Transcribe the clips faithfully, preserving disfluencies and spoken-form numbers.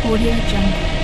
Audio Jungle.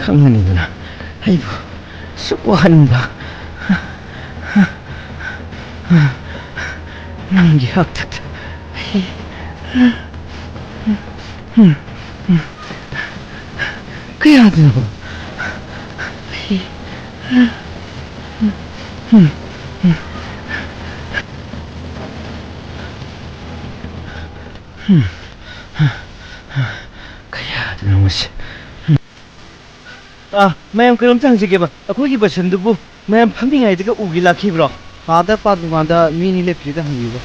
ꯈꯪꯍꯟꯗꯨꯅ ꯑꯩꯕꯨ ꯁꯨꯛ ꯋꯥꯍꯟꯕ ꯅꯪꯒꯤ ꯍꯥꯛꯇꯛꯇ ꯑꯩ ꯀꯌꯥꯗꯅꯣ ꯑꯩ ꯀꯌꯥꯗꯅꯣ ꯃꯁꯤ꯫ ꯑꯥ, ꯃꯌꯥꯝ, ꯀꯩꯅꯣꯝꯇ ꯍꯪꯖꯒꯦꯕ꯫ ꯑꯩꯈꯣꯏꯒꯤ ꯕꯁꯟꯗꯨꯕꯨ ꯃꯌꯥꯝ ꯐꯝꯃꯤꯉꯩꯗꯒ ꯎꯒꯦ ꯂꯥꯛꯈꯤꯕ꯭ꯔꯣ? ꯑꯥꯗ ꯄꯥ ꯗꯨꯀꯥꯟꯗ ꯃꯤ ꯑꯅꯤ ꯂꯦꯞꯄꯤꯗ ꯍꯪꯕꯤꯌꯨꯕ꯫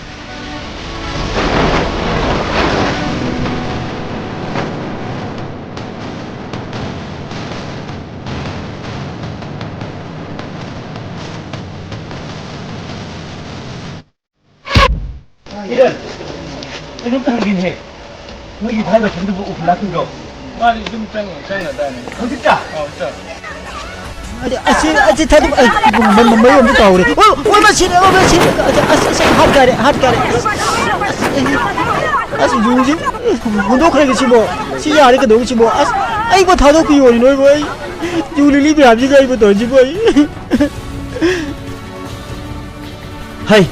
ꯀꯤꯔꯟ, ꯀꯩꯅꯣꯝꯇ ꯍꯪꯒꯦꯅꯦꯍꯦ꯫ ꯅꯣꯏꯒꯤ ꯊꯥꯏ ꯕꯁꯟꯗꯨꯕꯨ ꯎꯕ ꯂꯥꯛꯈꯤꯕ꯭ꯔꯣ? ꯃꯥꯗꯤ ꯑꯗꯨꯝ ꯆꯪꯉ-, ꯆꯪꯉꯗꯥꯏꯅꯦ꯫ ꯍꯧꯖꯤꯛꯇ? ꯑꯥꯎ, ꯆꯪ꯫ ꯑꯁꯤ, ꯑꯁꯤ ꯊꯥꯗꯣꯛ-, ꯑꯩ ꯃ-, ꯃ-, ꯃꯌꯨꯝꯗ ꯇꯧꯔꯦ꯫ ꯑꯣ, ꯑꯣ, ꯃꯁꯤꯅꯦ, ꯑꯣ, ꯃꯁꯤꯅꯦ꯫ ꯑꯁ, ꯑꯁ, ꯑꯁ, ꯍꯥꯠꯀꯥꯔꯦ, ꯍꯥꯠꯀꯥꯔꯦ꯫ ꯑꯁ, ꯑꯁ, ꯑꯩ, ꯑꯁ, ꯌꯨꯁꯤ ꯍꯨꯟꯗꯣꯛꯈ꯭ꯔꯒꯦ ꯁꯤꯕꯣ꯫ ꯁꯤ ꯌꯥꯔꯦ ꯀꯩꯗꯧꯒꯦ ꯁꯤꯕꯣ? ꯑꯁ, ꯑꯩꯕꯨ ꯊꯥꯗꯣꯛꯄꯤꯌꯣꯅꯦ ꯅꯣꯏꯕꯨ꯫ ꯑꯩ ꯌꯨ ꯂꯤꯛꯂꯤ ꯃꯌꯥꯝꯁꯤꯒ ꯑꯩꯕꯨ ꯇꯧꯔꯤꯁꯤꯕꯨ ꯑꯩ꯫ ꯍꯩ,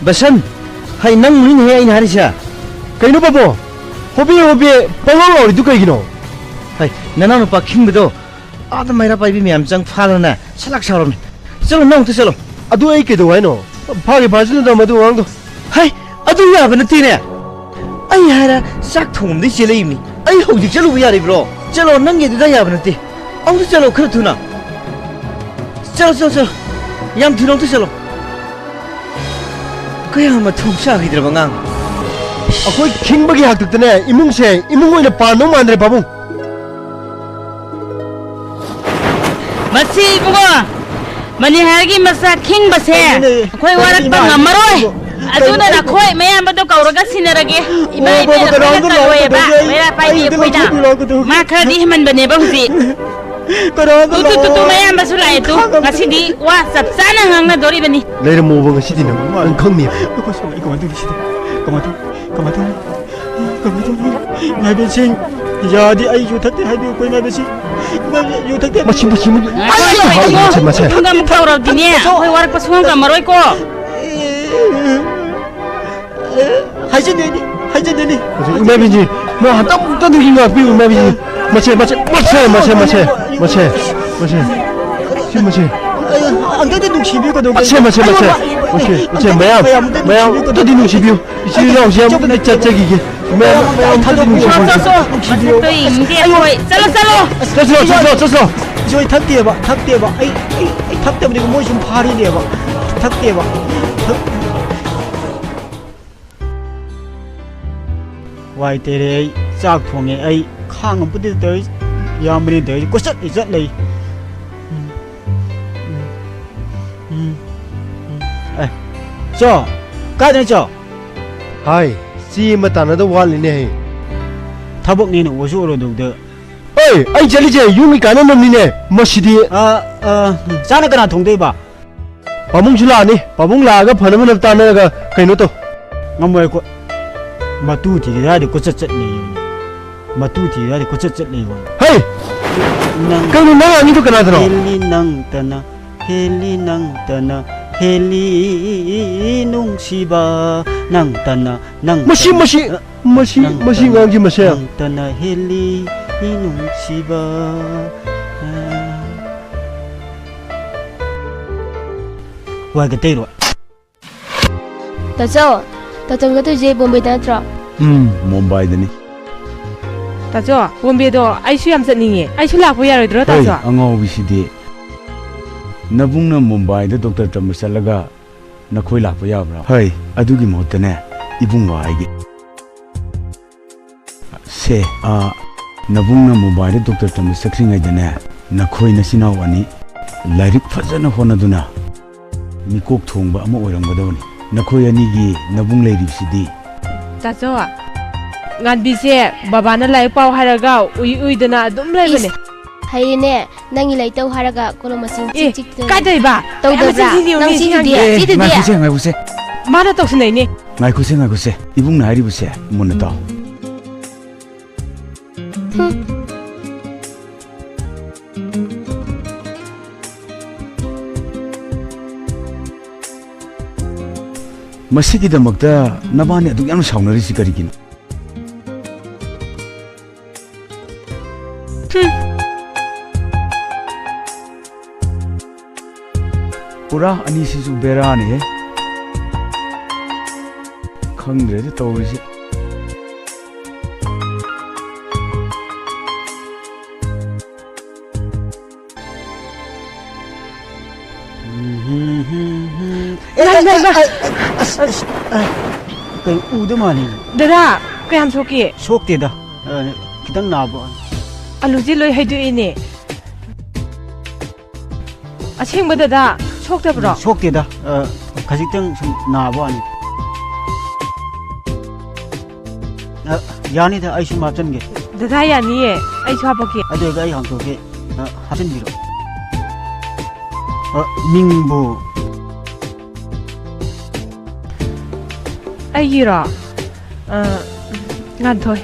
ꯕꯁꯟ! ꯍꯩ, ꯅꯪꯕꯨꯅꯤꯅꯦꯍꯦ ꯑꯩꯅ ꯍꯥꯏꯔꯤꯁꯦ꯫ ꯀꯩꯅꯣ ꯕꯥꯕꯣ? ꯍꯣꯕꯦ ꯍꯣꯕꯦ ꯄꯪꯂꯥꯎ ꯂꯥꯎꯔꯤꯗꯨ ꯀꯩꯒꯤꯅꯣ? ꯍꯩ, ꯅꯅꯥꯎ ꯅꯨꯄꯥ ꯈꯤꯡꯕꯗꯣ ꯑꯥꯗ ꯃꯩꯔꯥ ꯄꯥꯏꯕꯤ ꯃꯌꯥꯝ ꯆꯪ ꯐꯥꯗꯅ ꯁꯂꯥꯛ ꯁꯥꯎꯔꯝꯃꯤ꯫ ꯆꯠꯂꯣ, ꯅꯪ ꯑꯝꯇ ꯆꯠꯂꯣ꯫ ꯑꯗꯨ ꯑꯩ ꯀꯩꯗꯧ ꯍꯥꯏꯅꯣ? ꯐꯥꯒꯦ ꯐꯥꯖꯤꯜꯂꯨꯗ ꯃꯗꯨ ꯑꯉꯥꯡꯗꯣ꯫ ꯍꯩ, ꯑꯗꯨ ꯌꯥꯕ ꯅꯠꯇꯦꯅꯦ꯫ ꯑꯩ ꯍꯥꯏꯔ ꯆꯥꯛ ꯊꯣꯡꯐꯝꯗꯩ ꯆꯦꯜꯂꯛꯏꯕꯅꯤ꯫ ꯑꯩ ꯍꯧꯖꯤꯛ ꯆꯠꯂꯨꯕ ꯌꯥꯔꯤꯕ꯭ꯔꯣ? ꯆꯠꯂꯣ, ꯅꯪꯒꯤ ꯑꯗꯨꯗ ꯌꯥꯕ ꯅꯠꯇꯦ꯫ ꯑꯃꯨꯛꯇ ꯆꯠꯂꯣ, ꯈꯔ ꯊꯨꯅ꯫ ꯆꯠꯂꯣ, ꯆꯠꯂꯣ, ꯆꯠꯂꯣ꯫ ꯌꯥꯝ ꯊꯨꯅ ꯑꯃꯨꯛꯇ ꯆꯠꯂꯣ꯫ ꯀꯌꯥ ꯃꯊꯣꯡ ꯆꯥꯈꯤꯗ꯭ꯔꯕ ꯑꯉꯥꯡ꯫ ꯑꯩꯈꯣꯏ ꯈꯤꯡꯕꯒꯤ ꯍꯥꯛꯇꯛꯇꯅꯦ, ꯏꯃꯨꯡꯁꯦ ꯏꯃꯨꯡ ꯑꯣꯏꯅ ꯄꯥꯟꯗꯧ ꯃꯥꯟꯗ꯭ꯔꯦ, ꯄꯥꯕꯨꯡ꯫ ꯃꯁꯤ ꯏꯕꯨꯡꯉꯣ, ꯃꯅꯤꯍꯥꯔꯒꯤ ꯃꯆꯥ ꯈꯤꯡꯕꯁꯦ ꯀꯩꯅꯣꯅꯦ? ꯑꯩꯈꯣꯏ ꯀꯩꯅꯣ ꯋꯥꯔꯛꯄ ꯏꯃꯥ? ꯉꯝꯃꯔꯣꯏ꯫ ꯀꯩꯅꯣ? ꯑꯗꯨꯅ ꯅꯈꯣꯏ ꯃꯌꯥꯝꯕꯗꯣ ꯀꯧꯔꯒ ꯁꯤꯟꯅꯔꯒꯦ꯫ ꯏꯃꯥ ꯑꯣ, ꯏꯕꯦꯟ ꯕꯥꯕꯥ, ꯑꯩꯈꯣꯏꯅ ꯀꯅꯥꯝꯇ ꯇꯜꯂꯣꯏꯌꯦꯕ꯫ ꯂꯥꯛꯀꯗꯧꯁꯦ ꯑꯩ, ꯃꯩꯔꯥ ꯄꯥꯏꯕꯤ ꯑꯩ ꯑꯝꯇ ꯑꯩꯈꯣꯏꯅ꯫ ꯂꯧꯊꯣꯛꯄꯤꯔꯣ, ꯂꯥꯛꯀꯗꯧ꯫ ꯃꯥ ꯈꯔꯗꯤ ꯍꯦꯟꯃꯟꯕꯅꯦꯕ ꯍꯧꯖꯤꯛ꯫ ꯀꯅꯥꯝꯇ ꯇꯨ, ꯇꯨ, ꯇꯨ, ꯇꯨ, ꯂꯥꯛꯑꯣ꯫ ꯃꯌꯥꯝꯕꯁꯨ ꯂꯥꯛꯑꯦ ꯇꯨ꯫ ꯈꯥꯡꯉꯝꯗ꯭ꯔꯦ꯫ ꯉꯁꯤꯗꯤ ꯋꯥ ꯆꯞ ꯆꯥꯅ ꯉꯥꯡꯅꯗꯣꯔꯤꯕꯅꯤ꯫ ꯂꯩꯔꯝꯃꯣꯕ ꯉꯁꯤꯗꯤ ꯅꯪ, ꯅꯪ ꯈꯪꯅꯤ꯫ ꯑꯩꯈꯣꯏ ꯁꯣꯝꯗ ꯑꯩ ꯀꯃꯥꯏꯅ ꯇꯧꯅꯤ ꯁꯤꯗꯤ? ꯀꯃꯥꯏꯅ ꯇꯧꯅꯤ? ꯀꯃꯥꯏꯅ ꯇꯧꯅꯤ? ꯀꯃꯥꯏꯅ ꯇꯧꯅꯤ? ꯏꯃꯥ ꯏꯕꯦꯟꯁꯤꯡ꯫ ꯌꯥꯗꯤ ꯑꯩ ꯌꯨ ꯊꯛꯇꯦ ꯍꯥꯏꯕꯤꯌꯨ, ꯀꯣꯏꯅꯕꯁꯤ꯫ ꯏꯃꯥ, ꯌꯨ ꯊꯛꯇꯦ꯫ ꯃꯁꯤ, ꯃꯁꯤ, ꯃꯁꯤ, ꯉꯥꯏꯈꯣ, ꯉꯥꯏꯈꯣ, ꯃꯁꯤ, ꯃꯁꯤ꯫ ꯃꯊꯪꯗ ꯑꯃꯨꯛ ꯇꯧꯔꯕꯗꯤꯅꯦ, ꯑꯩꯈꯣꯏ ꯋꯥꯔꯛꯄ ꯁꯨꯡꯉꯝ ꯉꯝꯃꯔꯣꯏꯀꯣ꯫ ꯍꯥꯏꯖꯟꯅꯦ, ꯍꯥꯏꯖꯟꯅꯦ꯫ ꯍꯧꯖꯤꯛ ꯏꯃꯥ ꯏꯕꯦꯟꯖꯤ, ꯃꯥ ꯍꯟꯗꯛ ꯑꯃꯨꯛꯇꯗꯤ ꯉꯥꯛꯄꯤꯌꯨ, ꯏꯃꯥ ꯏꯕꯦꯟꯖꯤ꯫ ꯃꯁꯦ, ꯃꯁꯦ, ꯃꯁꯦ, ꯃꯁꯦ, ꯃꯁꯦ, ꯃꯁꯦ, ꯃꯁꯦ꯫ ꯁꯤ ꯃꯁꯦ꯫ ꯑꯝꯇꯗꯤ ꯅꯨꯡꯁꯤꯕꯤꯌꯨ, ꯀꯩꯗꯧꯒꯦ? ꯃꯁꯦ, ꯃꯁꯦ, ꯃꯁꯦ꯫ ꯑꯩꯉꯣꯟꯗ ꯃꯁꯦ, ꯃꯁꯦ, ꯑꯝꯇꯗꯤ ꯃꯌꯥꯝ, ꯃꯌꯥꯝ ꯑꯝꯇꯗꯤ ꯃꯌꯥꯝ ꯅꯨꯡꯁꯤꯕꯤꯌꯨ꯫ ꯑꯝꯇꯗꯤ ꯅꯨꯡꯁꯤꯕꯤꯌꯨ꯫ ꯏꯆꯤꯜ ꯏꯅꯥꯎꯁꯦ ꯑꯝꯇꯗꯤ ꯆꯠꯆꯈꯤꯒꯦ꯫ ꯃꯌꯥꯝ, ꯃꯌꯥꯝ ꯑꯝꯇꯗꯤ ꯊꯥꯗꯣꯛꯄꯤꯌꯨ꯫ ꯅꯨꯡꯁꯤꯕꯤꯌꯨ꯫ ꯆꯠꯂꯣ, ꯆꯠꯂꯣ꯫ ꯅꯨꯡꯁꯤꯕꯤꯌꯨ꯫ ꯅꯁꯛꯇꯣ ꯌꯦꯡꯅꯤꯡꯗꯦ ꯑꯩꯈꯣꯏ꯫ ꯆꯠꯂꯣ, ꯆꯠꯂꯣ꯫ ꯆꯠꯁꯤꯔꯣ, ꯆꯠꯁꯤꯔꯣ, ꯆꯠꯁꯤꯔꯣ꯫ ꯏꯁꯣꯔ, ꯊꯛꯇꯦꯕ, ꯊꯛꯇꯦꯕ꯫ ꯑꯩ, ꯑꯩ, ꯑꯩ ꯊꯛꯇꯕꯅꯤ, ꯃꯣꯏ ꯁꯨꯝ ꯐꯥꯔꯤꯅꯦꯕ꯫ ꯊꯛꯇꯦꯕ꯫ ꯊꯛ-, ꯋꯥꯏ ꯇꯩꯔꯦ ꯑꯩ, ꯆꯥꯛ ꯊꯣꯡꯉꯦ ꯑꯩ, ꯈꯥꯡ ꯑꯝꯕꯨꯗꯤ ꯇꯧꯔꯤ, ꯌꯥꯝꯕꯅꯤ ꯇꯧꯔꯤ, ꯀꯣꯏꯆꯠ ꯆꯠ ꯂꯩ꯫ ꯎꯝ, ꯎꯝ, ꯎꯝ, ꯎꯝ꯫ ꯑꯦ, ꯆꯣ, ꯀꯥꯏꯗꯅꯣ ꯆꯣ? ꯍꯥꯏ, ꯆꯦ ꯑꯃ ꯇꯥꯟꯅꯗꯧ ꯋꯥꯠꯂꯤꯅꯦ꯫ ꯊꯕꯛꯅꯦꯅ ꯎꯁꯨ ꯎꯔꯣꯏꯗꯧꯗ꯫ ꯑꯦ, ꯑꯩ ꯆꯠꯂꯤꯁꯦ ꯌꯨꯝꯒꯤ ꯀꯥꯟꯅꯅꯕꯅꯤꯅꯦ, ꯃꯁꯤꯗꯤ꯫ ꯑ, ꯑ, ꯆꯥꯛꯅ ꯀꯅꯥ ꯊꯣꯡꯗꯣꯏꯕ? ꯄꯥꯕꯨꯡꯁꯨ ꯂꯥꯛꯑꯅꯤ꯫ ꯄꯥꯕꯨꯡ ꯂꯥꯛꯑꯒ ꯐꯅ ꯐꯅꯕ ꯇꯥꯟꯅꯔꯒ ꯀꯩꯅꯣ ꯇꯧ꯫ ꯉꯝꯃꯣꯏ ꯑꯩꯈꯣꯏ꯫ ꯃꯇꯨ ꯊꯤꯒꯦ ꯍꯥꯏꯔꯗꯤ ꯀꯣꯏꯆꯠ ꯆꯠ ꯂꯩꯌꯨ꯫ ꯃꯇꯨ ꯊꯤꯒꯦ ꯍꯥꯏꯔꯗꯤ ꯀꯣꯏꯆꯠ ꯆꯠ ꯂꯩꯌꯨ꯫ ꯍꯩ! ꯅꯪ ꯀꯩꯅꯣ ꯅꯪ ꯉꯥꯡꯉꯤꯗꯣ ꯀꯅꯥꯗꯅꯣ? ꯍꯦꯜꯂꯤ ꯅꯪꯇꯅ, ꯍꯦꯜꯂꯤ ꯅꯪꯇꯅ, ꯍꯦꯜꯂꯤ ꯅꯨꯡꯁꯤꯕ ꯅꯪꯇꯅ, ꯅꯪ ꯃꯁꯤ, ꯇꯅ, ꯃꯁꯤ, ꯑ, ꯃꯁꯤ, ꯅꯪ ꯃꯁꯤ ꯇꯅ, ꯉꯥꯡꯁꯤ ꯃꯁꯦ꯫ ꯅꯪ ꯇꯅ ꯍꯦꯜꯂꯤ ꯅꯨꯡꯁꯤꯕ꯫ ꯋꯥꯏ ꯀꯇꯩꯔꯣ꯫ ꯇꯥꯆꯧ, ꯇꯥꯆꯧ ꯆꯠꯇꯣꯏꯁꯦ ꯕꯣꯝꯕꯦꯗ ꯅꯠꯇ꯭ꯔꯣ? ꯎꯝ, ꯃꯨꯝꯕꯥꯏꯗꯅꯤ꯫ ꯇꯥꯆꯧ, ꯕꯣꯝꯕꯦꯗꯣ ꯑꯩꯁꯨ ꯌꯥꯝ ꯆꯠꯅꯤꯡꯉꯦ꯫ ꯑꯩꯁꯨ ꯂꯥꯛꯄ ꯌꯥꯔꯣꯏꯗ꯭ꯔꯣ, ꯍꯩ, ꯇꯥꯆꯧ? ꯑꯉꯥꯎꯕꯤꯁꯤꯗꯤ꯫ ꯅꯕꯨꯡꯅ ꯃꯨꯝꯕꯥꯏꯗ ꯗꯣꯛꯇꯔ ꯇꯝꯕ ꯆꯠꯂꯒ ꯅꯈꯣꯏ ꯂꯥꯛꯄ ꯌꯥꯕ꯭ꯔꯥ? ꯍꯩ, ꯑꯗꯨꯒꯤ ꯃꯍꯨꯠꯇꯅꯦ, ꯏꯕꯨꯡ ꯋꯥ ꯍꯥꯏꯒꯦ꯫ ꯁꯦ, ꯑ, ꯅꯕꯨꯡꯅ ꯃꯨꯝꯕꯥꯏꯗ ꯗꯣꯛꯇꯔ ꯇꯝꯕ ꯆꯠꯈ꯭ꯔꯤꯉꯩꯗꯅꯦ, ꯅꯈꯣꯏ ꯅꯆꯤꯟ ꯅꯅꯥꯎ ꯑꯅꯤ ꯂꯥꯏꯔꯤꯛ ꯐꯖꯅ ꯍꯣꯠꯅꯗꯨꯅ ꯃꯤꯀꯣꯛ ꯊꯣꯡꯕ ꯑꯃ ꯑꯣꯏꯔꯝꯒꯗꯕꯅꯤ꯫ ꯅꯈꯣꯏ ꯑꯅꯤꯒꯤ ꯅꯕꯨꯡ ꯂꯩꯔꯤꯕꯁꯤꯗꯤ꯫ ꯇꯥꯆꯧ, ꯉꯥꯟꯕꯤꯁꯦ ꯕꯕꯥꯅ ꯂꯥꯏꯔꯤꯛ ꯄꯥꯎ ꯍꯥꯏꯔꯒ ꯎꯏ ꯎꯏꯗꯅ ꯑꯗꯨꯝ ꯂꯩꯕꯅꯦ꯫ ꯏꯁ, ꯍꯩꯔꯦꯅꯦ, ꯅꯪꯒꯤ ꯂꯩꯇꯧ ꯍꯥꯏꯔꯒ ꯀꯣꯂꯣꯝ ꯃꯁꯤꯡ ꯑꯦ, ꯆꯤꯛ ꯆꯤꯛꯇꯅ ꯀꯥꯏꯗꯩꯕ? ꯇꯧꯗꯕ꯭ꯔꯥ? ꯃꯁꯤꯡ ꯊꯤꯅꯦ, ꯅꯪ ꯃꯤ ꯁꯤꯗꯨꯗꯤ? ꯊꯤꯅꯦ꯫ ꯑꯦ, ꯁꯤꯗꯨꯗꯤ? ꯉꯥꯏꯈꯣꯁꯦ, ꯉꯥꯏꯈꯣꯁꯦ꯫ ꯃꯥꯅ ꯇꯧꯁꯤꯟꯅꯩꯅꯦ꯫ ꯉꯥꯏꯈꯣꯁꯦ, ꯉꯥꯏꯈꯣꯁꯦ꯫ ꯏꯕꯨꯡꯅ ꯍꯥꯏꯔꯤꯕꯁꯦ ꯃꯨꯟꯅ ꯇꯥꯎ꯫ ꯍꯨꯝ꯫ ꯃꯁꯤꯒꯤꯗꯃꯛꯇ ꯅꯕꯥꯅꯤ ꯑꯗꯨꯛ ꯌꯥꯝꯅ ꯁꯥꯎꯅꯔꯤꯁꯤ ꯀꯔꯤꯒꯤꯅꯣ? ꯍꯨꯝ꯫ ꯄꯨꯔꯥ ꯑꯅꯤꯁꯤꯁꯨ ꯕꯦꯔꯥꯅꯤꯍꯦ꯫ ꯈꯪꯗ꯭ꯔꯦꯗ ꯇꯧꯔꯤꯁꯦ꯫ ꯏꯃꯥꯏ, ꯏꯃꯥꯏ, ꯏꯃꯥꯏ꯫ ꯑꯁ, ꯑꯁ, ꯑ, ꯀꯩ ꯎꯗ ꯃꯥꯜꯂꯤ꯫ ꯗꯗꯥ, ꯀꯌꯥꯝ ꯁꯣꯛꯀꯦ? ꯁꯣꯛꯇꯦꯗ, ꯑ, ꯈꯤꯇꯪ ꯅꯥꯕ ꯋꯥꯅꯤ꯫ ꯑꯂꯨꯁꯦ ꯂꯣꯏ ꯍꯩꯗꯣꯛꯏꯅꯦ꯫ ꯑꯁꯦꯡꯕ ꯗꯗꯥ, ꯁꯣꯛꯇꯕ꯭ꯔꯣ? ꯁꯣꯛꯇꯦꯗ, ꯑ, ꯈꯖꯤꯛꯇꯪ ꯁꯨꯝ ꯅꯥꯕ ꯋꯥꯅꯤ꯫ ꯑ, ꯌꯥꯅꯤꯗ, ꯑꯩ ꯁꯨꯝ ꯍꯥꯞꯆꯤꯟꯒꯦ꯫ ꯗꯗꯥ, ꯌꯥꯅꯤꯌꯦ, ꯑꯩꯁꯨ ꯍꯥꯞꯄꯛꯀꯦ꯫ ꯑꯗꯨ ꯑꯣꯏꯔꯒ ꯑꯩ ꯍꯥꯡꯇꯣꯛꯀꯦ꯫ ꯑ, ꯍꯥꯞꯆꯤꯟꯕꯤꯔꯣ꯫ ꯑ, ꯃꯤꯡꯕꯨ? ꯑꯩꯒꯤꯔꯣ? ꯑ, ꯉꯥꯟꯊꯣꯏ꯫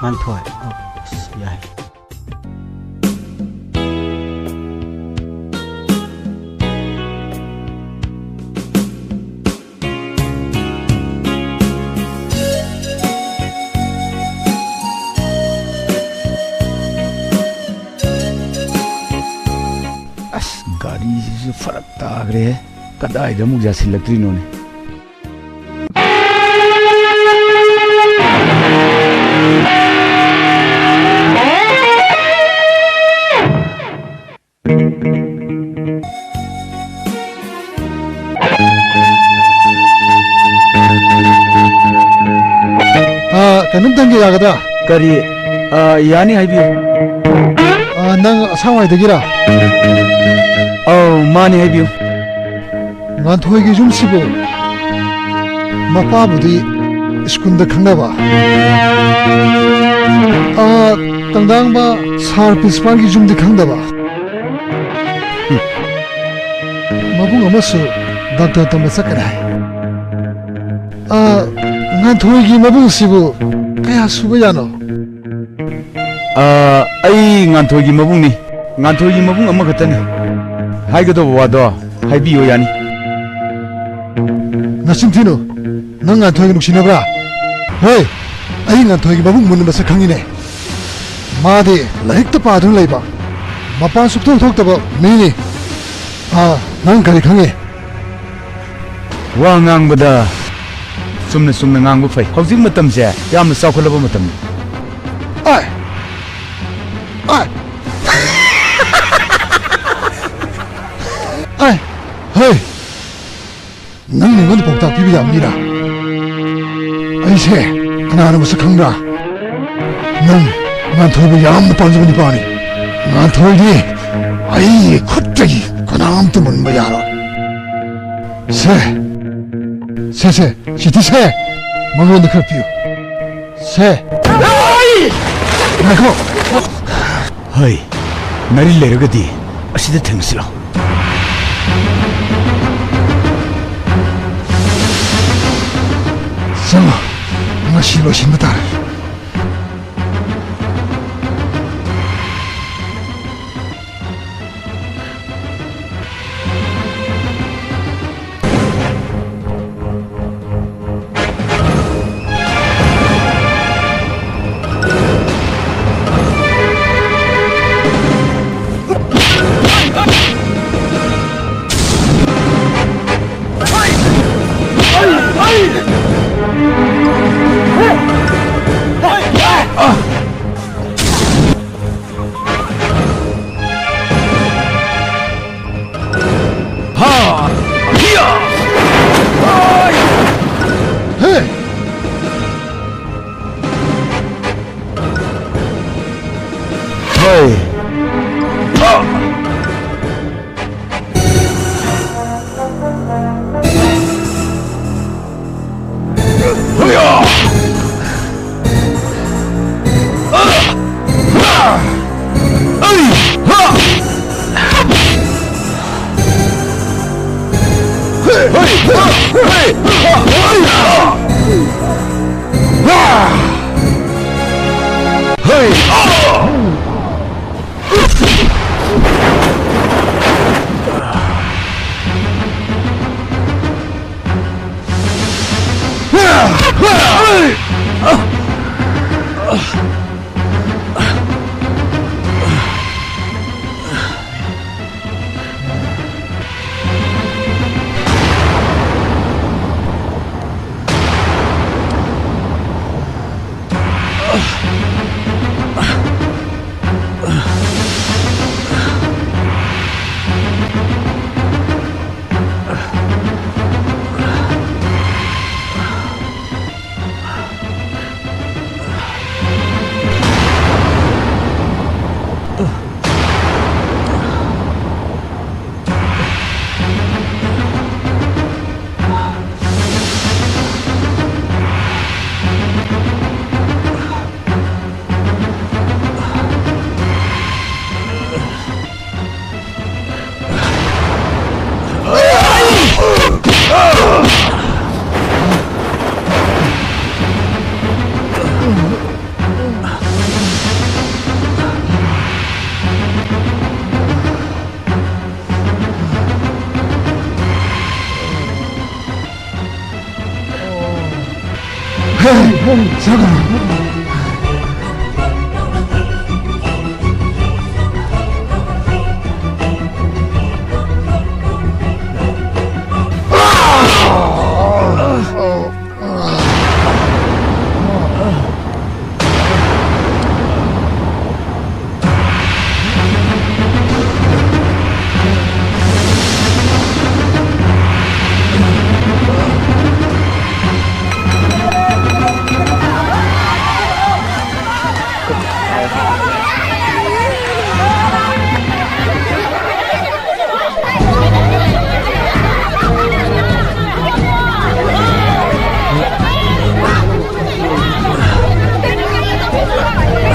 ꯉꯥꯟꯊꯣꯏ꯫ ꯑ, ꯑꯁ, ꯌꯥꯏ꯫ ꯑꯁ, ꯒꯥꯔꯤꯁꯤꯁꯨ ꯐꯔꯛ ꯇꯥꯈ꯭ꯔꯦ꯫ ꯀꯗꯥꯏꯗ ꯑꯃꯨꯛ ꯌꯥꯁꯤꯜꯂꯛꯇ꯭ꯔꯤꯅꯣꯅꯦ? ꯑꯥ, ꯀꯩꯅꯣꯝꯇꯪꯒ ꯌꯥꯒꯗ꯭ꯔꯥ? ꯀꯔꯤ? ꯑꯥ, ꯌꯥꯅꯤ, ꯍꯥꯏꯕꯤꯌꯨ꯫ ꯑꯥ, ꯅꯪ ꯑꯁꯥꯋꯥꯏꯗꯒꯤꯔꯥ? ꯑꯧ, ꯃꯥꯅꯤ, ꯍꯥꯏꯕꯤꯌꯨ꯫ ꯉꯥꯟꯊꯣꯏꯒꯤ ꯌꯨꯝꯁꯤꯕꯨ ꯃꯄꯥꯕꯨꯗꯤ ꯁ꯭ꯀꯨꯜꯗ ꯈꯪꯅꯕ, ꯑꯥ, ꯇꯪꯗꯥꯡꯕ ꯁꯥꯔ ꯄ꯭ꯔꯤꯟꯁꯤꯄꯥꯜꯒꯤ ꯌꯨꯝꯗꯤ ꯈꯪꯗꯕ꯫ ꯃꯕꯨꯡ ꯑꯃꯁꯨ ꯗꯥꯛꯇꯔ ꯇꯝꯕ ꯆꯠꯀꯅꯤ ꯍꯥꯏ꯫ ꯑ, ꯉꯥꯟꯊꯣꯏꯒꯤ ꯃꯕꯨꯡꯁꯤꯕꯨ ꯀꯌꯥ ꯁꯨꯕ ꯌꯥꯅꯣ? ꯑ, ꯑꯩ ꯉꯥꯟꯊꯣꯏꯒꯤ ꯃꯕꯨꯡꯅꯤ꯫ ꯉꯥꯟꯊꯣꯏꯒꯤ ꯃꯕꯨꯡ ꯑꯃꯈꯛꯇꯅꯤ꯫ ꯍꯥꯏꯒꯗꯧꯕ ꯋꯥꯗꯣ ꯍꯥꯏꯕꯤꯌꯣ ꯌꯥꯅꯤ꯫ ꯅꯆꯤꯟ ꯊꯤꯅꯨ꯫ ꯅꯪ ꯉꯥꯟꯊꯣꯏꯒ ꯅꯨꯡꯁꯤꯅꯕ꯭ꯔꯥ? ꯍꯣꯏ, ꯑꯩ ꯉꯥꯟꯊꯣꯏꯒꯤ ꯃꯕꯨꯡ ꯃꯨꯟꯅ ꯃꯁꯛ ꯈꯪꯉꯤꯅꯦ꯫ ꯃꯥꯗꯤ ꯂꯥꯏꯔꯤꯛꯇ ꯄꯥꯗꯨꯅ ꯂꯩꯕ, ꯃꯄꯥꯟ ꯁꯨꯛꯊꯣꯛ ꯊꯣꯛꯇꯕ ꯃꯤꯅꯤ꯫ ꯑꯥ, ꯅꯪ ꯀꯔꯤ ꯈꯪꯉꯤ? ꯋꯥ ꯉꯥꯡꯕꯗ ꯆꯨꯝꯅ ꯆꯨꯝꯅ ꯉꯥꯡꯕ ꯐꯩ꯫ ꯍꯧꯖꯤꯛ ꯃꯇꯝꯁꯦ ꯌꯥꯝꯅ ꯆꯥꯎꯈꯠꯂꯕ ꯃꯇꯝꯅꯤ꯫ ꯑꯥꯏ! ꯑꯥꯏ! ꯑꯥꯏ! ꯍꯩ! ꯅꯪꯅ ꯑꯩꯉꯣꯟꯗ ꯄꯥꯎꯇꯥꯛ ꯄꯤꯕ ꯌꯥꯕ ꯃꯤꯔꯥ? ꯑꯩꯁꯦ ꯀꯅꯥꯅꯣ ꯃꯁꯛ ꯈꯪꯕ꯭ꯔꯥ? ꯅꯪ ꯉꯥꯟꯊꯣꯏꯕꯨ ꯌꯥꯝꯅ ꯄꯥꯝꯖꯕ ꯅꯨꯄꯥꯅꯤ꯫ ꯉꯥꯟꯊꯣꯏꯗꯤ ꯑꯩꯒꯤ ꯈꯨꯠꯇꯒꯤ ꯀꯅꯥꯝꯇ ꯃꯨꯟꯕ ꯌꯥꯔꯣꯏ꯫ ꯁꯦ, ꯁꯦ, ꯁꯦ, ꯁꯤꯗꯤ ꯁꯦ, ꯃꯉꯣꯟꯗ ꯈꯔ ꯄꯤꯌꯨ꯫ ꯁꯦ꯫ ꯉꯥꯏꯈꯣ꯫ ꯍꯩ, ꯅꯥꯔꯤꯟ ꯂꯩꯔꯒꯗꯤ ꯑꯁꯤꯗ ꯊꯦꯡꯅꯁꯤ ꯂꯥꯎ꯫ ꯆꯪꯉꯣ, ꯉꯁꯤ ꯂꯣꯏꯁꯤꯟꯕ ꯇꯥꯔꯦ꯫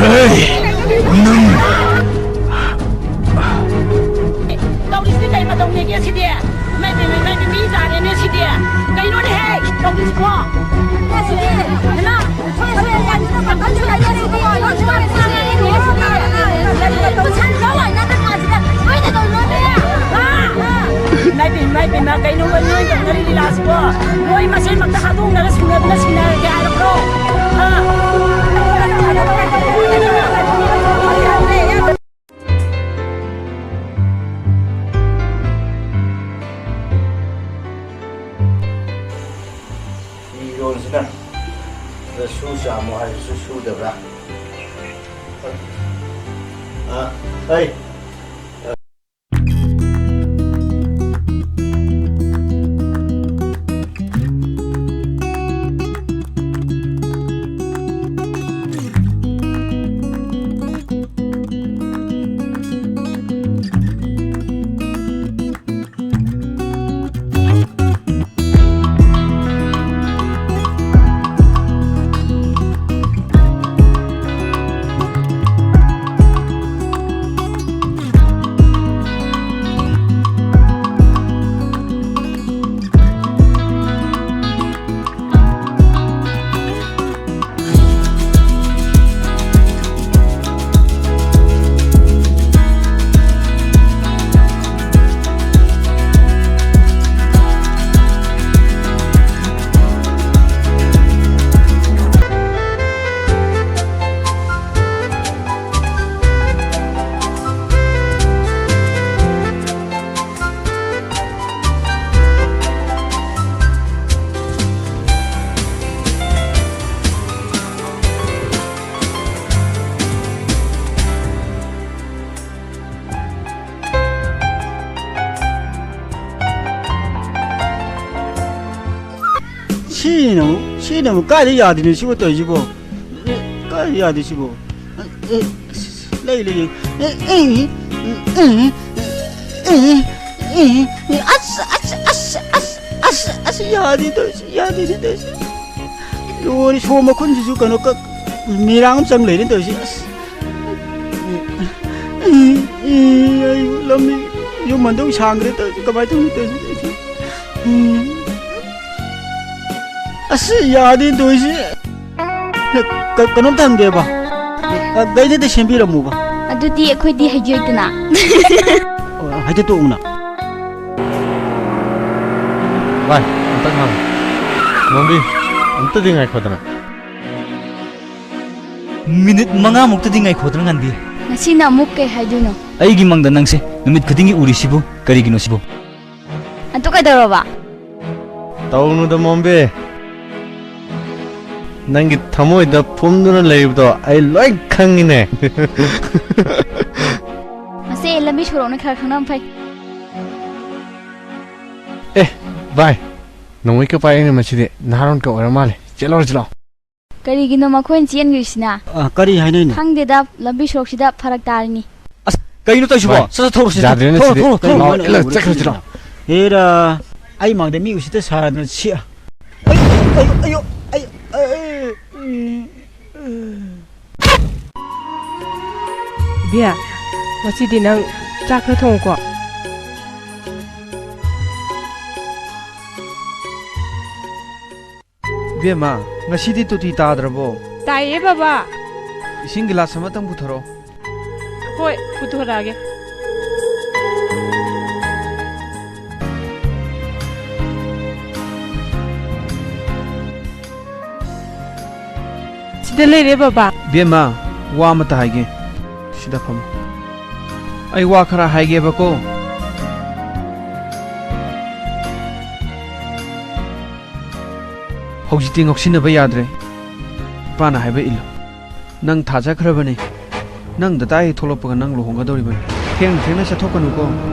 ꯍꯩ! ꯅꯪ! ꯇꯧꯔꯤꯁꯤꯗꯤ ꯀꯩ ꯃꯇꯧꯅꯦꯒꯦ ꯁꯤꯗꯤ? ꯏꯃꯥꯏ ꯄꯦꯝꯃ, ꯏꯃꯥꯏ ꯄꯦꯝꯃ, ꯃꯤ ꯇꯥꯔꯦꯅꯦ ꯁꯤꯗꯤ꯫ ꯀꯩꯅꯣꯅꯦꯍꯦ ꯇꯧꯔꯤꯁꯤꯕꯣ? ꯁꯤꯗꯤ, ꯍꯩꯃꯥ! ꯏꯃꯥꯏ ꯄꯦꯝꯃ, ꯏꯃꯥ, ꯀꯩꯅꯣ ꯅꯣꯏ ꯇꯧꯅꯔꯤ ꯂꯤꯂꯥꯁꯤꯕꯣ? ꯅꯣꯏ ꯃꯁꯦꯟꯃꯛꯇ ꯍꯥꯠꯇꯣꯛꯅꯔ ꯁꯨꯅꯗꯅ ꯁꯤꯟꯅꯔꯒꯦ ꯍꯥꯏꯔꯕ꯭ꯔꯣ? ꯍꯥ? ꯐꯤꯔꯣꯟꯁꯤꯅ ꯁꯨ ꯆꯥꯝꯃꯣ ꯍꯥꯏꯕꯁꯨ ꯁꯨꯗꯕ꯭ꯔꯥ? ꯑ, ꯍꯩ꯫ ꯁꯤꯅ ꯑꯃꯨꯛ, ꯁꯤꯅ ꯑꯃꯨꯛ ꯀꯥꯏꯗ ꯌꯥꯗꯣꯏꯅꯣ ꯁꯤꯕꯨ ꯇꯧꯔꯤꯁꯤꯕꯣ? ꯀꯥꯏꯗ ꯌꯥꯗꯣꯏ ꯁꯤꯕꯣ? ꯑꯦ, ꯑꯁ, ꯂꯩ, ꯂꯩ, ꯂꯩ꯫ ꯑꯦ, ꯑꯦ, ꯑꯦ, ꯑꯦ, ꯑꯦ, ꯑꯦ, ꯑꯦ, ꯑꯁ, ꯑꯁ, ꯌꯥꯗꯦ ꯇꯧꯔꯤꯁꯤ, ꯌꯥꯗꯦ ꯇꯧꯔꯤꯁꯤ꯫ ꯂꯣꯏꯔꯦ, ꯁꯣ ꯃꯈꯨꯟꯁꯤꯁꯨ ꯀꯩꯅꯣ ꯀꯛ-, ꯃꯤꯔꯥꯡ ꯑꯃ ꯆꯪ ꯂꯩꯔꯦ ꯇꯧꯔꯤꯁꯤ꯫ ꯑꯁ꯫ ꯑꯩ ꯂꯝꯕꯤ ꯌꯨꯝ ꯍꯟꯗꯧ ꯁꯥꯡꯈ꯭ꯔꯦ ꯇꯧꯔꯤꯁꯤ, ꯀꯃꯥꯏꯅ ꯇꯧꯅꯤ ꯇꯧꯔꯤꯁꯤ? ꯑꯁ, ꯌꯥꯗꯦ ꯇꯧꯔꯤꯁꯤ꯫ ꯀ-, ꯀꯩꯅꯣꯝꯇ ꯍꯪꯒꯦꯕ꯫ ꯒꯥꯔꯤꯗ ꯁꯦꯝꯕꯤꯔꯝꯃꯨꯕ꯫ ꯑꯗꯨꯗꯤ ꯑꯩꯈꯣꯏꯗꯤ ꯍꯩꯖꯩꯗꯅ꯫ ꯑꯣ, ꯍꯥꯏꯐꯦꯠ ꯇꯣꯛꯎꯅ꯫ ꯚꯥꯏ, ꯑꯝꯇ ꯉꯥꯡꯉꯣ꯫ ꯃꯣꯝꯕꯤ, ꯑꯝꯇꯗꯤ ꯉꯥꯏꯈꯣꯗꯅ꯫ ꯃꯤꯅꯤꯠ ꯃꯉꯥꯃꯨꯛꯇꯗꯤ ꯉꯥꯏꯈꯣꯗꯅ, ꯉꯥꯟꯕꯤ꯫ ꯉꯁꯤꯅ ꯑꯃꯨꯛ ꯀꯩ ꯍꯥꯏꯗꯣꯏꯅꯣ? ꯑꯩꯒꯤ ꯃꯪꯗ ꯅꯪꯁꯦ ꯅꯨꯃꯤꯠ ꯈꯨꯗꯤꯡꯒꯤ ꯎꯔꯤꯁꯤꯕꯨ ꯀꯔꯤꯒꯤꯅꯣ ꯁꯤꯕꯨ? ꯑꯗꯨ ꯀꯩꯗꯧꯔꯕ? ꯇꯧꯅꯨꯗ, ꯃꯣꯝꯕꯤ꯫ ꯅꯪꯒꯤ ꯊꯃꯣꯏꯗ ꯐꯨꯝꯗꯨꯅ ꯂꯩꯕꯗꯣ ꯑꯩ ꯂꯣꯏ ꯈꯪꯉꯤꯅꯦ꯫ ꯃꯁꯦ ꯂꯝꯕꯤ ꯁꯣꯔꯣꯛꯅ ꯈꯔ ꯈꯪꯅꯕ ꯐꯩ꯫ ꯑꯦ, ꯚꯥꯏ, ꯅꯣꯡꯃꯩꯀ ꯄꯥꯏꯔꯛꯏꯅꯦ ꯃꯁꯤꯗꯤ꯫ ꯅꯍꯥꯔꯣꯟꯒ ꯑꯣꯏꯔ ꯃꯥꯜꯂꯦ꯫ ꯆꯦꯜꯂꯧꯔꯁꯤ ꯂꯥꯛꯑꯣ꯫ ꯀꯔꯤꯒꯤꯅꯣ ꯃꯈꯣꯏꯅ ꯆꯦꯟꯈ꯭ꯔꯤꯁꯤꯅ? ꯑ, ꯀꯔꯤ ꯍꯥꯏꯅꯩꯅꯣ? ꯈꯪꯗꯦꯗ, ꯂꯝꯕꯤ ꯁꯣꯔꯣꯛꯁꯤꯗ ꯐꯔꯛ ꯇꯥꯔꯤꯅꯤ꯫ ꯑꯁ, ꯀꯩꯅꯣ ꯇꯧꯔꯤꯁꯤꯕꯣ? ꯚꯥꯏ, ꯁꯠ ꯁꯠ ꯊꯧꯔꯁꯤ, ꯌꯥꯗ꯭ꯔꯦꯅꯦ ꯊꯧꯔꯣ, ꯁꯤꯗꯤ꯫ ꯊꯧꯔꯣ, ꯊꯧꯔꯣ, ꯂꯥꯛꯑꯣ, ꯊꯧꯔꯣ, ꯏꯜꯂ ꯊꯧꯔꯣ, ꯆꯠꯈ꯭ꯔꯁꯤ ꯊꯧꯔꯣ꯫ ꯂꯥꯛꯑꯣ꯫ ꯍꯦꯔꯥ, ꯑꯩ ꯃꯥꯡꯗ ꯃꯤ ꯎꯁꯤꯠꯇ ꯁꯥꯗꯅ ꯁꯤ-, ꯑꯌꯣ, ꯑꯌꯣ, ꯑꯌꯣ, ꯑꯩ, ꯑꯩ, ꯎꯝ꯫ ꯕꯤꯌꯥ, ꯉꯁꯤꯗꯤ ꯅꯪ ꯆꯥꯛ ꯈꯔ ꯊꯣꯡꯉꯨꯀꯣ꯫ ꯏꯕꯦꯝꯃ, ꯉꯁꯤꯗꯤ ꯇꯣꯇꯤ ꯇꯥꯗ꯭ꯔꯕꯣ? ꯇꯥꯏꯌꯦ ꯕꯕꯥ꯫ ꯏꯁꯤꯡ ꯒꯤꯂꯥꯁ ꯑꯃꯇꯪ ꯄꯨꯊꯣꯔꯛꯑꯣ꯫ ꯍꯣꯏ, ꯄꯨꯊꯣꯔꯛꯑꯒꯦ꯫ ꯁꯤꯗ ꯂꯩꯔꯦ ꯕꯕꯥ꯫ ꯏꯕꯦꯝꯃ, ꯋꯥ ꯑꯃꯇ ꯍꯥꯏꯒꯦ꯫ ꯁꯤꯗ ꯐꯝꯃꯨ꯫ ꯑꯩ ꯋꯥ ꯈꯔ ꯍꯥꯏꯒꯦꯕꯀꯣ꯫ ꯍꯧꯖꯤꯛꯇꯤ ꯉꯥꯎꯁꯤꯟꯅꯕ ꯌꯥꯗ꯭ꯔꯦ꯫ ꯏꯄꯥꯅ ꯍꯥꯏꯕ ꯏꯜꯂꯨ꯫ ꯅꯪ ꯊꯥꯖꯈ꯭ꯔꯕꯅꯤ꯫ ꯅꯪ ꯗꯗꯥ ꯍꯦꯛ ꯊꯣꯛꯂꯛꯄꯒ ꯅꯪ ꯂꯨꯍꯣꯡꯒꯗꯧꯔꯤꯕꯅꯤ꯫ ꯊꯦꯡ ꯊꯦꯡꯅ ꯆꯠꯊꯣꯛꯀꯅꯨꯀꯣ꯫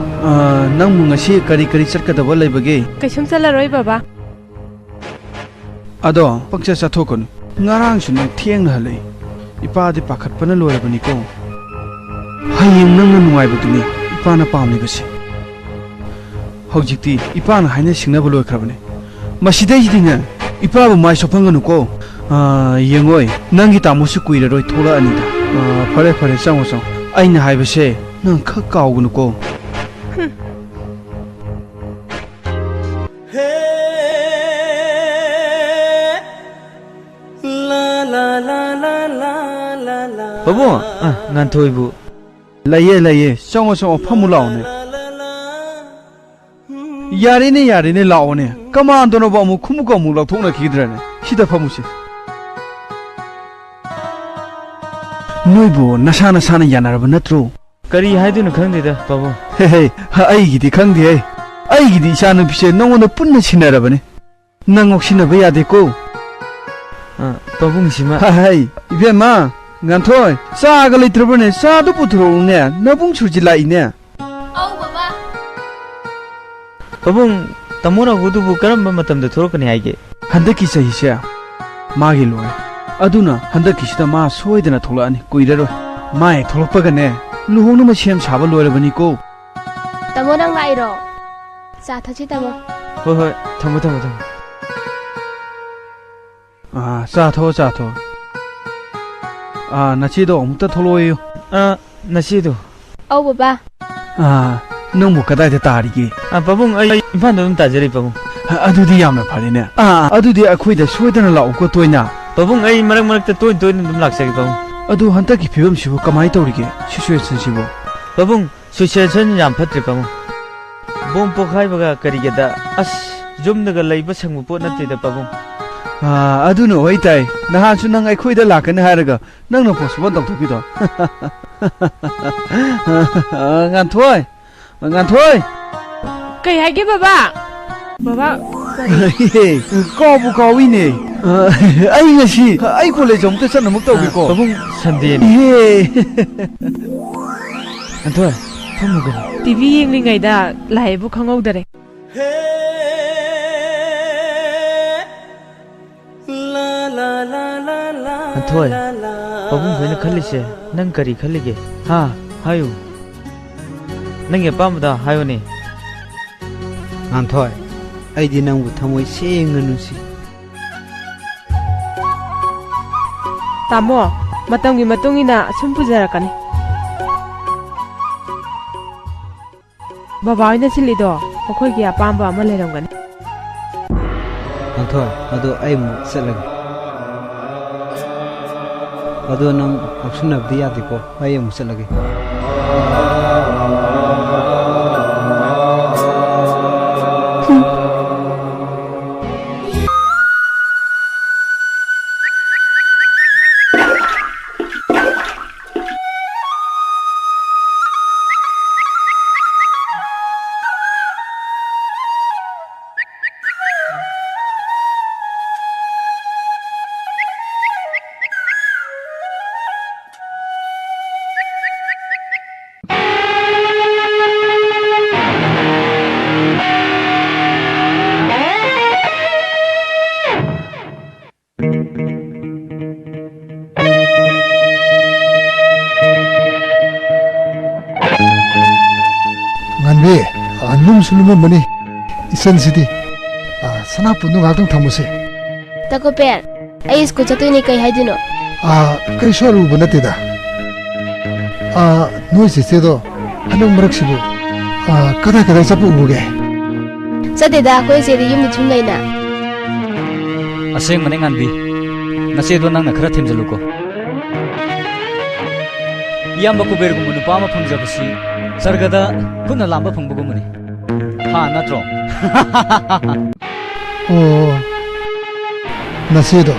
ꯑ, ꯅꯪꯕꯨ ꯉꯁꯤ ꯀꯔꯤ ꯀꯔꯤ ꯆꯠꯀꯗꯕ ꯂꯩꯕꯒꯦ? ꯀꯩꯁꯨꯝ ꯆꯠꯂꯔꯣꯏ ꯕꯕꯥ꯫ ꯑꯗꯣ ꯄꯪꯆꯠ ꯆꯠꯊꯣꯛꯀꯅꯨ꯫ ꯉꯔꯥꯡꯁꯨ ꯅꯪ ꯊꯦꯡꯅ ꯍꯜꯂꯛꯏ꯫ ꯏꯄꯥꯗꯤ ꯄꯥꯈꯠꯄꯅ ꯂꯣꯏꯔꯕꯅꯤꯀꯣ꯫ ꯍꯌꯦꯡ ꯅꯪꯅ ꯅꯨꯡꯉꯥꯏꯕꯗꯨꯅꯤ ꯏꯄꯥꯅ ꯄꯥꯝꯂꯤꯕꯁꯦ꯫ ꯍꯧꯖꯤꯛꯇꯤ ꯏꯄꯥꯅ ꯍꯥꯏꯅ ꯁꯤꯡꯅꯕ ꯂꯣꯏꯈ꯭ꯔꯕꯅꯤ꯫ ꯃꯁꯤꯗꯩꯁꯤꯗꯤꯅꯦ, ꯏꯄꯥꯕꯨ ꯃꯥꯏ ꯁꯣꯛꯍꯟꯒꯅꯨꯀꯣ꯫ ꯑꯥ, ꯌꯦꯡꯉꯣꯏ, ꯅꯪꯒꯤ ꯇꯥꯃꯣꯁꯨ ꯀꯨꯏꯔꯔꯣꯏ ꯊꯣꯛꯂꯛꯑꯅꯤꯗ꯫ ꯑꯥ, ꯐꯔꯦ, ꯐꯔꯦ, ꯆꯪꯉꯣ, ꯆꯪꯉꯣ꯫ ꯑꯩꯅ ꯍꯥꯏꯕꯁꯦ ꯅꯪ ꯈꯛ ꯀꯥꯎꯒꯅꯨꯀꯣ꯫ ꯄꯥꯕꯨꯡ, ꯑ, ꯉꯥꯟꯊꯣꯏꯕꯨ꯫ ꯂꯩꯌꯦ, ꯂꯩꯌꯦ꯫ ꯆꯪꯉꯣ, ꯆꯪꯉꯣ, ꯐꯝꯃꯨ ꯂꯥꯛꯑꯣꯅꯦ꯫ ꯌꯥꯔꯦꯅꯦ, ꯌꯥꯔꯦꯅꯦ, ꯂꯥꯛꯑꯣꯅꯦ꯫ ꯀꯃꯥꯟꯗꯅꯣꯕ ꯑꯃꯨꯛ ꯈꯣꯡꯎꯞꯀ ꯑꯃꯨꯛ ꯂꯧꯊꯣꯛꯅꯈꯤꯗ꯭ꯔꯅꯦ? ꯁꯤꯗ ꯐꯝꯃꯨꯁꯦ꯫ ꯅꯣꯏꯕꯨ ꯅꯁꯥ ꯅꯁꯥꯅ ꯌꯥꯅꯔꯕ ꯅꯠꯇ꯭ꯔꯣ? ꯀꯔꯤ ꯍꯥꯏꯗꯣꯏꯅꯣ ꯈꯪꯗꯦꯗ, ꯄꯥꯕꯨꯡ꯫ ꯍꯦ, ꯍꯦ, ꯑꯩꯒꯤꯗꯤ ꯈꯪꯗꯦꯍꯦ꯫ ꯑꯩꯒꯤꯗꯤ ꯏꯆꯥꯅꯨꯄꯤꯁꯦ ꯅꯉꯣꯟꯗ ꯄꯨꯟꯅ ꯁꯤꯟꯅꯔꯕꯅꯦ꯫ ꯅꯪ ꯉꯥꯎꯁꯤꯟꯅꯕ ꯌꯥꯗꯦꯀꯣ꯫ ꯑ, ꯄꯥꯕꯨꯡꯁꯤꯃ꯫ ꯍꯥ, ꯍꯩ, ꯏꯕꯦꯝꯃ, ꯉꯥꯟꯊꯣꯏ, ꯆꯥꯒ ꯂꯩꯇ꯭ꯔꯕꯅꯦ? ꯆꯥꯗꯨ ꯄꯨꯊꯣꯔꯛꯎꯅꯦ, ꯅꯕꯨꯡ ꯁꯨꯔꯖꯤꯠ ꯂꯥꯛꯏꯅꯦ꯫ ꯑꯧ, ꯕꯕꯥ꯫ ꯄꯥꯕꯨꯡ, ꯇꯥꯃꯣ ꯅꯥꯎꯕꯗꯨꯕꯨ ꯀꯔꯝꯕ ꯃꯇꯝꯗ ꯊꯣꯛꯂꯛꯀꯅꯤ ꯍꯥꯏꯒꯦ? ꯍꯟꯗꯛꯀꯤ ꯆꯍꯤꯁꯦ ꯃꯥꯒꯤ ꯂꯣꯏꯔꯦ꯫ ꯑꯗꯨꯅ ꯍꯟꯗꯛꯀꯤꯁꯤꯗ ꯃꯥ ꯁꯣꯏꯗꯅ ꯊꯣꯛꯂꯛꯑꯅꯤ, ꯀꯨꯏꯔꯔꯣꯏ꯫ ꯃꯥ ꯍꯦꯛ ꯊꯣꯛꯂꯛꯄꯒꯅꯦ, ꯂꯨꯍꯣꯡꯅꯕ ꯁꯦꯝ ꯁꯥꯕ ꯂꯣꯏꯔꯕꯅꯤꯀꯣ꯫ ꯇꯥꯃꯣ, ꯅꯪ ꯂꯥꯛꯏꯔꯣ? ꯆꯥ ꯊꯛꯁꯤ, ꯇꯥꯃꯣ꯫ ꯍꯣꯏ, ꯍꯣꯏ, ꯊꯝꯃꯣ, ꯊꯝꯃꯣ, ꯊꯝꯃꯣ꯫ ꯑꯥ, ꯆꯥ ꯊꯛꯑꯣ, ꯆꯥ ꯊꯛꯑꯣ꯫ ꯑꯥ, ꯅꯆꯦꯗꯣ ꯑꯃꯨꯛꯇ ꯊꯣꯛꯂꯛꯑꯣꯌꯨ꯫ ꯑꯥ, ꯅꯆꯦꯗꯣ? ꯑꯧ, ꯕꯕꯥ꯫ ꯑꯥ, ꯅꯪꯕꯨ ꯀꯗꯥꯏꯗ ꯇꯥꯔꯤꯒꯦ? ꯑꯥ, ꯄꯥꯕꯨꯡ, ꯑꯩ ꯏꯝꯐꯥꯜꯗ ꯑꯗꯨꯝ ꯇꯥꯖꯔꯤ, ꯄꯥꯕꯨꯡ꯫ ꯑ-, ꯑꯗꯨꯗꯤ ꯌꯥꯝꯅ ꯐꯔꯦꯅꯦ꯫ ꯑꯥ, ꯑꯗꯨꯗꯤ ꯑꯩꯈꯣꯏꯗ ꯁꯣꯏꯗꯅ ꯂꯥꯛꯎꯀꯣ, ꯇꯣꯏꯅ꯫ ꯄꯥꯕꯨꯡ, ꯑꯩ ꯃꯔꯛ ꯃꯔꯛꯇ ꯇꯣꯏꯅ ꯇꯣꯏꯅ ꯑꯗꯨꯝ ꯂꯥꯛꯆꯒꯦ, ꯄꯥꯕꯨꯡ꯫ ꯑꯗꯨ ꯍꯟꯗꯛꯀꯤ ꯐꯤꯕꯝꯁꯤꯕꯨ ꯀꯃꯥꯏꯅ ꯇꯧꯔꯤꯒꯦ, ꯁꯤꯆꯨꯋꯦꯁꯟꯁꯤꯕꯨ? ꯄꯥꯕꯨꯡ, ꯁꯤꯆꯨꯋꯦꯁꯟ ꯌꯥꯝ ꯐꯠꯇ꯭ꯔꯦ, ꯄꯥꯕꯨꯡ꯫ ꯕꯣꯝ ꯄꯣꯈꯥꯏꯕꯒ ꯀꯔꯤꯒꯗ, ꯑꯁ, ꯌꯨꯝꯗꯒ ꯂꯩꯕ ꯁꯪꯕ ꯄꯣꯠ ꯅꯠꯇꯦꯗ, ꯄꯥꯕꯨꯡ꯫ ꯑꯥ, ꯑꯗꯨꯅ ꯑꯣꯏ ꯇꯥꯏ꯫ ꯅꯍꯥꯟꯁꯨ ꯅꯪ ꯑꯩꯈꯣꯏꯗ ꯂꯥꯛꯀꯅꯤ ꯍꯥꯏꯔꯒ ꯅꯪꯅ ꯄꯣꯁꯄꯣꯟ ꯇꯧꯊꯣꯛꯈꯤꯗꯣ꯫ ꯉꯥꯟꯊꯣꯏ! ꯉꯥꯟꯊꯣꯏ! ꯀꯩ ꯍꯥꯏꯒꯦ, ꯕꯕꯥ? ꯕꯕꯥ, ꯀꯔꯤ? ꯀꯥꯎꯕꯨ ꯀꯥꯎꯏꯅꯦ꯫ ꯑ, ꯑꯩ ꯉꯁꯤ, ꯑꯩ ꯀꯣꯂꯦꯖ ꯑꯃꯨꯛꯇ ꯆꯠꯅꯕ ꯇꯧꯒꯦꯀꯣ꯫ ꯄꯥꯕꯨꯡ, ꯁꯟꯗꯦꯅꯤ꯫ ꯏꯍꯦ꯫ ꯉꯥꯟꯊꯣꯏ, ꯐꯝꯃꯨ ꯀꯩꯅꯣ꯫ T V ꯌꯦꯡꯂꯤꯉꯩꯗ ꯂꯥꯛꯑꯦꯕꯨ ꯈꯪꯍꯧꯗꯔꯦ꯫ ꯉꯥꯟꯊꯣꯏ, ꯄꯥꯕꯨꯡ ꯈꯣꯏꯅ ꯈꯜꯂꯤꯁꯦ ꯅꯪ ꯀꯔꯤ ꯈꯜꯂꯤꯒꯦ? ꯍꯥ? ꯍꯥꯏꯌꯨ꯫ ꯅꯪꯒꯤ ꯑꯄꯥꯝꯕꯗ ꯍꯥꯏꯌꯨꯅꯦ꯫ ꯉꯥꯟꯊꯣꯏ, ꯑꯩꯗꯤ ꯅꯪꯕꯨ ꯊꯃꯣꯏ ꯁꯦꯡꯅ ꯅꯨꯡꯁꯤ꯫ ꯇꯥꯃꯣ, ꯃꯇꯝꯒꯤ ꯃꯇꯨꯡ ꯏꯟꯅ ꯁꯨꯝ ꯄꯨꯖꯔꯛꯀꯅꯤ꯫ ꯕꯕꯥ ꯍꯣꯏꯅ ꯁꯤꯜꯂꯤꯗꯣ ꯃꯈꯣꯏꯒꯤ ꯑꯄꯥꯝꯕ ꯑꯃ ꯂꯩꯔꯝꯒꯅꯤ꯫ ꯉꯥꯟꯊꯣꯏ, ꯑꯗꯣ ꯑꯩ ꯑꯃꯨꯛ ꯆꯠꯂꯒꯦ꯫ ꯑꯗꯣ ꯅꯪ ꯉꯥꯎꯁꯤꯟꯅꯕꯗꯤ ꯌꯥꯗꯦꯀꯣ, ꯑꯩ ꯑꯃꯨꯛ ꯆꯠꯂꯒꯦ꯫ ꯂꯨꯝꯁꯨ ꯂꯨꯝꯃꯝꯃꯅꯤ ꯏꯆꯟꯁꯤꯗꯤ꯫ ꯑ, ꯁꯅꯥꯄꯨꯟꯗꯨ ꯉꯥꯏꯍꯥꯛꯇꯪ ꯊꯝꯃꯨꯁꯦ꯫ ꯇꯥꯀꯣꯄꯦꯟ, ꯑꯩ ꯁ꯭ꯀꯨꯜ ꯆꯠꯇꯣꯏꯅꯦ, ꯀꯩ ꯍꯥꯏꯗꯣꯏꯅꯣ? ꯑ, ꯀꯩꯁꯨ ꯑꯔꯨꯕ ꯅꯠꯇꯦꯗ꯫ ꯑ, ꯅꯣꯏ ꯆꯦꯆꯦꯗꯣ ꯍꯟꯗꯛ ꯃꯔꯛꯁꯤꯕꯨ, ꯑ, ꯀꯗꯥꯏ ꯀꯗꯥꯏ ꯆꯠꯄ ꯎꯒꯦ? ꯆꯠꯇꯦꯗ, ꯑꯩꯈꯣꯏ ꯆꯦꯗꯤ ꯌꯨꯝꯗ ꯁꯨꯝ ꯂꯩꯅ꯫ ꯑꯁꯦꯡꯕꯅꯦ ꯉꯥꯟꯕꯤ, ꯅꯆꯦꯗꯣ ꯅꯪꯅ ꯈꯔ ꯊꯦꯝꯖꯤꯜꯂꯨꯀꯣ꯫ ꯏꯌꯥꯝꯕ ꯀꯨꯕꯦꯔꯒꯨꯝꯕ ꯅꯨꯄꯥ ꯑꯃ ꯐꯪꯖꯕꯁꯤ ꯁꯔꯒꯗ ꯈꯨꯠꯅ ꯂꯥꯝꯕ ꯐꯪꯕꯒꯨꯝꯕꯅꯤ꯫ ꯍꯥ, ꯅꯠꯇ꯭ꯔꯣ? ꯑꯣ, ꯅꯆꯦꯗꯣ,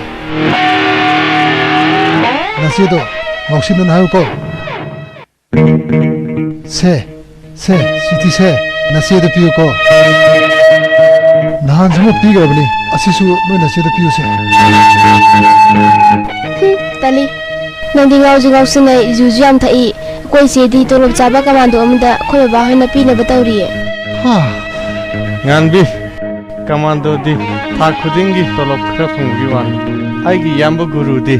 ꯅꯆꯦꯗꯣ ꯉꯥꯎꯁꯤꯟꯅꯅꯨ ꯍꯥꯏꯌꯨꯀꯣ꯫ ꯁꯦ, ꯁꯦ, ꯆꯤꯊꯤꯁꯦ ꯅꯆꯦꯗ ꯄꯤꯌꯨꯀꯣ꯫ ꯅꯍꯥꯟꯁꯨ ꯑꯃ ꯄꯤꯈ꯭ꯔꯕꯅꯤ, ꯑꯁꯤꯁꯨ ꯅꯣꯏ ꯅꯆꯦꯗ ꯄꯤꯌꯨꯁꯦ꯫ ꯍꯨꯝ, ꯇꯜꯂꯤ꯫ ꯅꯪꯗꯤ ꯉꯥꯎꯁꯨ ꯉꯥꯎꯁꯤꯟꯅꯩ, ꯌꯨꯁꯨ ꯌꯥꯝ ꯊꯛꯏ꯫ ꯑꯩꯈꯣꯏ ꯆꯦꯗꯤ ꯇꯣꯂꯣꯞ ꯆꯥꯕ ꯀꯃꯥꯟꯗꯣ ꯑꯃꯗ ꯑꯩꯈꯣꯏ ꯕꯕꯥ ꯍꯣꯏꯅ ꯄꯤꯅꯕ ꯇꯧꯔꯤꯌꯦ꯫ ꯍꯥ꯫ ꯉꯥꯟꯕꯤ, ꯀꯃꯥꯟꯗꯣꯗꯤ ꯊꯥ ꯈꯨꯗꯤꯡꯒꯤ ꯇꯣꯂꯣꯞ ꯈꯔ ꯐꯪꯕꯒꯤ ꯋꯥꯅꯤ꯫ ꯑꯩꯒꯤ ꯏꯌꯥꯝꯕ ꯒꯨꯔꯨꯗꯤ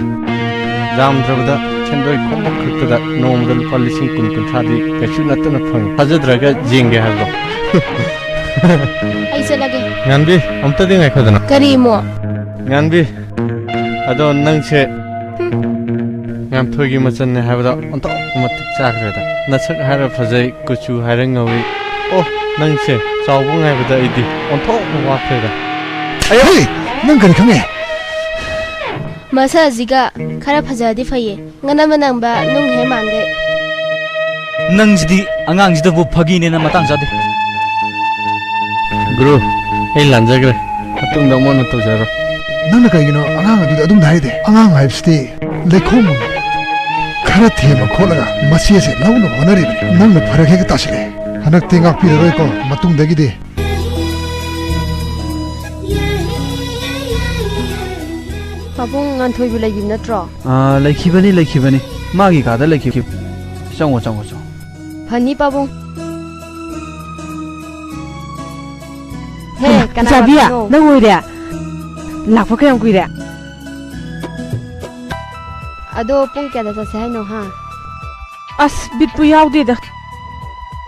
ꯌꯥꯝꯗ꯭ꯔꯕꯗ ꯁꯦꯟꯗꯣꯏ ꯈꯣꯝꯕ ꯈꯛꯇꯗ ꯅꯣꯡꯃꯗ ꯂꯨꯄꯥ ꯂꯤꯁꯤꯡ ꯀꯨꯟ ꯀꯨꯟꯊ꯭ꯔꯥꯗꯤ ꯀꯩꯁꯨ ꯅꯠꯇꯅ ꯐꯪꯉꯤ꯫ ꯊꯥꯖꯗ꯭ꯔꯒ ꯌꯦꯡꯒꯦ ꯍꯥꯏꯕ꯭ꯔꯣ? ꯑꯩ ꯆꯠꯂꯒꯦ꯫ ꯉꯥꯟꯕꯤ, ꯑꯝꯇꯗꯤ ꯉꯥꯏꯈꯣꯗꯅ꯫ ꯀꯔꯤ ꯑꯃꯨꯛ? ꯉꯥꯟꯕꯤ, ꯑꯗꯣ ꯅꯪꯁꯦ ꯍꯨꯝ꯫ ꯉꯥꯟꯊꯣꯏꯒꯤ ꯃꯆꯟꯅꯦ ꯍꯥꯏꯕꯗ ꯑꯣꯟꯊꯣꯛꯄ ꯃꯇꯤꯛ ꯆꯥꯈ꯭ꯔꯦꯗ꯫ ꯅꯁꯛ ꯍꯥꯏꯔ ꯐꯖꯩ, ꯀꯨꯆꯨ ꯍꯥꯏꯔ ꯉꯧꯏ꯫ ꯑꯣ, ꯅꯪꯁꯦ ꯆꯥꯎꯕ ꯉꯥꯏꯕꯗ ꯑꯩꯗꯤ ꯑꯣꯟꯊꯣꯛꯅ ꯋꯥꯈ꯭ꯔꯦꯗ꯫ ꯑꯌꯣ! ꯍꯦ! ꯅꯪ ꯀꯔꯤ ꯈꯪꯉꯦ? ꯃꯁꯛ ꯑꯁꯤꯒ ꯈꯔ ꯐꯖꯔꯗꯤ ꯐꯩꯌꯦ꯫ ꯉꯅꯝ ꯃꯅꯝꯕ ꯅꯨꯡ ꯍꯦꯛ ꯃꯥꯟꯒꯩ꯫ ꯅꯪꯁꯤꯗꯤ ꯑꯉꯥꯡꯁꯤꯗꯕꯨ ꯐꯥꯒꯤꯅꯦꯅ ꯃꯇꯥꯡ ꯆꯥꯗꯦ꯫ ꯒꯨꯔꯨ, ꯑꯩ ꯂꯥꯟꯖꯈ꯭ꯔꯦ꯫ ꯃꯇꯨꯡꯗ ꯑꯃꯨꯛ ꯍꯟꯅ ꯇꯧꯖꯔꯣꯏ꯫ ꯅꯪꯅ ꯀꯩꯒꯤꯅꯣ ꯑꯉꯥꯡ ꯑꯗꯨꯗ ꯑꯗꯨꯝ ꯍꯥꯏꯗꯦ? ꯑꯉꯥꯡ ꯍꯥꯏꯕꯁꯤꯗꯤ ꯂꯩꯈꯣꯝ ꯈꯔ ꯊꯦꯝꯃ ꯈꯣꯠꯂꯒ ꯃꯆꯦꯁꯦ ꯂꯧꯅꯕ ꯍꯣꯠꯅꯔꯤꯕꯅꯤ꯫ ꯅꯪꯅ ꯐꯔꯛ ꯍꯦꯛꯇ ꯇꯥꯁꯤꯜꯂꯛꯑꯦ꯫ ꯍꯟꯗꯛꯇꯤ ꯉꯥꯛꯄꯤꯔꯔꯣꯏꯀꯣ, ꯃꯇꯨꯡꯗꯒꯤꯗꯤ꯫ ꯄꯥꯕꯨꯡ, ꯉꯥꯟꯊꯣꯏꯕꯨ ꯂꯩꯈꯤꯕ ꯅꯠꯇ꯭ꯔꯣ? ꯑꯥ, ꯂꯩꯈꯤꯕꯅꯤ, ꯂꯩꯈꯤꯕꯅꯤ꯫ ꯃꯥꯒꯤ ꯀꯥꯗ ꯂꯩꯈꯤꯕꯅꯤ꯫ ꯆꯪꯉꯣ, ꯆꯪꯉꯣ, ꯆꯪꯉꯣ꯫ ꯐꯅꯤ, ꯄꯥꯕꯨꯡ꯫ ꯍꯦ, ꯍꯩꯃꯥ, ꯀꯅꯥ ꯏꯆꯥꯕꯤ, ꯂꯥꯛꯄꯅꯣ? ꯅꯪ ꯑꯣꯏꯔꯦ? ꯂꯥꯛꯄ ꯀꯌꯥꯝ ꯀꯨꯏꯔꯦ? ꯑꯗꯣ ꯄꯨꯡ ꯀꯌꯥꯗ ꯆꯠꯁꯦ ꯍꯥꯏꯅꯣ, ꯍꯥ? ꯑꯁ, ꯕꯤꯠꯄꯨ ꯌꯥꯎꯗꯦꯗ꯫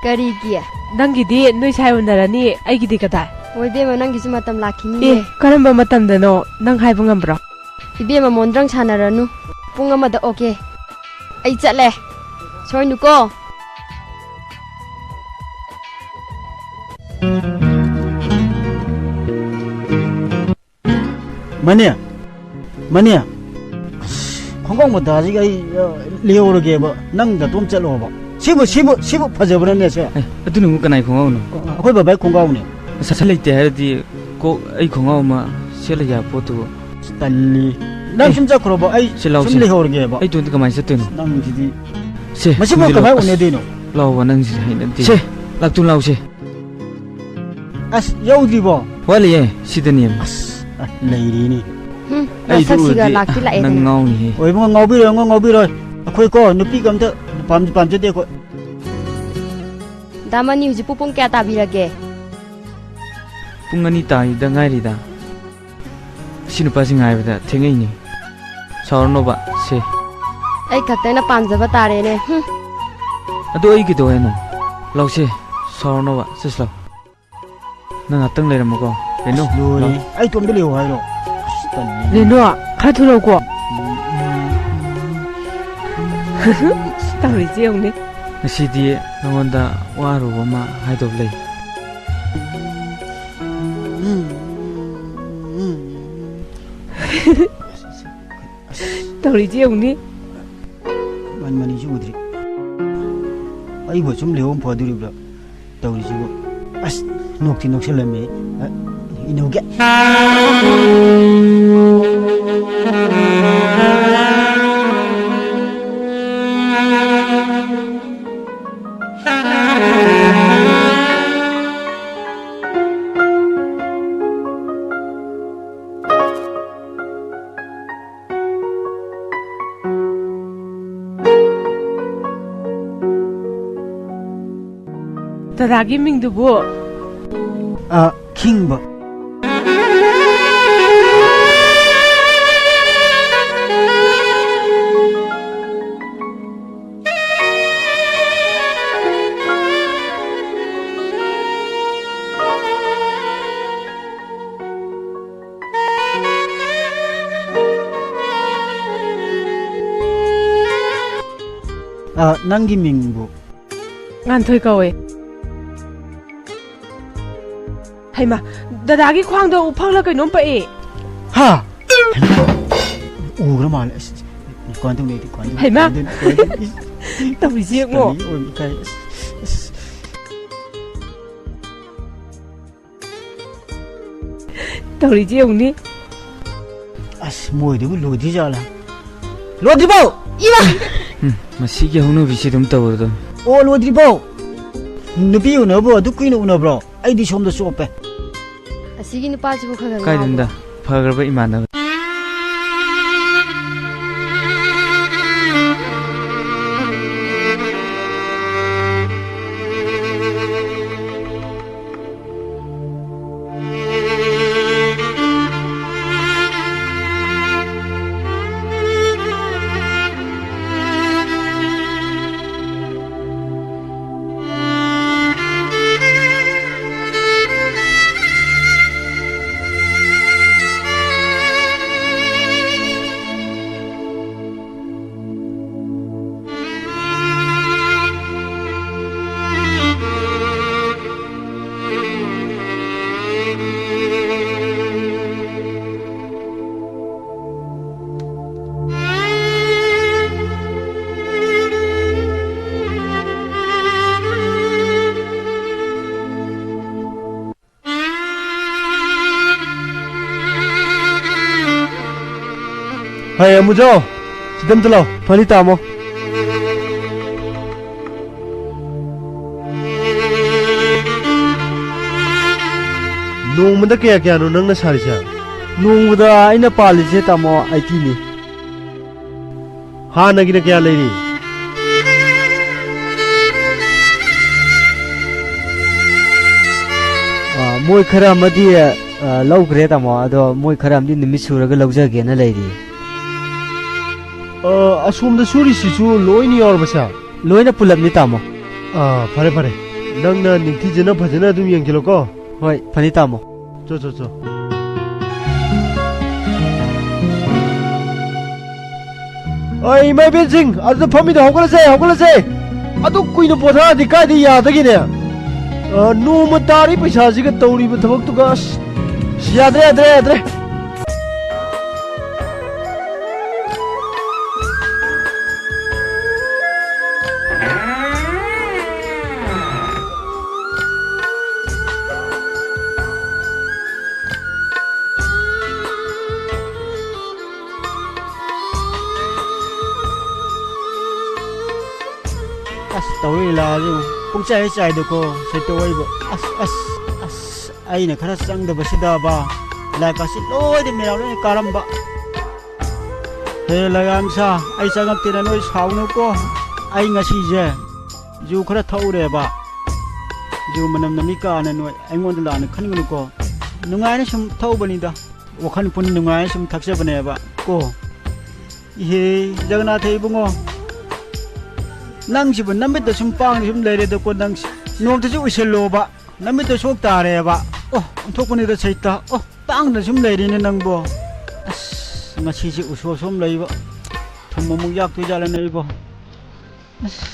ꯀꯔꯤꯒꯤ? ꯅꯪꯒꯤꯗꯤ ꯅꯣꯏ ꯁꯥꯏ ꯎꯅꯔꯅꯤ, ꯑꯩꯒꯤꯗꯤ ꯀꯗꯥꯏ? ꯑꯣ, ꯏꯕꯦꯝꯃ, ꯅꯪꯒꯤꯁꯨ ꯃꯇꯝ ꯂꯥꯛꯈꯤꯅꯤꯌꯦ꯫ ꯑꯦ, ꯀꯔꯝꯕ ꯃꯇꯝꯗꯅꯣ ꯅꯪ ꯍꯥꯏꯕ ꯉꯝꯕ꯭ꯔꯣ? ꯏꯕꯦꯝꯃ, ꯃꯣꯟꯗ꯭ꯔꯪ ꯁꯥꯟꯅꯔꯅꯨ꯫ ꯄꯨꯡ ꯑꯃꯗ ꯑꯣꯀꯦ꯫ ꯑꯩ ꯆꯠꯂꯦ꯫ ꯁꯣꯏꯅꯨꯀꯣ꯫ ꯃꯅꯦ, ꯃꯅꯦ, ꯑꯁ, ꯈꯣꯡꯒ꯭ꯔꯥꯎ ꯃꯇꯥꯁꯤꯒ ꯑꯩ, ꯑ, ꯂꯩꯍꯧꯔꯒꯦꯕ, ꯅꯪ ꯅꯇꯣꯝ ꯆꯠꯂꯣꯕ꯫ ꯁꯤꯕꯨ, ꯁꯤꯕꯨ, ꯁꯤꯕꯨ ꯐꯖꯕ꯭ꯔꯅꯦ ꯁꯦ? ꯑꯦ, ꯑꯗꯨꯅꯕꯨ ꯀꯅꯥꯏ ꯈꯣꯡꯒ꯭ꯔꯥꯎꯅꯣ? ꯑꯩꯈꯣꯏ ꯕꯕꯥꯏ ꯈꯣꯡꯒ꯭ꯔꯥꯎꯅꯦ꯫ ꯄꯩꯁꯥ ꯂꯩꯇꯦ ꯍꯥꯏꯔꯗꯤ ꯀꯣꯛ ꯑꯩ ꯈꯣꯡꯒ꯭ꯔꯥꯎ ꯑꯃ ꯁꯦꯠꯂ ꯌꯥ ꯄꯣꯠꯇꯨꯕꯨ꯫ ꯑꯁ, ꯇꯜꯂꯤ꯫ ꯅꯪ ꯑꯦ, ꯁꯨꯝ ꯆꯠꯈ꯭ꯔꯣꯕ, ꯑꯩ ꯁꯤ ꯂꯥꯎꯁꯦ꯫ ꯁꯨꯝ ꯂꯩꯍꯧꯔꯒꯦꯕ꯫ ꯑꯩ ꯏꯇꯣꯝꯇ ꯀꯃꯥꯏꯅ ꯆꯠꯇꯣꯏꯅꯣ? ꯅꯪꯁꯤꯗꯤ꯫ ꯁꯦ, ꯃꯁꯤꯕꯨ ꯊꯨꯝꯖꯤꯜꯂꯣ꯫ ꯀꯃꯥꯏꯅ ꯑꯁ, ꯎꯅꯗꯣꯏꯅꯣ? ꯂꯥꯎꯕ ꯅꯪꯁꯤꯗꯤ ꯍꯩꯅꯗꯦ꯫ ꯁꯦ, ꯂꯥꯛꯇꯨ ꯂꯥꯎꯁꯦ꯫ ꯑꯁ, ꯌꯧꯗ꯭ꯔꯤꯕꯣ? ꯋꯥꯠꯂꯤꯌꯦ, ꯁꯤꯗꯅꯦ꯫ ꯑꯁ, ꯑ, ꯂꯩꯔꯤꯅꯦ꯫ ꯍꯨꯝ, ꯑꯩꯗꯨ ꯅꯁꯛꯁꯤꯒ ꯎꯔꯗꯤ ꯂꯥꯛꯇꯤ ꯂꯥꯛꯑꯦꯗꯅ꯫ ꯅꯪ ꯉꯥꯎꯅꯤꯍꯦ꯫ ꯑꯣꯏ, ꯏꯕꯨꯡꯉꯣ, ꯉꯥꯎꯕꯤꯔꯣꯏ, ꯉꯥꯎ-, ꯉꯥꯎꯕꯤꯔꯣꯏ꯫ ꯑꯩꯈꯣꯏ ꯀꯣ, ꯅꯨꯄꯤꯒ ꯑꯝꯇ ꯄꯥꯝ-, ꯄꯥꯝꯖꯗꯦ ꯑꯩꯈꯣꯏ꯫ ꯗꯥ ꯃꯅꯤ, ꯍꯧꯖꯤꯛꯄꯨ ꯄꯨꯡ ꯀꯌꯥ ꯇꯥꯕꯤꯔꯒꯦ? ꯄꯨꯡ ꯑꯅꯤ ꯇꯥꯈꯤꯗ ꯉꯥꯏꯔꯤꯗ꯫ ꯁꯤ ꯅꯨꯄꯥꯁꯤ ꯉꯥꯏꯕꯗ ꯊꯦꯡꯉꯛꯏꯅꯤ꯫ ꯁꯥꯎꯔꯅꯣꯕ, ꯁꯦ꯫ ꯑꯩ ꯈꯛꯇꯅ ꯄꯥꯝꯖꯕ ꯇꯥꯔꯦꯅꯦ꯫ ꯍꯨꯝ꯫ ꯑꯗꯨ ꯑꯩ ꯀꯩꯗꯧ ꯍꯥꯏꯅꯣ? ꯂꯥꯎꯁꯦ, ꯁꯥꯎꯔꯅꯣꯕ, ꯁꯦ, ꯁꯤ ꯂꯥꯎ꯫ ꯅꯪ ꯉꯥꯛꯇꯪ ꯂꯩꯔꯝꯃꯨꯀꯣ꯫ ꯀꯩꯅꯣ? ꯑꯁ, ꯂꯣꯏꯔꯦ꯫ ꯂꯥꯎ꯫ ꯑꯩ ꯏꯇꯣꯝꯇ ꯂꯩꯌꯣ ꯍꯥꯏꯔꯣ? ꯑꯁ, ꯇꯜꯂꯤ꯫ ꯔꯦꯅꯣ, ꯈꯔ ꯊꯨꯔꯧꯀꯣ꯫ ꯇꯧꯔꯤꯁꯦ ꯌꯦꯡꯉꯨꯅꯦ꯫ ꯉꯁꯤꯗꯤ ꯅꯉꯣꯟꯗ ꯋꯥꯔꯨꯕ ꯑꯃ ꯍꯥꯏꯗꯧꯕ ꯂꯩ꯫ ꯇꯧꯔꯤꯁꯦ ꯌꯦꯡꯉꯨꯅꯦ꯫ ꯃꯟ-, ꯃꯅꯤꯁꯨ ꯎꯗ꯭ꯔꯤ꯫ ꯑꯩꯕꯨ ꯁꯨꯝ ꯂꯩꯍꯧ ꯐꯗꯣꯔꯤꯕ꯭ꯔꯥ ꯇꯧꯔꯤꯁꯤꯕꯨ? ꯑꯁ, ꯅꯣꯛꯇꯤ ꯅꯣꯛꯁꯜꯂꯝꯃꯦ꯫ ꯑ, ꯏꯅꯧꯒꯦ꯫ ꯗꯗꯥꯒꯤ ꯃꯤꯡꯗꯨꯕꯨ? ꯑ, ꯈꯤꯡꯕ꯫ ꯑ, ꯅꯪꯒꯤ ꯃꯤꯡꯕꯨ? ꯉꯥꯟꯊꯣꯏ ꯀꯧꯋꯦ꯫ ꯍꯩꯃꯥ, ꯗꯗꯥꯒꯤ ꯈ꯭ꯋꯥꯡꯗ ꯎꯐꯛꯂ ꯀꯩꯅꯣꯝ ꯄꯛꯑꯦ꯫ ꯍꯥ? ꯎꯔ ꯃꯥꯜꯂꯦ꯫ ꯑꯁ, ꯀꯃꯥꯏꯅ ꯇꯧꯅꯤ ꯑꯩꯗꯤ? ꯀꯃꯥꯏꯅ ꯇꯧꯅꯤ? ꯍꯩꯃꯥ! ꯀꯃꯥꯏꯅ ꯇꯧꯅꯤ? ꯀꯃꯥꯏꯅ ꯇꯧꯅꯤ? ꯏꯁ, ꯇꯧꯔꯤꯁꯦ ꯌꯦꯡꯉꯣ꯫ ꯇꯜꯂꯤ, ꯑꯣꯏ, ꯏꯀꯥꯏ꯫ ꯑꯁ, ꯑꯁ꯫ ꯇꯧꯔꯤꯁꯦ ꯌꯦꯡꯉꯨꯅꯦ꯫ ꯑꯁ, ꯃꯣꯏꯗꯨꯕꯨ ꯂꯣꯏꯗ꯭ꯔꯤ ꯖꯥꯠꯂꯥ? ꯂꯣꯏꯗ꯭ꯔꯤꯕꯣ? ꯏꯃꯥ! ꯎꯝ, ꯃꯁꯤꯒꯤ ꯍꯧꯅꯕꯤꯁꯤ ꯑꯗꯨꯝ ꯇꯧꯔꯗꯝꯅꯤ꯫ ꯑꯣ, ꯂꯣꯏꯗ꯭ꯔꯤꯕꯣ? ꯅꯨꯄꯤ ꯎꯅꯕꯕꯨ ꯑꯗꯨꯛ ꯀꯨꯏꯅ ꯎꯅꯕ꯭ꯔꯣ? ꯑꯩꯗꯤ ꯁꯣꯝꯗ ꯆꯣꯞꯄꯦ꯫ ꯑꯁꯤꯒꯤ ꯅꯨꯄꯥꯁꯤꯕꯨ ꯈꯔ ꯈꯔ ꯀꯥꯏꯗꯅꯣꯗ, ꯉꯥꯎꯕ꯭ꯔꯣ? ꯐꯈ꯭ꯔꯕ ꯏꯃꯥꯟꯅꯕ꯫ ꯍꯩ, ꯑꯃꯨꯖꯥꯎ, ꯁꯤꯗ ꯑꯝꯇ ꯂꯥꯎ꯫ ꯐꯅꯤ, ꯇꯥꯃꯣ꯫ ꯅꯣꯡꯃꯗ ꯀꯌꯥ ꯀꯌꯥꯅꯣ ꯅꯪꯅ ꯁꯥꯔꯤꯁꯦ? ꯅꯣꯡꯃꯗ ꯑꯩꯅ ꯄꯥꯜꯂꯤꯁꯦ, ꯇꯥꯃꯣ, ꯑꯩꯠꯇꯤꯅꯤ꯫ ꯍꯥꯟꯅꯒꯤꯅ ꯀꯌꯥ ꯂꯩꯔꯤ? ꯑ, ꯃꯣꯏ ꯈꯔ ꯑꯃꯗꯤ, ꯑ, ꯂꯧꯈ꯭ꯔꯦ, ꯇꯥꯃꯣ꯫ ꯑꯗꯣ ꯃꯣꯏ ꯈꯔ ꯑꯃꯗꯤ ꯅꯨꯃꯤꯠ ꯁꯨꯔꯒ ꯂꯧꯖꯒꯦꯅ ꯂꯩꯔꯤ꯫ ꯑ, ꯑꯁꯣꯝꯗ ꯁꯨꯔꯤꯁꯤꯁꯨ ꯂꯣꯏꯅ ꯌꯥꯎꯔꯕ, ꯁꯥꯔ? ꯂꯣꯏꯅ ꯄꯨꯂꯞꯅꯤ, ꯇꯥꯃꯣ꯫ ꯑ, ꯐꯔꯦ, ꯐꯔꯦ꯫ ꯅꯪꯅ ꯅꯤꯡꯊꯤꯖꯅ ꯐꯖꯅ ꯑꯗꯨꯝ ꯌꯦꯡꯁꯤꯜꯂꯣꯀꯣ꯫ ꯍꯣꯏ, ꯐꯅꯤ, ꯇꯥꯃꯣ꯫ ꯆꯣ, ꯆꯣ, ꯆꯣ꯫ ꯑꯩ ꯏꯃꯥ ꯏꯕꯦꯟꯁꯤꯡ, ꯑꯗꯨꯗ ꯐꯝꯃꯤꯗꯣ ꯍꯧꯒꯠꯂꯁꯦ, ꯍꯧꯒꯠꯂꯁꯦ꯫ ꯑꯗꯨ ꯀꯨꯏꯅ ꯄꯣꯊꯥꯔꯗꯤ ꯀꯥꯏꯗ ꯌꯥꯗꯒꯤꯅꯦ? ꯑ, ꯅꯣꯡꯃ ꯇꯥꯔꯤ ꯄꯩꯁꯥꯁꯤꯒ ꯇꯧꯔꯤꯕ ꯊꯕꯛꯇꯨꯒ, ꯑꯁ, ꯑꯁ, ꯌꯥꯗ꯭ꯔꯦ, ꯌꯥꯗ꯭ꯔꯦ, ꯌꯥꯗ꯭ꯔꯦ꯫ ꯑꯁ, ꯇꯧꯔꯤ ꯂꯥꯁꯦ ꯌꯦꯡꯉꯨ꯫ ꯄꯨꯡꯆꯥꯏ ꯆꯥꯏꯗꯀꯣ, ꯁꯦꯠꯇꯣꯛ ꯑꯩꯕꯨ꯫ ꯑꯁ, ꯑꯁ, ꯑꯁ, ꯑꯩꯅ ꯈꯔ ꯆꯪꯗꯕꯁꯤꯗꯕ, ꯂꯥꯏꯛ ꯑꯁꯤ ꯂꯣꯏꯅ ꯃꯌꯥꯝ ꯂꯣꯏꯅ ꯀꯥꯔꯝꯕ꯫ ꯍꯦ ꯂꯩꯔꯥꯝꯁꯥ, ꯑꯩ ꯆꯪꯉꯛꯇꯦꯅ ꯅꯣꯏ ꯁꯥꯎꯅꯨꯀꯣ꯫ ꯑꯩ ꯉꯁꯤꯁꯦ ꯖꯨ ꯈꯔ ꯊꯛꯎꯔꯦꯕ꯫ ꯖꯨ ꯃꯅꯝ ꯅꯝꯃꯤ ꯀꯥꯅ ꯅꯣꯏ ꯑꯩꯉꯣꯟꯗ ꯂꯥꯟꯅ ꯈꯟꯒꯅꯨꯀꯣ꯫ ꯅꯨꯡꯉꯥꯏꯅ ꯁꯨꯝ ꯊꯧꯕꯅꯤꯗ꯫ ꯋꯥꯈꯜ ꯄꯨꯛꯅꯤꯡ ꯅꯨꯡꯉꯥꯏꯅ ꯁꯨꯝ ꯊꯛꯆꯕꯅꯦꯕ ꯀꯣ꯫ ꯏꯍꯦ, ꯖꯒꯅꯥꯊ ꯏꯕꯨꯡꯉꯣ, ꯅꯪꯁꯤꯕꯨ ꯅꯃꯤꯠꯇ ꯁꯨꯝ ꯄꯥꯡꯅ ꯁꯨꯝ ꯂꯩꯔꯦꯗꯀꯣ ꯅꯪꯁꯤ꯫ ꯅꯣꯡꯇꯁꯨ ꯎꯏꯁꯜꯂꯣꯕ, ꯅꯃꯤꯠꯇ ꯁꯣꯛ ꯇꯥꯔꯦꯕ꯫ ꯑꯣ, ꯑꯣꯟꯊꯣꯛꯄꯅꯤꯗ ꯁꯩꯇ꯫ ꯑꯣ, ꯇꯥꯡꯗꯅ ꯁꯨꯝ ꯂꯩꯔꯤꯅꯦ ꯅꯪꯕꯣ꯫ ꯑꯁ, ꯉꯁꯤꯁꯦ ꯎꯁꯣꯞꯁꯨ ꯑꯃ ꯂꯩꯕ꯫ ꯊꯨꯝ ꯑꯃꯨꯛ ꯌꯥꯛꯇꯣꯏ ꯖꯥꯠꯂꯅꯦ ꯑꯩꯕꯣ꯫ ꯑꯁ꯫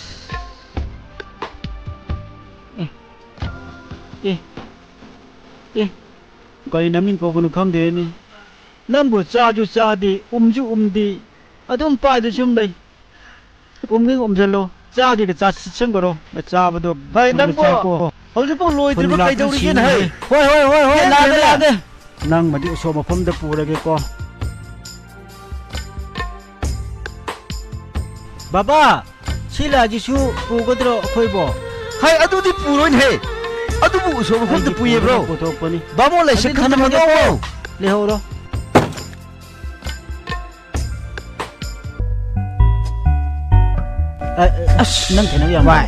ꯑꯦ꯫ ꯑꯦ꯫ ꯑꯦ꯫ ꯀꯔꯤ ꯅꯝꯅꯤꯡ ꯀꯧꯕꯅꯣ ꯈꯪꯗꯦꯅꯦ꯫ ꯅꯪꯕꯨ ꯆꯥꯁꯨ ꯆꯥꯗꯦ, ꯎꯝꯁꯨ ꯎꯝꯗꯦ꯫ ꯑꯗꯨꯝ ꯄꯥꯏꯗꯨ ꯁꯨꯝ ꯂꯩ꯫ ꯎꯝꯒꯦ ꯎꯝꯁꯤꯜꯂꯣ, ꯆꯥꯒꯦꯒ ꯆꯥꯁꯤꯟꯈ꯭ꯔꯣ꯫ ꯆꯥꯕꯗꯣ ꯍꯩ, ꯅꯪꯕꯣ ꯆꯥꯀꯣ꯫ ꯍꯧꯖꯤꯛꯐꯥꯎ ꯂꯣꯏꯗ꯭ꯔꯤꯕ ꯀꯨꯟ ꯂꯥꯛꯇ ꯀꯩꯗꯧꯔꯤꯒꯦꯅ, ꯁꯤꯅꯤ ꯍꯩ? ꯍꯩ꯫ ꯍꯣꯏ, ꯍꯣꯏ, ꯍꯣꯏ, ꯍꯣꯏ, ꯂꯥꯛꯑꯒꯦ, ꯂꯥꯛꯑꯒꯦ꯫ ꯅꯪꯃꯗꯤ ꯎꯁꯣꯞ ꯃꯐꯝꯗ ꯄꯨꯔꯒꯦꯀꯣ꯫ ꯕꯥꯕꯥ, ꯁꯤ ꯂꯥꯏꯁꯤꯁꯨ ꯄꯨꯒꯗ꯭ꯔꯣ ꯑꯩꯈꯣꯏꯕꯣ? ꯍꯩ, ꯑꯗꯨꯗꯤ ꯄꯨꯔꯣꯏꯅꯦꯍꯦ꯫ ꯑꯗꯨꯕꯨ ꯎꯁꯣꯞ ꯃꯐꯝꯗ ꯑꯩꯒꯤ ꯄꯨꯏꯌꯦꯕ꯭ꯔꯣ? ꯄꯨꯅꯕ ꯄꯨꯊꯣꯛꯄꯅꯤ꯫ ꯕꯥꯃꯣꯟ ꯂꯥꯏꯁꯪ ꯑꯗꯨꯗꯤ ꯊꯝꯅꯕ ꯊꯝꯃꯒꯦꯀꯣ꯫ ꯅꯣꯛꯑꯣ꯫ ꯂꯩꯍꯧꯔꯣ꯫ ꯑ, ꯑ, ꯑꯁ, ꯅꯪ ꯊꯦꯡꯅꯕ ꯌꯥꯝ ꯚꯥꯏ꯫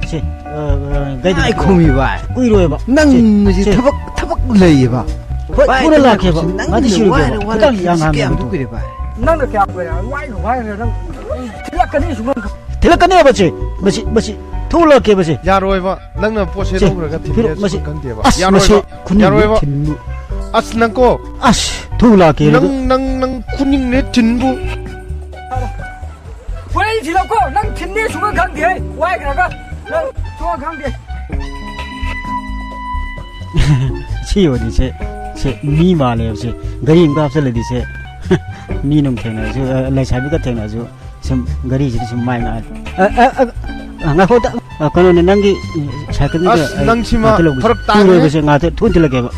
ꯁꯦ, ꯑ, ꯑ, ꯒꯥꯔꯤꯗ ꯉꯥꯏ ꯄꯨꯊꯣꯛꯑꯣ꯫ ꯈꯨꯃꯤ ꯚꯥꯏ꯫ ꯀꯨꯏꯔꯣꯏꯕ꯫ ꯅꯪ ꯁꯦ, ꯉꯁꯤ ꯁꯦ꯫ ꯊꯕꯛ, ꯊꯕꯛ ꯂꯩꯌꯦꯕ꯫ ꯍꯣꯏ, ꯚꯥꯏ, ꯊꯨꯅ ꯊꯕꯛ ꯂꯥꯛꯀꯦꯕ꯫ ꯂꯩꯕꯁꯤ ꯅꯪꯅ ꯉꯥꯏꯗꯤ ꯁꯤꯔꯨꯒꯦꯕ꯫ ꯋꯥꯏꯔ ꯋꯥꯏꯔ ꯈꯤꯇꯪ ꯌꯥꯝ ꯁꯤ ꯉꯥꯡꯉꯦ ꯀꯌꯥꯝ ꯑꯗꯨ꯫ ꯀꯨꯏꯔꯦ ꯚꯥꯏ? ꯅꯪꯅ ꯀꯌꯥꯝ ꯀꯨꯏꯔꯦ? ꯋꯥꯏꯔ ꯋꯥꯏꯔ ꯅꯪ ꯊꯤꯜꯂꯛꯀꯅꯤ ꯁꯨꯡꯉꯝ-, ꯊꯤꯜꯂꯛꯀꯅꯦꯕ ꯁꯦ꯫ ꯃꯁꯤ, ꯃꯁꯤ꯫ ꯊꯨꯅ ꯂꯥꯛꯀꯦꯕ ꯁꯦ꯫ ꯌꯥꯔꯣꯏꯕ꯫ ꯅꯪꯅ ꯄꯣꯠꯁꯦ ꯁꯦ, ꯂꯧꯈ꯭ꯔꯒ ꯊꯤꯜꯂꯦ ꯐꯤꯔꯣ-, ꯃꯁꯤ꯫ ꯁꯨꯡ ꯈꯪꯗꯦꯕ꯫ ꯑꯁ, ꯌꯥꯔꯣꯏꯕ꯫ ꯃꯁꯤ ꯈꯨꯅꯤꯡꯗꯤ ꯌꯥꯔꯣꯏꯕ꯫ ꯊꯤꯟꯕꯨ꯫ ꯑꯁ, ꯅꯪꯀꯣ꯫ ꯑꯁ, ꯊꯨꯅ ꯂꯥꯛꯀꯦ ꯅꯪ, ꯑꯗꯨ꯫ ꯅꯪ, ꯅꯪ ꯈꯨꯅꯤꯡꯅꯦ ꯊꯤꯟꯕꯨ꯫ ꯊꯤꯜꯂꯛꯀꯣ, ꯅꯪ ꯊꯤꯟꯅꯤ ꯁꯨꯡꯈꯪ ꯈꯪꯗꯦ, ꯍꯦ, ꯋꯥꯏꯈ꯭ꯔꯒ ꯅꯪ ꯁꯨꯡꯈꯪ ꯈꯪꯗꯦ꯫ ꯁꯤ ꯑꯣꯏꯔꯗꯤ ꯁꯦ, ꯁꯦ ꯃꯤ ꯃꯥꯜꯂꯦꯕ ꯁꯦ꯫ ꯒꯥꯔꯤ ꯑꯃꯒ ꯍꯥꯞꯆꯜꯂꯗꯤ ꯁꯦ, ꯃꯤ ꯅꯨꯡ ꯊꯦꯡꯅꯔꯁꯨ, ꯑ, ꯂꯩꯁꯥꯕꯤꯒ ꯊꯦꯡꯅꯔꯁꯨ ꯁꯨꯝ ꯒꯥꯔꯤꯁꯤꯗ ꯁꯨꯝ ꯃꯥꯏ ꯉꯥꯏ-, ꯑ, ꯑ, ꯑ, ꯑ, ꯉꯥꯏꯈꯣ, ꯇ-, ꯑ, ꯀꯩꯅꯣꯅꯦ, ꯅꯪꯒꯤ ꯁꯥꯏꯀꯜꯗꯨꯗ, ꯑꯁ, ꯑꯩ ꯅꯪꯁꯤꯃ ꯉꯥꯛꯇ ꯂꯧꯒꯦ꯫ ꯐꯔꯛ ꯇꯥꯔꯦ꯫ ꯇꯨꯔꯣꯏꯕꯁꯦ ꯉꯥꯛꯇ ꯊꯣꯛꯍꯟꯁꯤꯜꯂꯛꯀꯦꯕ꯫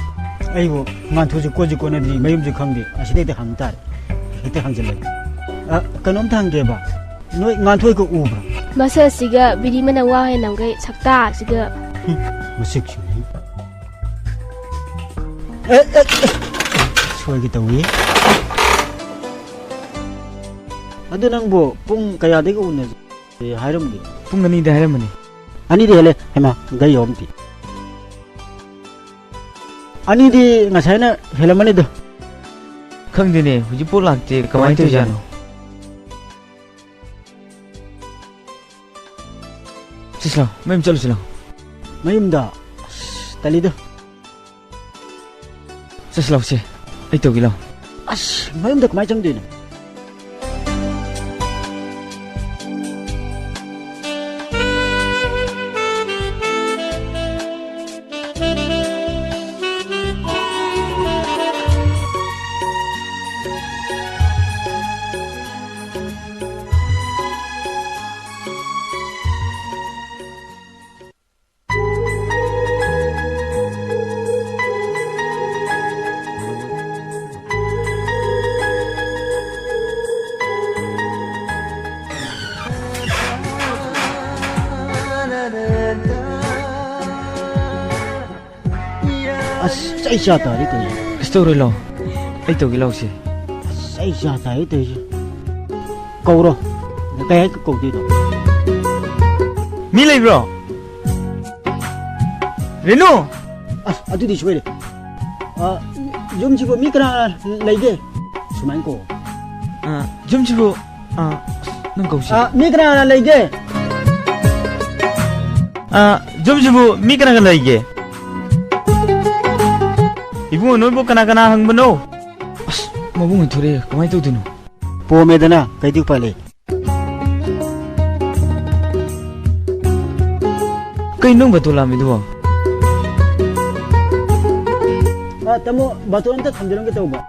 ꯑꯩꯕꯨ ꯉꯥꯟꯊꯣꯏꯁꯨ ꯀꯣꯟꯁꯨ ꯀꯣꯟꯅꯗ꯭ꯔꯤ, ꯃꯌꯨꯝꯁꯨ ꯈꯪꯗꯦ꯫ ꯑꯁꯤꯗ ꯍꯦꯛꯇ ꯍꯪ ꯇꯥꯔꯦ꯫ ꯍꯦꯛꯇ ꯍꯪꯖꯤꯜꯂꯒꯦ꯫ ꯑ, ꯀꯩꯅꯣꯝꯇ ꯍꯪꯒꯦꯕ꯫ ꯅꯣꯏ ꯉꯥꯟꯊꯣꯏꯒ ꯎꯕ꯭ꯔꯥ? ꯃꯁꯛꯁꯤꯒ ꯕꯤꯔꯤ ꯃꯅꯝ ꯋꯥ ꯍꯦꯟꯅ ꯅꯝꯒꯩ ꯁꯛꯇꯥꯁꯤꯒ꯫ ꯃꯁꯛꯁꯤꯡꯁꯤ꯫ ꯑꯦ, ꯑꯦ, ꯑꯦ, ꯁꯣꯏꯒꯦ ꯇꯧꯏ꯫ ꯑꯗꯨ ꯅꯪꯕꯨ ꯄꯨꯡ ꯀꯌꯥꯗꯒꯤ ꯎꯅꯁꯦ ꯍꯥꯏꯔꯝꯒꯦ? ꯄꯨꯡ ꯑꯅꯤꯗ ꯍꯥꯏꯔꯝꯕꯅꯤ꯫ ꯑꯅꯤꯗꯤ ꯍꯦꯜꯂꯦ꯫ ꯍꯩꯃꯥ, ꯒꯥꯔꯤ ꯌꯧꯔꯝꯗꯦ꯫ ꯑꯅꯤꯗꯤ ꯉꯁꯥꯏꯅ ꯍꯦꯜꯂꯝꯃꯅꯤꯗ꯫ ꯈꯪꯗꯦꯅꯦ, ꯍꯧꯖꯤꯛꯐꯥꯎ ꯂꯥꯛꯇꯦ, ꯀꯃꯥꯏꯅ ꯇꯧꯔꯤꯖꯥꯠꯅꯣ? ꯆꯠꯁꯤ ꯂꯥꯎ, ꯃꯌꯨꯝ ꯆꯠꯂꯨꯁꯤ ꯂꯥꯎ꯫ ꯃꯌꯨꯝꯗ? ꯑꯁ, ꯇꯜꯂꯤꯗ꯫ ꯆꯠꯁꯤ ꯂꯥꯎꯁꯦ, ꯑꯩ ꯇꯧꯒꯦ ꯂꯥꯎ꯫ ꯑꯁ, ꯃꯌꯨꯝꯗ ꯀꯃꯥꯏꯅ ꯆꯪꯗꯣꯏꯅꯣ? ꯑꯁ, ꯆꯩ ꯆꯥ ꯇꯥꯔꯦ ꯇꯧꯔꯤꯁꯦ꯫ ꯑꯁ, ꯇꯧꯔꯣꯏ ꯂꯥꯎ꯫ ꯑꯩ ꯇꯧꯒꯦ ꯂꯥꯎꯁꯦ꯫ ꯑꯁ, ꯆꯩ ꯆꯥ ꯇꯥꯔꯦ ꯇꯧꯔꯤꯁꯦ꯫ ꯀꯧꯔꯣ꯫ ꯀꯩ ꯍꯥꯏ ꯀꯧꯗꯣꯏꯅꯣ? ꯃꯤ ꯂꯩꯕ꯭ꯔꯣ? ꯔꯦꯅꯨ! ꯑꯁ, ꯑꯗꯨꯗꯤ ꯁꯣꯏꯔꯦ꯫ ꯑ, ꯌꯨꯝꯁꯤꯕꯨ ꯃꯤ ꯀꯅꯥ ꯀꯅꯥ ꯂꯩꯒꯦ? ꯁꯨꯃꯥꯏꯅ ꯀꯧ꯫ ꯑ, ꯌꯨꯝꯁꯤꯕꯨ, ꯑ, ꯅꯪ ꯀꯧꯁꯤ꯫ ꯑ, ꯃꯤ ꯀꯅꯥ ꯀꯅꯥ ꯂꯩꯒꯦ? ꯑ, ꯌꯨꯝꯁꯤꯕꯨ ꯃꯤ ꯀꯅꯥ ꯀꯅꯥ ꯂꯩꯒꯦ? ꯏꯕꯨꯡꯉꯣ, ꯅꯣꯏꯕꯨ ꯀꯅꯥ ꯀꯅꯥ ꯍꯪꯕꯅꯣ? ꯑꯁ, ꯃꯕꯨꯡ ꯊꯣꯔꯛꯑꯦ, ꯀꯃꯥꯏꯅ ꯇꯧꯗꯣꯏꯅꯣ? ꯄꯣꯝꯃꯦꯗꯅ, ꯀꯩꯗꯤ ꯎꯄꯥꯏ ꯂꯩ? ꯀꯩꯅꯣ ꯅꯪ ꯕꯥꯇꯣꯟ ꯂꯥꯝꯃꯤꯗꯨꯕꯣ? ꯑ, ꯇꯥꯃꯣ, ꯕꯥꯇꯣꯟ ꯑꯝꯇ ꯊꯝꯖꯔꯝꯒꯦ ꯇꯧꯕ꯫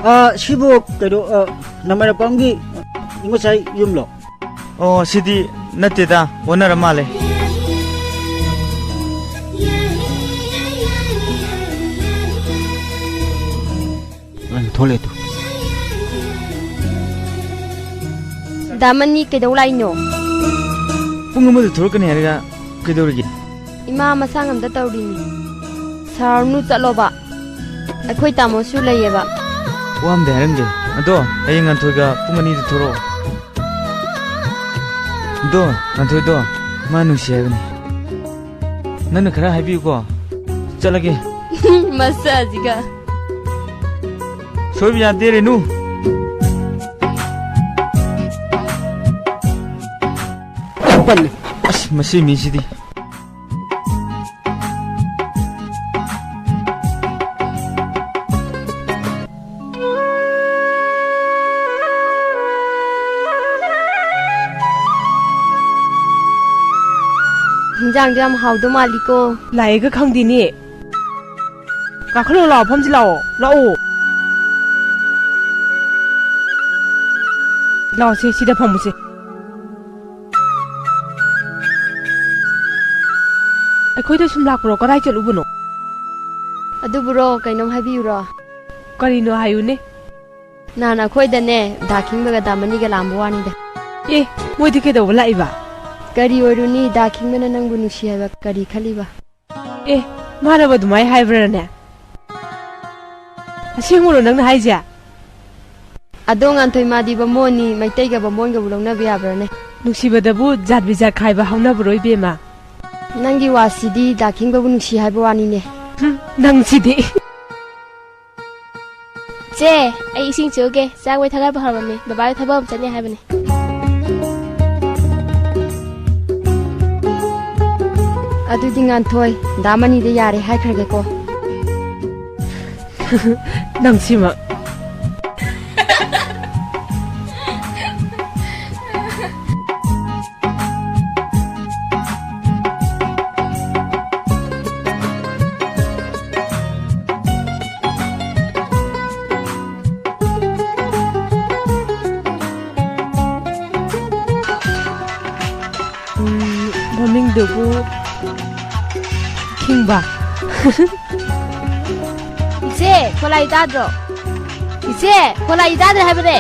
ꯑ, ꯁꯤꯕꯨ ꯀꯩꯅꯣ, ꯑ, ꯅꯃꯥꯏꯔꯄꯥꯝꯒꯤ ꯉꯁꯥꯏ ꯌꯨꯝꯂꯣ? ꯑꯣ, ꯁꯤꯗꯤ ꯅꯠꯇꯦꯗ, ꯑꯣꯟꯅꯔ ꯃꯥꯜꯂꯦ꯫ ꯑ, ꯊꯣꯛꯂꯛꯑꯦ ꯇꯨ꯫ ꯗꯥ ꯃꯅꯤ ꯀꯩꯗꯧ ꯂꯥꯛꯏꯅꯣ? ꯄꯨꯡ ꯑꯃꯗ ꯊꯣꯛꯂꯛꯀꯅꯤ ꯍꯥꯏꯔꯒ ꯀꯩꯗꯧꯔꯤꯒꯦ? ꯏꯃꯥ ꯃꯁꯥ ꯉꯝꯗ ꯇꯧꯔꯤꯅꯤ꯫ ꯁꯥꯎꯔꯅꯨ, ꯆꯠꯂꯣꯕ꯫ ꯑꯩꯈꯣꯏ ꯇꯥꯃꯣꯁꯨ ꯂꯩꯌꯦꯕ꯫ ꯋꯥ ꯑꯝꯗꯤ ꯍꯥꯏꯔꯝꯒꯦ꯫ ꯑꯗꯣ ꯍꯌꯦꯡ ꯉꯥꯟꯊꯣꯏꯒ ꯄꯨꯡ ꯑꯅꯤꯗ ꯊꯣꯛꯂꯛꯑꯣ꯫ ꯑꯗꯣ ꯉꯥꯟꯊꯣꯏꯗꯣ ꯃꯥ ꯅꯨꯡꯁꯤ ꯍꯥꯏꯕꯅꯤ꯫ ꯅꯪꯅ ꯈꯔ ꯍꯥꯏꯕꯤꯌꯨꯀꯣ꯫ ꯆꯠꯂꯒꯦ꯫ ꯃꯁꯛꯁꯤꯒ꯫ ꯁꯣꯏꯕ ꯌꯥꯗꯦ, ꯔꯦꯅꯨ꯫ ꯄꯜꯂꯦ꯫ ꯑꯁ, ꯃꯁꯤ ꯃꯤꯁꯤꯗꯤ꯫ ꯍꯤꯟꯖꯥꯡꯗꯣ ꯌꯥꯝ ꯍꯥꯎꯗꯧ ꯃꯥꯜꯂꯤꯀꯣ꯫ ꯂꯥꯛꯑꯦꯒ ꯈꯪꯗꯦꯅꯦ꯫ ꯀꯥꯈꯠꯂꯣ ꯂꯥꯛꯑꯣ, ꯐꯝꯁꯤ ꯂꯥꯛꯑꯣ, ꯂꯥꯛꯑꯣ꯫ ꯂꯥꯛꯑꯣꯁꯦ, ꯁꯤꯗ ꯐꯝꯃꯨꯁꯦ꯫ ꯑꯩꯈꯣꯏꯗ ꯁꯨꯝ ꯂꯥꯛꯄ꯭ꯔꯣ? ꯀꯗꯥꯏ ꯆꯠꯂꯨꯕꯅꯣ? ꯑꯗꯨꯕꯨꯔꯣ, ꯀꯩꯅꯣꯝ ꯍꯥꯏꯕꯤꯌꯨꯔꯣ? ꯀꯔꯤꯅꯣ ꯍꯥꯏꯌꯨꯅꯦ꯫ ꯅꯍꯥꯟ ꯑꯩꯈꯣꯏꯗꯅꯦ, ꯗꯥ ꯈꯤꯡꯕꯒ ꯗꯥ ꯃꯅꯤꯒ ꯂꯥꯛꯑꯝꯕ ꯋꯥꯅꯤꯗ꯫ ꯑꯦ, ꯃꯣꯏꯗꯤ ꯀꯩꯗꯧꯕ ꯂꯥꯛꯏꯕ? ꯀꯔꯤ ꯑꯣꯏꯔꯨꯅꯤ, ꯗꯥ ꯈꯤꯡꯕꯅ ꯅꯪꯕꯨ ꯅꯨꯡꯁꯤ ꯍꯥꯏꯕ ꯀꯔꯤ ꯈꯜꯂꯤꯕ? ꯑꯦ, ꯃꯥꯅꯕ ꯑꯗꯨꯃꯥꯏ ꯍꯥꯏꯕ꯭ꯔꯥꯅꯦ? ꯑꯁꯦꯡꯕꯔꯣ ꯅꯪꯅ ꯍꯥꯏꯁꯦ? ꯑꯗꯣ ꯉꯥꯟꯊꯣꯏ, ꯃꯥꯗꯤ ꯕꯥꯃꯣꯟꯅꯤ, ꯃꯩꯇꯩꯒ ꯕꯥꯃꯣꯟꯒꯕꯨ ꯂꯧꯅꯕ ꯌꯥꯕ꯭ꯔꯥꯅꯦ? ꯅꯨꯡꯁꯤꯕꯗꯕꯨ ꯖꯥꯠ ꯕꯤꯖꯥꯠ ꯈꯥꯏꯕ ꯍꯧꯅꯕ꯭ꯔꯣ ꯏꯕꯦꯝꯃ? ꯅꯪꯒꯤ ꯋꯥꯁꯤꯗꯤ ꯗꯥ ꯈꯤꯡꯕꯕꯨ ꯅꯨꯡꯁꯤ ꯍꯥꯏꯕ ꯋꯥꯅꯤꯅꯦ꯫ ꯍꯨꯝ, ꯅꯪꯁꯤꯗꯤ꯫ ꯆꯦ, ꯑꯩ ꯏꯁꯤꯡ ꯆꯦꯎꯒꯦ꯫ ꯆꯥꯛ ꯃꯩ ꯊꯥꯒꯠꯄ ꯍꯧꯔꯝꯃꯤ꯫ ꯕꯕꯥꯗꯣ ꯊꯕꯛ ꯑꯃ ꯆꯠꯅꯤ ꯍꯥꯏꯕꯅꯤ꯫ ꯑꯗꯨꯗꯤ ꯉꯥꯟꯊꯣꯏ, ꯗꯥ ꯃꯅꯤꯗ ꯌꯥꯔꯦ ꯍꯥꯏꯈ꯭ꯔꯒꯦꯀꯣ꯫ ꯅꯪꯁꯤꯃ꯫ ꯑꯗꯨꯕꯨ ꯈꯤꯡꯕ꯫ ꯏꯆꯦ, ꯈꯣꯂꯥꯏ ꯇꯥꯗ꯭ꯔꯣ? ꯏꯆꯦ, ꯈꯣꯂꯥꯏ ꯇꯥꯗ꯭ꯔꯦ ꯍꯥꯏꯕꯅꯦ꯫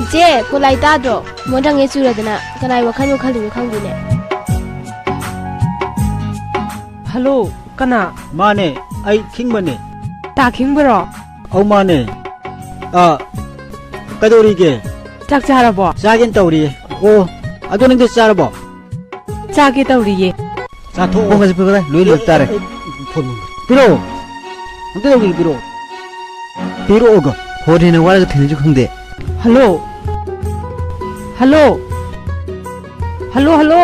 ꯏꯆꯦ, ꯈꯣꯂꯥꯏ ꯇꯥꯗ꯭ꯔꯣ? ꯃꯣꯟꯗ꯭ꯔꯪ ꯍꯦꯛ ꯆꯨꯔꯗꯅ ꯀꯅꯥꯏ ꯋꯥꯈꯜꯕꯨ ꯈꯜꯂꯤꯅꯣ ꯈꯪꯗꯦꯅꯦ꯫ ꯍꯜꯂꯣ, ꯀꯅꯥ? ꯃꯥꯅꯦ, ꯑꯩ ꯈꯤꯡꯕꯅꯦ꯫ ꯇꯥ ꯈꯤꯡꯕꯔꯣ? ꯑꯧ, ꯃꯥꯅꯦ꯫ ꯑꯥ, ꯀꯩꯗꯧꯔꯤꯒꯦ? ꯆꯥꯛ ꯆꯥꯔꯕꯣ? ꯆꯥꯒꯦꯅ ꯇꯧꯔꯤꯌꯦ꯫ ꯑꯣ, ꯑꯗꯣ ꯅꯪꯗꯤ ꯆꯥꯔꯕꯣ? ꯆꯥꯒꯦ ꯇꯧꯔꯤꯌꯦ꯫ ꯆꯥꯊꯣꯛꯑꯣ꯫ ꯄꯨꯡ ꯑꯁꯤ ꯄꯨꯡ ꯀꯗꯥꯏ? ꯂꯣꯏ ꯂꯣꯏꯕ ꯇꯥꯔꯦ꯫ ꯑꯩ ꯐꯣꯟ ꯄꯤꯔꯛꯑꯣ꯫ ꯑꯝꯇ ꯇꯧꯕꯤꯒꯦ, ꯄꯤꯔꯛꯑꯣ꯫ ꯄꯤꯔꯛꯑꯣꯒ꯫ ꯍꯣꯔꯦꯟ ꯍꯦꯟꯅ ꯋꯥꯔꯒ ꯊꯦꯡꯅꯁꯨ ꯈꯪꯗꯦ꯫ ꯍꯜꯂꯣ꯫ ꯍꯜꯂꯣ꯫ Hello, hello.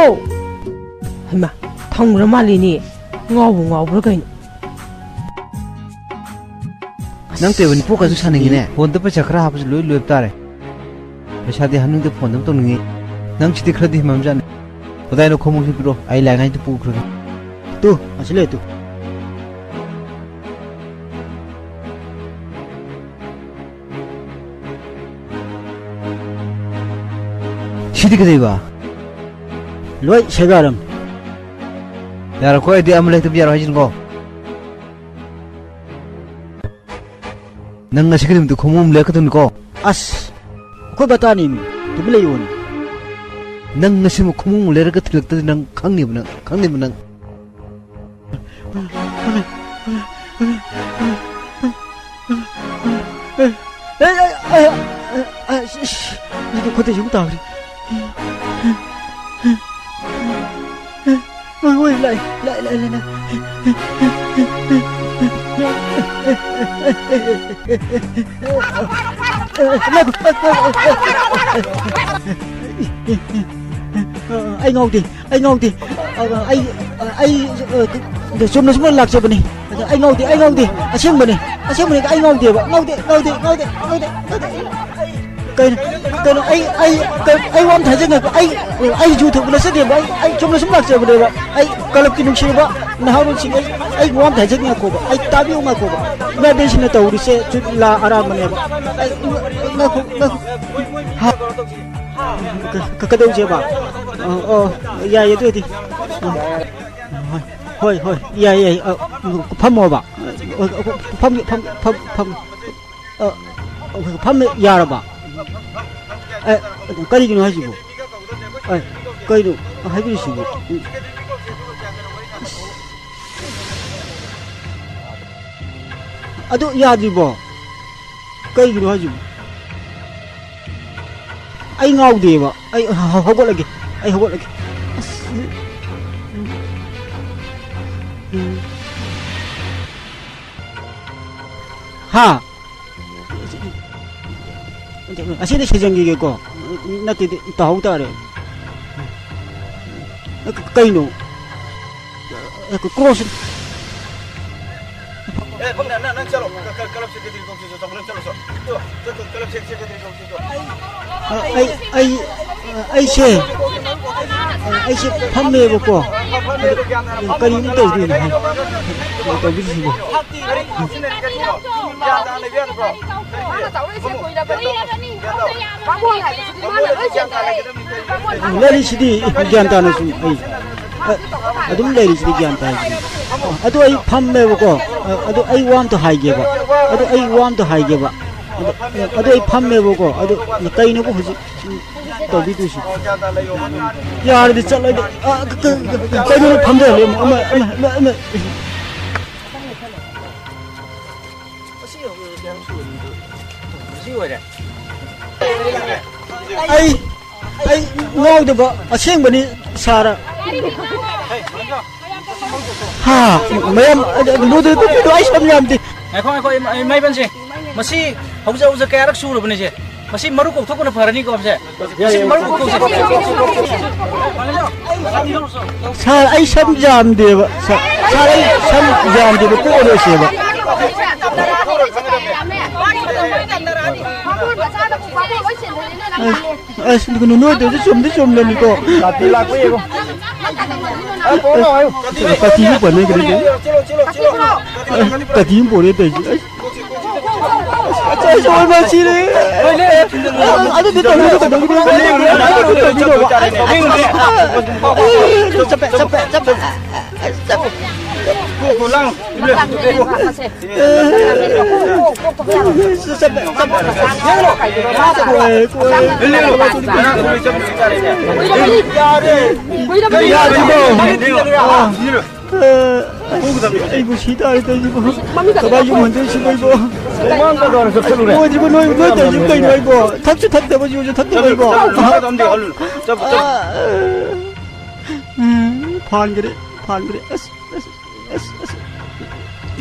ꯍꯩꯃꯥ, ꯊꯝꯈ꯭ꯔ ꯃꯥꯜꯂꯦꯅꯦ꯫ ꯉꯥꯎꯕꯨ ꯉꯥꯎꯕ꯭ꯔꯥ ꯀꯩꯅꯣ? ꯅꯪ ꯇꯧꯕ ꯅꯤꯄꯣꯛꯀꯁꯨ ꯁꯥꯅꯤꯡꯉꯤꯅꯦ꯫ ꯐꯣꯟꯗ ꯄꯩꯁꯥ ꯈꯔ ꯍꯥꯞꯄꯁꯨ ꯂꯣꯏ ꯂꯣꯏꯕ ꯇꯥꯔꯦ꯫ ꯄꯩꯁꯥꯗꯤ ꯍꯥꯞꯅꯤꯡꯗꯦ, ꯐꯣꯟꯗ ꯑꯗꯨꯝ ꯇꯧꯅꯤꯡꯉꯤ꯫ ꯅꯪ ꯁꯤꯗꯤ ꯈꯔꯗꯤ ꯍꯦꯟꯃꯝꯖꯥꯠꯅꯤ꯫ ꯀꯗꯥꯏꯅꯣ ꯈꯣꯡꯎꯞꯁꯤ ꯄꯤꯔꯛꯑꯣ, ꯑꯩ ꯂꯥꯏꯉꯥꯏꯗ ꯄꯨꯈ꯭ꯔꯒꯦ꯫ ꯇꯨ, ꯑꯁꯤ ꯂꯩ ꯇꯨ꯫ ꯁꯤꯗꯤ ꯀꯩꯗꯧꯕ? ꯂꯣꯏ ꯁꯦꯒꯥꯏꯔꯝ꯫ ꯌꯥꯔꯣꯏꯀꯣ, ꯑꯩꯗꯤ ꯑꯃ ꯂꯩꯇꯕ ꯌꯥꯔꯣꯏ ꯍꯥꯏꯁꯤꯅꯤꯀꯣ꯫ ꯅꯪ ꯉꯁꯤ ꯅꯨꯃꯤꯠꯇꯨ ꯈꯣꯡꯎꯞ ꯑꯃ ꯂꯩꯔꯛꯀꯗꯧꯅꯤꯀꯣ꯫ ꯑꯁ, ꯑꯩꯈꯣꯏ ꯕꯇꯥꯅꯤꯃꯤ, ꯇꯨꯃꯤꯟ ꯂꯩꯌꯣꯅꯦ꯫ ꯅꯪ ꯉꯁꯤ ꯈꯣꯡꯎꯞ ꯑꯃ ꯂꯩꯔꯒ ꯊꯤꯜꯂꯛꯇꯗꯤ ꯅꯪ ꯈꯪꯅꯤꯕ ꯅꯪ, ꯈꯪꯅꯤꯕ ꯅꯪ꯫ ꯑꯦ, ꯑꯦ, ꯑꯦ, ꯑꯦ, ꯑꯦ, ꯏꯁ, ꯏꯁ, ꯑꯩꯒꯤ ꯈꯨꯠꯇ ꯌꯨꯡ ꯇꯥꯈ꯭ꯔꯦ꯫ ꯑꯣꯏ, ꯑꯣꯏ, ꯂꯥꯛꯑꯦ, ꯂꯥꯛꯑꯦ, ꯂꯥꯛꯑꯦ, ꯂꯥꯛꯑꯦ꯫ ꯑꯩ ꯉꯥꯎꯗꯦ, ꯑꯩ ꯉꯥꯎꯗꯦ꯫ ꯑꯩ, ꯑꯩ, ꯆꯨꯝꯅ ꯁꯨꯝ ꯂꯥꯛꯆꯕꯅꯤ꯫ ꯑꯩ ꯉꯥꯎꯗꯦ, ꯑꯩ ꯉꯥꯎꯗꯦ꯫ ꯑꯁꯦꯡꯕꯅꯤ, ꯑꯁꯦꯡꯕꯅꯤ, ꯑꯩ ꯉꯥꯎꯗꯦꯕ꯫ ꯉꯥꯎꯗꯦ, ꯉꯥꯎꯗꯦ, ꯉꯥꯎꯗꯦ, ꯉꯥꯎꯗꯦ, ꯉꯥꯎꯗꯦ꯫ ꯀꯩꯅꯣ, ꯀꯩꯅꯣ, ꯑꯩ, ꯑꯩ, ꯀꯩ-, ꯑꯩ ꯋꯥ ꯑꯃ ꯊꯥꯖꯒꯦ꯫ ꯑꯩ, ꯑꯩ ꯌꯨ ꯊꯛꯄ ꯅꯠꯆꯗꯦꯕ꯫ ꯑꯩ, ꯑꯩ ꯆꯨꯝꯅ ꯁꯨꯝ ꯂꯥꯛꯆꯕꯅꯦꯕ꯫ ꯑꯩ ꯀ꯭ꯂꯕꯀꯤ ꯅꯨꯡꯁꯤꯔꯕ ꯅꯍꯥꯔꯣꯜꯁꯤꯡ, ꯑꯩ, ꯑꯩ ꯋꯥ ꯑꯃ ꯊꯥꯖꯒꯦ, ꯉꯥꯏꯈꯣꯕ꯫ ꯑꯩ ꯇꯥꯕꯤꯌꯨ, ꯉꯥꯏꯈꯣꯕ꯫ ꯏꯃꯥ ꯏꯕꯦꯟꯁꯤꯡꯅ ꯇꯧꯔꯤꯁꯦ ꯆꯨ-, ꯂꯥ ꯑꯔꯥꯟꯕꯅꯦꯕ꯫ ꯑꯩ, ꯉꯥꯏꯈꯣ, ꯉꯥꯏꯈꯣ꯫ ꯍꯥ? ꯀ-, ꯀ-, ꯀꯩꯗꯧꯁꯦꯕ? ꯑ, ꯑꯣ, ꯌꯥꯏꯌꯦ, ꯑꯗꯨ ꯑꯣꯏꯗꯤ꯫ ꯑ, ꯍꯣꯏ, ꯍꯣꯏ, ꯍꯣꯏ, ꯌꯥꯏꯌꯦ, ꯌꯥꯏꯌꯦ꯫ ꯑ, ꯐꯝꯃꯣꯕ꯫ ꯑ, ꯑ, ꯐꯝꯒꯦ, ꯐꯝꯒꯦ, ꯐꯝꯒꯦ, ꯐꯝꯒꯦ, ꯐꯝꯒꯦ꯫ ꯑ, ꯑ, ꯐꯝꯃꯦ, ꯌꯥꯔꯕ? ꯑꯦ, ꯀꯔꯤꯒꯤꯅꯣ ꯍꯥꯏꯁꯤꯕꯣ? ꯑꯦ, ꯀꯩꯅꯣ ꯍꯥꯏꯕꯤꯔꯤꯁꯤꯕꯣ? ꯑꯗꯨ ꯌꯥꯗ꯭ꯔꯤꯕꯣ? ꯀꯩꯒꯤꯅꯣ ꯍꯥꯏꯁꯤꯕꯣ? ꯑꯩ ꯉꯥꯎꯗꯦꯕ꯫ ꯑꯩ ꯍ-, ꯍ-, ꯍꯧꯒꯠꯂꯒꯦ꯫ ꯑꯩ ꯍꯧꯒꯠꯂꯒꯦ꯫ ꯑꯁ꯫ ꯍꯥ? ꯑꯁꯤꯗꯤ ꯁꯤꯖꯟꯈꯤꯒꯦꯀꯣ꯫ ꯅꯠꯇꯦꯗꯤ ꯇꯥꯍꯧ ꯇꯥꯔꯦ꯫ ꯀ-, ꯀꯩꯅꯣ? ꯀ꯭ꯔꯣꯁ꯫ ꯑꯦ, ꯈꯣꯡꯅ ꯅꯪ, ꯅꯪ ꯆꯠꯂꯣ꯫ ꯀ-, ꯀ-, ꯀ꯭ꯂꯕ ꯁꯦꯀ꯭ꯔꯦꯇꯔꯤ ꯀꯧꯁꯤ, ꯆꯠꯂꯣ, ꯅꯪ ꯆꯠꯂꯣ, ꯆꯠꯂꯣ꯫ ꯆꯠꯂꯣ, ꯆꯠꯂꯣ, ꯀ꯭ꯂꯕ ꯁꯦꯀ꯭ꯔꯦꯇꯔꯤ ꯀꯧꯁꯤ꯫ ꯑ, ꯑꯩ, ꯑꯩ, ꯑ, ꯑꯩꯁꯦ, ꯑ, ꯑꯩꯁꯦ ꯐꯝꯃꯦꯕꯀꯣ꯫ ꯑꯗꯨ ꯀꯔꯤꯃꯨꯛ ꯇꯧꯗꯣꯏꯅꯣ ꯍꯥꯏ? ꯀꯩꯅꯣ ꯇꯧꯕꯤꯔꯤꯁꯤꯕꯣ? ꯂꯩꯔꯤꯁꯤꯗꯤ ꯒ꯭ꯌꯥꯟ ꯇꯥꯅ ꯁꯨꯝ ꯑꯩ, ꯑ, ꯑꯗꯨꯝ ꯂꯩꯔꯤꯁꯤꯗꯤ ꯒ꯭ꯌꯥꯟ ꯇꯥꯏꯁꯤꯗꯤ꯫ ꯑꯗꯨ ꯑꯩ ꯐꯝꯃꯦꯕꯀꯣ꯫ ꯑ, ꯑꯗꯨ ꯑꯩ ꯋꯥ ꯑꯝꯇ ꯍꯥꯏꯒꯦꯕ꯫ ꯑꯗꯨ ꯑꯩ ꯋꯥ ꯑꯝꯇ ꯍꯥꯏꯒꯦꯕ꯫ ꯑꯗꯨ, ꯑꯗꯨ ꯑꯩ ꯐꯝꯃꯦꯕꯀꯣ꯫ ꯑꯗꯨ ꯀꯩꯅꯣꯕ ꯍꯧꯖꯤꯛ ꯇꯧꯕꯤꯗꯣꯏꯁꯤ? ꯌꯥꯔꯗꯤ ꯆꯠꯂꯒꯦ꯫ ꯑ, ꯀ-, ꯀ-, ꯀ-, ꯀꯩꯅꯣꯅ ꯐꯝꯊꯍꯜꯂꯦ ꯑꯃꯨꯛ꯫ ꯑꯃ, ꯑꯃ, ꯑꯃ, ꯑꯃ꯫ ꯑꯩ, ꯑꯩ ꯉꯥꯎꯗꯕ ꯑꯁꯦꯡꯕꯅꯤ, ꯁꯥꯔ꯫ ꯍꯥ, ꯃꯌꯥꯝ, ꯑꯗꯨ, ꯑꯗꯨ, ꯑꯗꯨ, ꯑꯗꯨ, ꯑꯩ ꯁꯝ ꯌꯥꯝꯗꯦ꯫ ꯉꯥꯏꯈꯣ, ꯉꯥꯏꯈꯣ, ꯏꯃꯥ-, ꯏꯃꯥ ꯏꯕꯟꯁꯦ꯫ ꯃꯁꯤ ꯍꯧꯖꯤꯛ, ꯍꯧꯖꯤꯛ ꯀꯌꯥꯔꯛ ꯁꯨꯔꯕꯅꯤꯁꯦ? ꯃꯁꯤ ꯃꯔꯨ ꯀꯣꯛꯊꯣꯛꯄꯅ ꯐꯔꯅꯤꯀꯣ, ꯃꯁꯦ꯫ ꯃꯁꯤ ꯃꯔꯨ ꯀꯣꯛꯊꯣꯛꯁꯦ꯫ ꯁꯥꯔ, ꯑꯩ ꯁꯝ ꯌꯥꯝꯗꯦꯕ꯫ ꯁꯥꯔ, ꯁꯥꯔ, ꯑꯩ ꯁꯝ ꯌꯥꯝꯗꯦꯕ, ꯀꯣꯛꯑꯔꯣꯏꯁꯦꯕ꯫ ꯑꯁ, ꯀꯩꯅꯣ, ꯅꯣꯏ ꯇꯧꯔꯤꯁꯦ ꯆꯨꯝꯗꯤ ꯆꯨꯝꯗꯅꯤꯀꯣ꯫ ꯀꯥꯇꯤ ꯂꯥꯛꯄ ꯌꯦꯡꯉꯣ꯫ ꯑ, ꯄꯣꯔꯛꯑꯣ ꯂꯥꯛꯑꯣ꯫ ꯀꯥꯇꯤ ꯑꯃ ꯄꯨꯔꯛꯑꯦ ꯇꯧꯔꯤꯁꯦ꯫ ꯑꯁ, ꯑꯩꯁꯨ ꯑꯣꯏꯕ ꯁꯤꯔꯦ꯫ ꯑꯗꯨꯗꯤ ꯇꯧꯕꯤꯔꯣ, ꯇꯧꯕꯤꯔꯣ, ꯇꯧꯕꯤꯔꯣ꯫ ꯆꯠꯄꯦ, ꯆꯠꯄꯦ, ꯆꯠꯄꯦ꯫ ꯆꯠꯄꯦ, ꯆꯠꯄꯦ꯫ ꯌꯥꯔꯦ꯫ ꯀꯔꯤ ꯌꯥꯗ꯭ꯔꯤꯅꯣ? ꯑ, ꯑꯩꯕꯨ ꯁꯤ ꯇꯥꯔꯦ ꯇꯧꯔꯤꯁꯤꯕꯣ꯫ ꯀꯃꯥꯏ ꯌꯨꯝ ꯍꯟꯗꯣꯏꯁꯤꯕꯣ ꯑꯩꯕꯣ? ꯂꯣꯏꯗ꯭ꯔꯤꯕꯣ ꯅꯣꯏ, ꯅꯣꯏ ꯇꯧꯔꯤꯁꯤꯕꯨ ꯀꯩꯅꯣ ꯑꯩꯕꯣ? ꯊꯛꯁꯨ ꯊꯛꯇꯕ, ꯌꯨꯁꯨ ꯊꯛꯇꯕ ꯑꯩꯕꯣ? ꯎꯝ, ꯐꯥꯟꯈ꯭ꯔꯦ, ꯐꯥꯟꯈ꯭ꯔꯦ꯫ ꯑꯁ, ꯑꯁ, ꯑꯁ, ꯑꯁ, ꯑꯁ꯫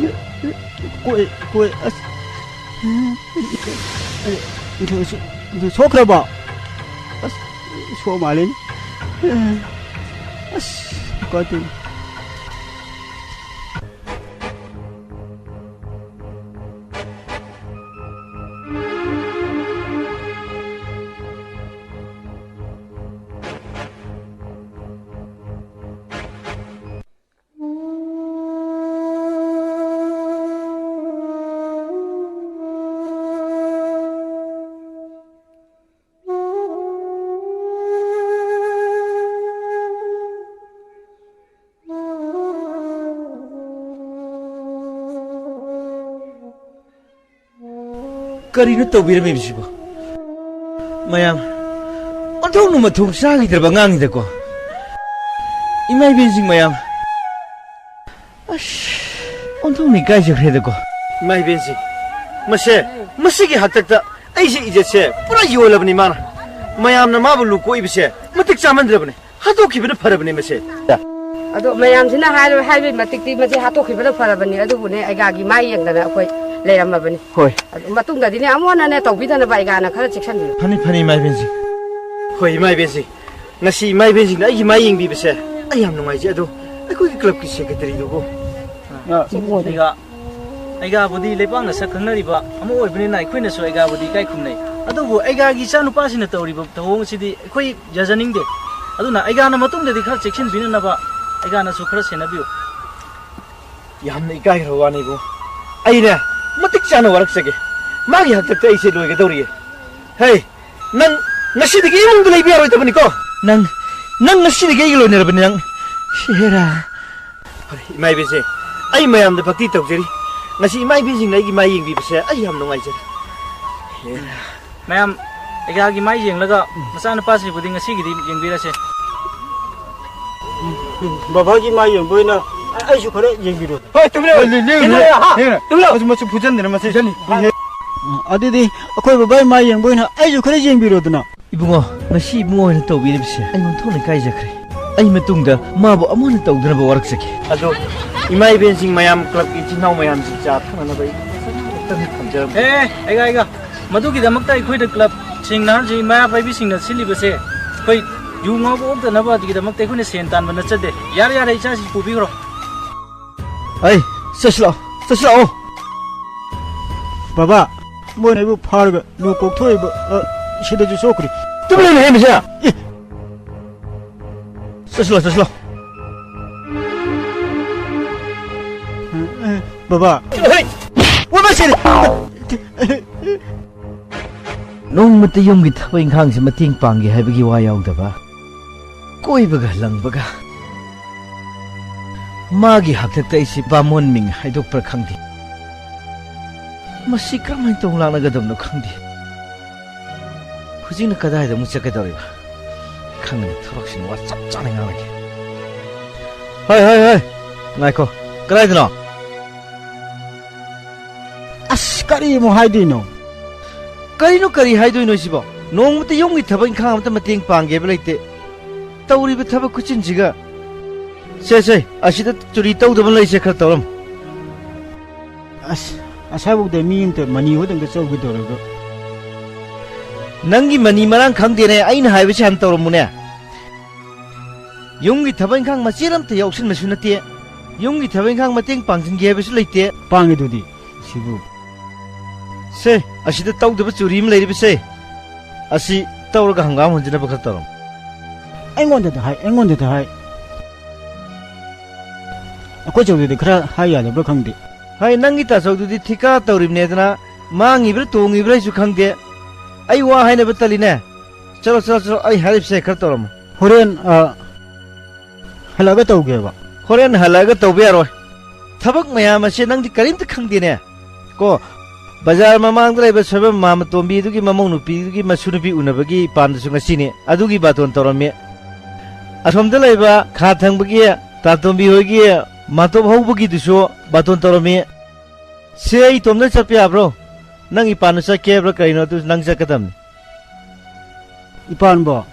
ꯀꯣꯛꯑꯦ, ꯀꯣꯛꯑꯦ, ꯑꯁ꯫ ꯁꯣꯛꯈ꯭ꯔꯕꯣ? ꯑꯁ, ꯁꯣꯛ ꯃꯥꯜꯂꯦꯅꯦ꯫ ꯑꯁ, ꯀꯃꯥꯏ ꯇꯧꯅꯤ? ꯀꯔꯤꯅꯣ ꯇꯧꯕꯤꯔꯝꯃꯤꯕꯁꯤꯕꯣ? ꯃꯌꯥꯝ, ꯑꯣꯟꯊꯣꯛꯅ ꯃꯊꯣꯡ ꯆꯥꯈꯤꯗ꯭ꯔꯕ ꯑꯉꯥꯡꯅꯤꯗꯀꯣ꯫ ꯏꯃꯥ ꯏꯕꯦꯟꯁꯤꯡ ꯃꯌꯥꯝ, ꯑꯁ, ꯑꯣꯟꯊꯣꯛꯅ ꯏꯀꯥꯏꯖꯈ꯭ꯔꯦꯗꯀꯣ꯫ ꯏꯃꯥ ꯏꯕꯦꯟꯁꯤꯡ, ꯃꯁꯦ, ꯃꯁꯤꯒꯤ ꯍꯥꯛꯇꯛꯇ ꯑꯩꯁꯦ ꯏꯖꯠꯁꯦ ꯄꯨꯔꯥ ꯌꯣꯜꯂꯕꯅꯤ ꯃꯥꯅ꯫ ꯃꯌꯥꯝꯅ ꯃꯥꯕꯨ ꯂꯨ ꯀꯣꯛꯏꯕꯁꯦ ꯃꯇꯤꯛ ꯆꯥꯃꯟꯗ꯭ꯔꯕꯅꯤ꯫ ꯍꯥꯠꯇꯣꯛꯈꯤꯕꯅ ꯐꯔꯕꯅꯦ ꯃꯁꯦ꯫ ꯑꯗꯣ ꯃꯌꯥꯝꯁꯤꯅ ꯍꯥꯏꯔ-, ꯍꯥꯏꯕꯒꯤ ꯃꯇꯤꯛꯇꯤ ꯃꯁꯤ ꯍꯥꯠꯇꯣꯛꯈꯤꯕꯅ ꯐꯔꯕꯅꯤ꯫ ꯑꯗꯨꯕꯨꯅꯦ, ꯑꯩꯒꯥꯒꯤ ꯃꯥꯏ ꯌꯦꯡꯗꯅ ꯑꯩꯈꯣꯏ ꯂꯩꯔꯝꯃꯕꯅꯤ꯫ ꯍꯣꯏ꯫ ꯑꯗꯨ ꯃꯇꯨꯡꯗꯗꯤꯅꯦ, ꯑꯃꯨꯛ ꯍꯟꯅꯅꯦ ꯇꯧꯕꯤꯗꯅꯕ ꯑꯩꯒꯥꯅ ꯈꯔ ꯆꯦꯛꯁꯤꯟꯕꯤꯌꯨ꯫ ꯐꯅꯤ, ꯐꯅꯤ, ꯏꯃꯥ ꯏꯕꯦꯟꯁꯤ꯫ ꯍꯣꯏ, ꯏꯃꯥ ꯏꯕꯦꯟꯁꯤ꯫ ꯉꯁꯤ ꯏꯃꯥ ꯏꯕꯦꯟꯁꯤꯡꯅ ꯑꯩꯒꯤ ꯃꯥꯏ ꯌꯦꯡꯕꯤꯕꯁꯦ ꯑꯩ ꯌꯥꯝ ꯅꯨꯡꯉꯥꯏꯖꯩ꯫ ꯑꯗꯣ ꯑꯩꯈꯣꯏꯒꯤ ꯀ꯭ꯂꯕꯀꯤ ꯁꯦꯀ꯭ꯔꯦꯇꯔꯤꯗꯨꯕꯨ? ꯑꯩꯒꯥ, ꯑꯩꯒꯥꯕꯨꯗꯤ ꯂꯩꯕꯥꯛꯅ ꯁꯛ ꯈꯪꯅꯔꯤꯕ ꯑꯃ ꯑꯣꯏꯕꯅꯤꯅ ꯑꯩꯈꯣꯏꯅꯁꯨ ꯑꯩꯒꯥꯕꯨꯗꯤ ꯏꯀꯥꯏ ꯈꯨꯝꯅꯩ꯫ ꯑꯗꯨꯕꯨ ꯑꯩꯒꯥꯒꯤ ꯏꯆꯥꯅꯨꯄꯥꯁꯤꯅ ꯇꯧꯔꯤꯕ ꯊꯧꯑꯣꯡ ꯑꯁꯤꯗꯤ ꯑꯩꯈꯣꯏ ꯌꯥꯖꯅꯤꯡꯗꯦ꯫ ꯑꯗꯨꯅ ꯑꯩꯒꯥꯅ ꯃꯇꯨꯡꯗꯗꯤ ꯈꯔ ꯆꯦꯛꯁꯤꯟꯕꯤꯅꯅꯕ ꯑꯩꯒꯥꯅꯁꯨ ꯈꯔ ꯁꯦꯟꯅꯕꯤꯌꯨ꯫ ꯌꯥꯝꯅ ꯏꯀꯥꯏꯈ꯭ꯔꯕ ꯋꯥꯅꯤ ꯏꯕꯨꯡ꯫ ꯑꯩꯅꯦ ꯃꯇꯤꯛ ꯆꯥꯅ ꯋꯥꯔꯛꯆꯒꯦ꯫ ꯃꯥꯒꯤ ꯍꯥꯛꯇꯛꯇ ꯑꯩꯁꯦ ꯂꯣꯏꯒꯗꯧꯔꯤꯌꯦ꯫ ꯍꯦ, ꯅꯪ ꯉꯁꯤꯗꯒꯤ ꯏꯃꯨꯡꯗ ꯂꯩꯕ ꯌꯥꯔꯣꯏꯗꯕꯅꯤꯀꯣ꯫ ꯅꯪ, ꯅꯪ ꯉꯁꯤꯗꯒꯤ ꯑꯩꯒ ꯂꯣꯏꯅꯔꯕꯅꯤ ꯅꯪ꯫ ꯁꯤ ꯍꯦꯔꯥ꯫ ꯏꯃꯥ ꯏꯕꯦꯟꯁꯦ, ꯑꯩ ꯃꯌꯥꯝꯗ ꯚꯛꯇꯤ ꯇꯧꯖꯔꯤ꯫ ꯉꯁꯤ ꯏꯃꯥ ꯏꯕꯦꯟꯁꯤꯡꯅ ꯑꯩꯒꯤ ꯃꯥꯏ ꯌꯦꯡꯕꯤꯕꯁꯦ ꯑꯩ ꯌꯥꯝ ꯅꯨꯡꯉꯥꯏꯖꯔꯦ꯫ ꯃꯌꯥꯝ, ꯑꯩꯒꯥꯒꯤ ꯃꯥꯏ ꯌꯦꯡꯂꯒ ꯃꯆꯥꯅꯨꯄꯥꯁꯤꯕꯨꯗꯤ ꯉꯁꯤꯒꯤꯗꯤ ꯌꯦꯡꯕꯤꯔꯁꯦ꯫ ꯕꯕꯥꯒꯤ ꯃꯥꯏ ꯌꯦꯡꯕ ꯑꯣꯏꯅ ꯑꯩꯁꯨ ꯈꯔ ꯌꯦꯡꯕꯤꯔꯣ꯫ ꯍꯣꯏ, ꯇꯨꯃꯤꯟꯅ ꯂꯦꯡꯅꯨ, ꯂꯦꯡꯅꯨ, ꯂꯦꯡꯅꯨ, ꯂꯦꯡꯅꯨ꯫ ꯇꯨꯃꯤꯟꯅ꯫ ꯃꯁꯤ, ꯃꯁꯤ ꯐꯨꯖꯟꯗꯅ ꯃꯁꯤ꯫ ꯐꯨꯖꯟꯅꯤ꯫ ꯑꯗꯨꯗꯤ ꯑꯩꯈꯣꯏ ꯕꯕꯥꯒꯤ ꯃꯥꯏ ꯌꯦꯡꯕ ꯑꯣꯏꯅ ꯑꯩꯁꯨ ꯈꯔ ꯌꯦꯡꯕꯤꯔꯣꯗꯅ꯫ ꯏꯕꯨꯡꯉꯣ, ꯉꯁꯤ ꯏꯕꯨꯡꯉꯣ ꯍꯣꯏꯅ ꯇꯧꯕꯤꯔꯤꯕꯁꯦ ꯑꯩ ꯑꯣꯟꯊꯣꯛꯅ ꯏꯀꯥꯏꯖꯈ꯭ꯔꯦ꯫ ꯑꯩ ꯃꯇꯨꯡꯗ ꯃꯥꯕꯨ ꯑꯃꯨꯛ ꯍꯟꯅ ꯇꯧꯗꯅꯕ ꯋꯥꯔꯛꯆꯒꯦ꯫ ꯑꯗꯣ ꯏꯃꯥ ꯏꯕꯦꯟꯁꯤꯡ ꯃꯌꯥꯝ, ꯀ꯭ꯂꯕꯀꯤ ꯏꯆꯤꯟ ꯏꯅꯥꯎ ꯃꯌꯥꯝꯁꯤꯡ ꯆꯥ ꯊꯛꯅꯅꯕ ꯑꯩ ꯈꯤꯇꯪ ꯊꯝꯖꯔꯝꯒꯦ꯫ ꯑꯦ, ꯑꯩꯒ, ꯑꯩꯒ꯫ ꯃꯗꯨꯒꯤꯗꯃꯛꯇ ꯑꯩꯈꯣꯏꯅ ꯀ꯭ꯂꯕ ꯁꯤꯡ ꯅꯍꯥꯔꯣꯟꯁꯤꯡ ꯏꯃꯥ ꯄꯥꯏꯕꯤꯁꯤꯡꯅ ꯁꯤꯜꯂꯤꯕꯁꯦ ꯑꯩꯈꯣꯏ ꯌꯨ ꯉꯥꯎꯕ ꯑꯣꯛꯇꯅꯕ ꯑꯗꯨꯒꯤꯗꯃꯛꯇ ꯑꯩꯈꯣꯏꯅ ꯁꯦꯟ ꯇꯥꯟꯕ ꯅꯠꯆꯗꯦ꯫ ꯌꯥꯔꯦ, ꯌꯥꯔꯦ, ꯏꯆꯥꯁꯤ ꯄꯨꯕꯤꯈ꯭ꯔꯣ꯫ ꯑꯩ, ꯆꯠꯁꯤ ꯂꯥꯛꯑꯣ, ꯆꯠꯁꯤ ꯂꯥꯛꯑꯣ꯫ ꯕꯕꯥ, ꯃꯣꯏꯅ ꯑꯩꯕꯨ ꯐꯥꯔꯒ ꯂꯨ ꯀꯣꯛꯊꯣꯛꯏꯕ, ꯑ, ꯁꯤꯗꯁꯨ ꯁꯣꯛꯈ꯭ꯔꯤ꯫ ꯇꯨꯃꯤꯟ ꯂꯩꯅꯦ, ꯍꯦ, ꯃꯁꯦ꯫ ꯑꯦ꯫ ꯆꯠꯁꯤ ꯂꯥꯛꯑꯣ, ꯆꯠꯁꯤ ꯂꯥꯛꯑꯣ꯫ ꯕꯕꯥ꯫ ꯍꯩ! ꯋꯥ ꯃꯁꯤꯗꯤ! ꯅꯣꯡꯃꯇ ꯌꯨꯝꯒꯤ ꯊꯕꯛ ꯏꯪꯈꯥꯡꯁꯤ ꯃꯇꯦꯡ ꯄꯥꯡꯒꯦ ꯍꯥꯏꯕꯒꯤ ꯋꯥ ꯌꯥꯎꯗꯕ, ꯀꯣꯏꯕꯒ ꯂꯪꯕꯒ꯫ ꯃꯥꯒꯤ ꯍꯥꯛꯇꯛꯇ ꯑꯩꯁꯤ ꯕꯥꯃꯣꯟ ꯃꯤꯡ ꯍꯥꯏꯗꯣꯛꯄ꯭ꯔꯥ ꯈꯪꯗꯦ꯫ ꯃꯁꯤ ꯀꯔꯝꯍꯥꯏꯅ ꯇꯧꯅ ꯂꯥꯛꯅꯒꯗꯕꯅꯣ ꯈꯪꯗꯦ꯫ ꯍꯧꯖꯤꯛꯅ ꯀꯗꯥꯏꯗ ꯑꯃꯨꯛ ꯆꯠꯀꯗꯧꯔꯤꯕ? ꯈꯪꯗꯦ, ꯊꯕꯛꯁꯤꯅ ꯋꯥ ꯆꯞ ꯆꯥꯅ ꯉꯥꯡꯂꯒꯦ꯫ ꯍꯣꯏ, ꯍꯣꯏ, ꯍꯣꯏ, ꯉꯥꯏꯈꯣ, ꯀꯗꯥꯏꯗꯅꯣ? ꯑꯁ, ꯀꯔꯤ ꯑꯃꯨꯛ ꯍꯥꯏꯗꯣꯏꯅꯣ? ꯀꯔꯤꯅꯣ ꯀꯔꯤ ꯍꯥꯏꯗꯣꯏꯅꯣ ꯁꯤꯕꯣ? ꯅꯣꯡꯃꯇ ꯌꯨꯝꯒꯤ ꯊꯕꯛ ꯏꯪꯈꯥꯡ ꯑꯃꯇ ꯃꯇꯦꯡ ꯄꯥꯡꯒꯦꯕ ꯂꯩꯇꯦ꯫ ꯇꯧꯔꯤꯕ ꯊꯕꯛ ꯈꯨꯆꯤꯟꯁꯤꯒ꯫ ꯁꯦ, ꯁꯦ, ꯑꯁꯤꯗ ꯆꯨꯔꯤ ꯇꯧꯗꯕ ꯂꯩꯁꯦ, ꯈꯔ ꯇꯧꯔꯝꯃꯨ꯫ ꯑꯁ, ꯑꯁꯥꯏꯐꯥꯎꯗ ꯃꯤ ꯑꯝꯇ ꯃꯅꯤ ꯍꯣꯏꯗ ꯑꯝꯇ ꯆꯧꯒꯦ ꯇꯧꯔꯒ꯫ ꯅꯪꯒꯤ ꯃꯅꯤ ꯃꯔꯥꯡ ꯈꯪꯗꯦꯅꯦ, ꯑꯩꯅ ꯍꯥꯏꯕꯁꯤ ꯍꯥꯟꯅ ꯇꯧꯔꯝꯃꯨꯅꯦ꯫ ꯌꯨꯝꯒꯤ ꯊꯕꯛ ꯏꯪꯈꯥꯡ ꯃꯆꯦꯠ ꯑꯝꯇ ꯌꯥꯎꯁꯤꯟꯕꯁꯨ ꯅꯠꯇꯦ꯫ ꯌꯨꯝꯒꯤ ꯊꯕꯛ ꯏꯪꯈꯥꯡ ꯃꯇꯦꯡ ꯄꯥꯡꯁꯤꯟꯒꯦ ꯍꯥꯏꯕꯁꯨ ꯂꯩꯇꯦ꯫ ꯄꯥꯡꯉꯤꯗꯨꯗꯤ ꯁꯤꯕꯨ꯫ ꯁꯦ, ꯑꯁꯤꯗ ꯇꯧꯗꯕ ꯆꯨꯔꯤ ꯑꯃ ꯂꯩꯔꯤꯕꯁꯦ꯫ ꯑꯁꯤ ꯇꯧꯔꯒ ꯍꯪꯒꯥꯝ ꯍꯨꯟꯖꯤꯟꯅꯕ ꯈꯔ ꯇꯧꯔꯝꯃꯨ꯫ ꯑꯩꯉꯣꯟꯗꯗ ꯍꯥꯏ, ꯑꯩꯉꯣꯟꯗꯗ ꯍꯥꯏ꯫ ꯑꯩꯈꯣꯏ ꯆꯧꯗꯨꯗꯤ ꯈꯔ ꯍꯥꯏ ꯌꯥꯗꯕ꯭ꯔꯥ ꯈꯪꯗꯦ꯫ ꯍꯥꯏ, ꯅꯪꯒꯤ ꯇꯥꯆꯧꯗꯨꯗꯤ ꯊꯤꯀꯥ ꯇꯧꯔꯤꯕꯅꯦꯗꯅ, ꯃꯥꯡꯉꯤꯕ꯭ꯔꯥ ꯇꯣꯡꯉꯤꯕ꯭ꯔꯥ ꯑꯩꯁꯨ ꯈꯪꯗꯦ꯫ ꯑꯩ ꯋꯥ ꯍꯥꯏꯅꯕ ꯇꯜꯂꯤꯅꯦ꯫ ꯆꯠꯂꯣ, ꯆꯠꯂꯣ, ꯆꯠꯂꯣ, ꯑꯩ ꯍꯥꯏꯔꯤꯕꯁꯦ ꯈꯔ ꯇꯧꯔꯝꯃꯣ꯫ ꯍꯣꯔꯦꯟ, ꯑ, ꯍꯜꯂꯛꯑꯒ ꯇꯧꯒꯦꯕ꯫ ꯍꯣꯔꯦꯟ ꯍꯜꯂꯛꯑꯒ ꯇꯧꯕ ꯌꯥꯔꯣꯏ꯫ ꯊꯕꯛ ꯃꯌꯥꯝ ꯑꯁꯦ ꯅꯪꯗꯤ ꯀꯔꯤꯝꯇ ꯈꯪꯗꯦꯅꯦ꯫ ꯀꯣ, ꯕꯖꯥꯔ ꯃꯃꯥꯡꯗ ꯂꯩꯕ ꯁꯣꯏꯕꯝ ꯃꯥꯃꯇꯣꯝꯕꯤꯗꯨꯒꯤ ꯃꯃꯧ ꯅꯨꯄꯤꯗꯨꯒꯤ ꯃꯁꯨ ꯅꯨꯄꯤ ꯎꯅꯕꯒꯤ ꯏꯄꯥꯟꯗꯨꯁꯨ ꯉꯁꯤꯅꯤ꯫ ꯑꯗꯨꯒꯤ ꯕꯥꯇꯣꯟ ꯇꯧꯔꯝꯃꯤ꯫ ꯑꯁꯣꯝꯗ ꯂꯩꯕ ꯈꯥ ꯊꯪꯕꯒꯤ ꯇꯥꯇꯣꯝꯕꯤ ꯍꯣꯏꯒꯤ ꯃꯥꯇꯣꯞ ꯍꯧꯕꯒꯤꯗꯨꯁꯨ ꯕꯥꯇꯣꯟ ꯇꯧꯔꯝꯃꯤ꯫ ꯁꯦ, ꯑꯩ ꯏꯇꯣꯝꯗ ꯆꯠꯄ ꯌꯥꯕ꯭ꯔꯣ? ꯅꯪ ꯏꯄꯥꯟꯗ ꯆꯠꯀꯦ ꯍꯥꯏꯕ꯭ꯔꯥ ꯀꯔꯤꯅꯣ? ꯑꯗꯨ ꯅꯪ ꯆꯠꯀꯗꯕꯅꯤ꯫ ꯏꯄꯥꯟꯕꯣ?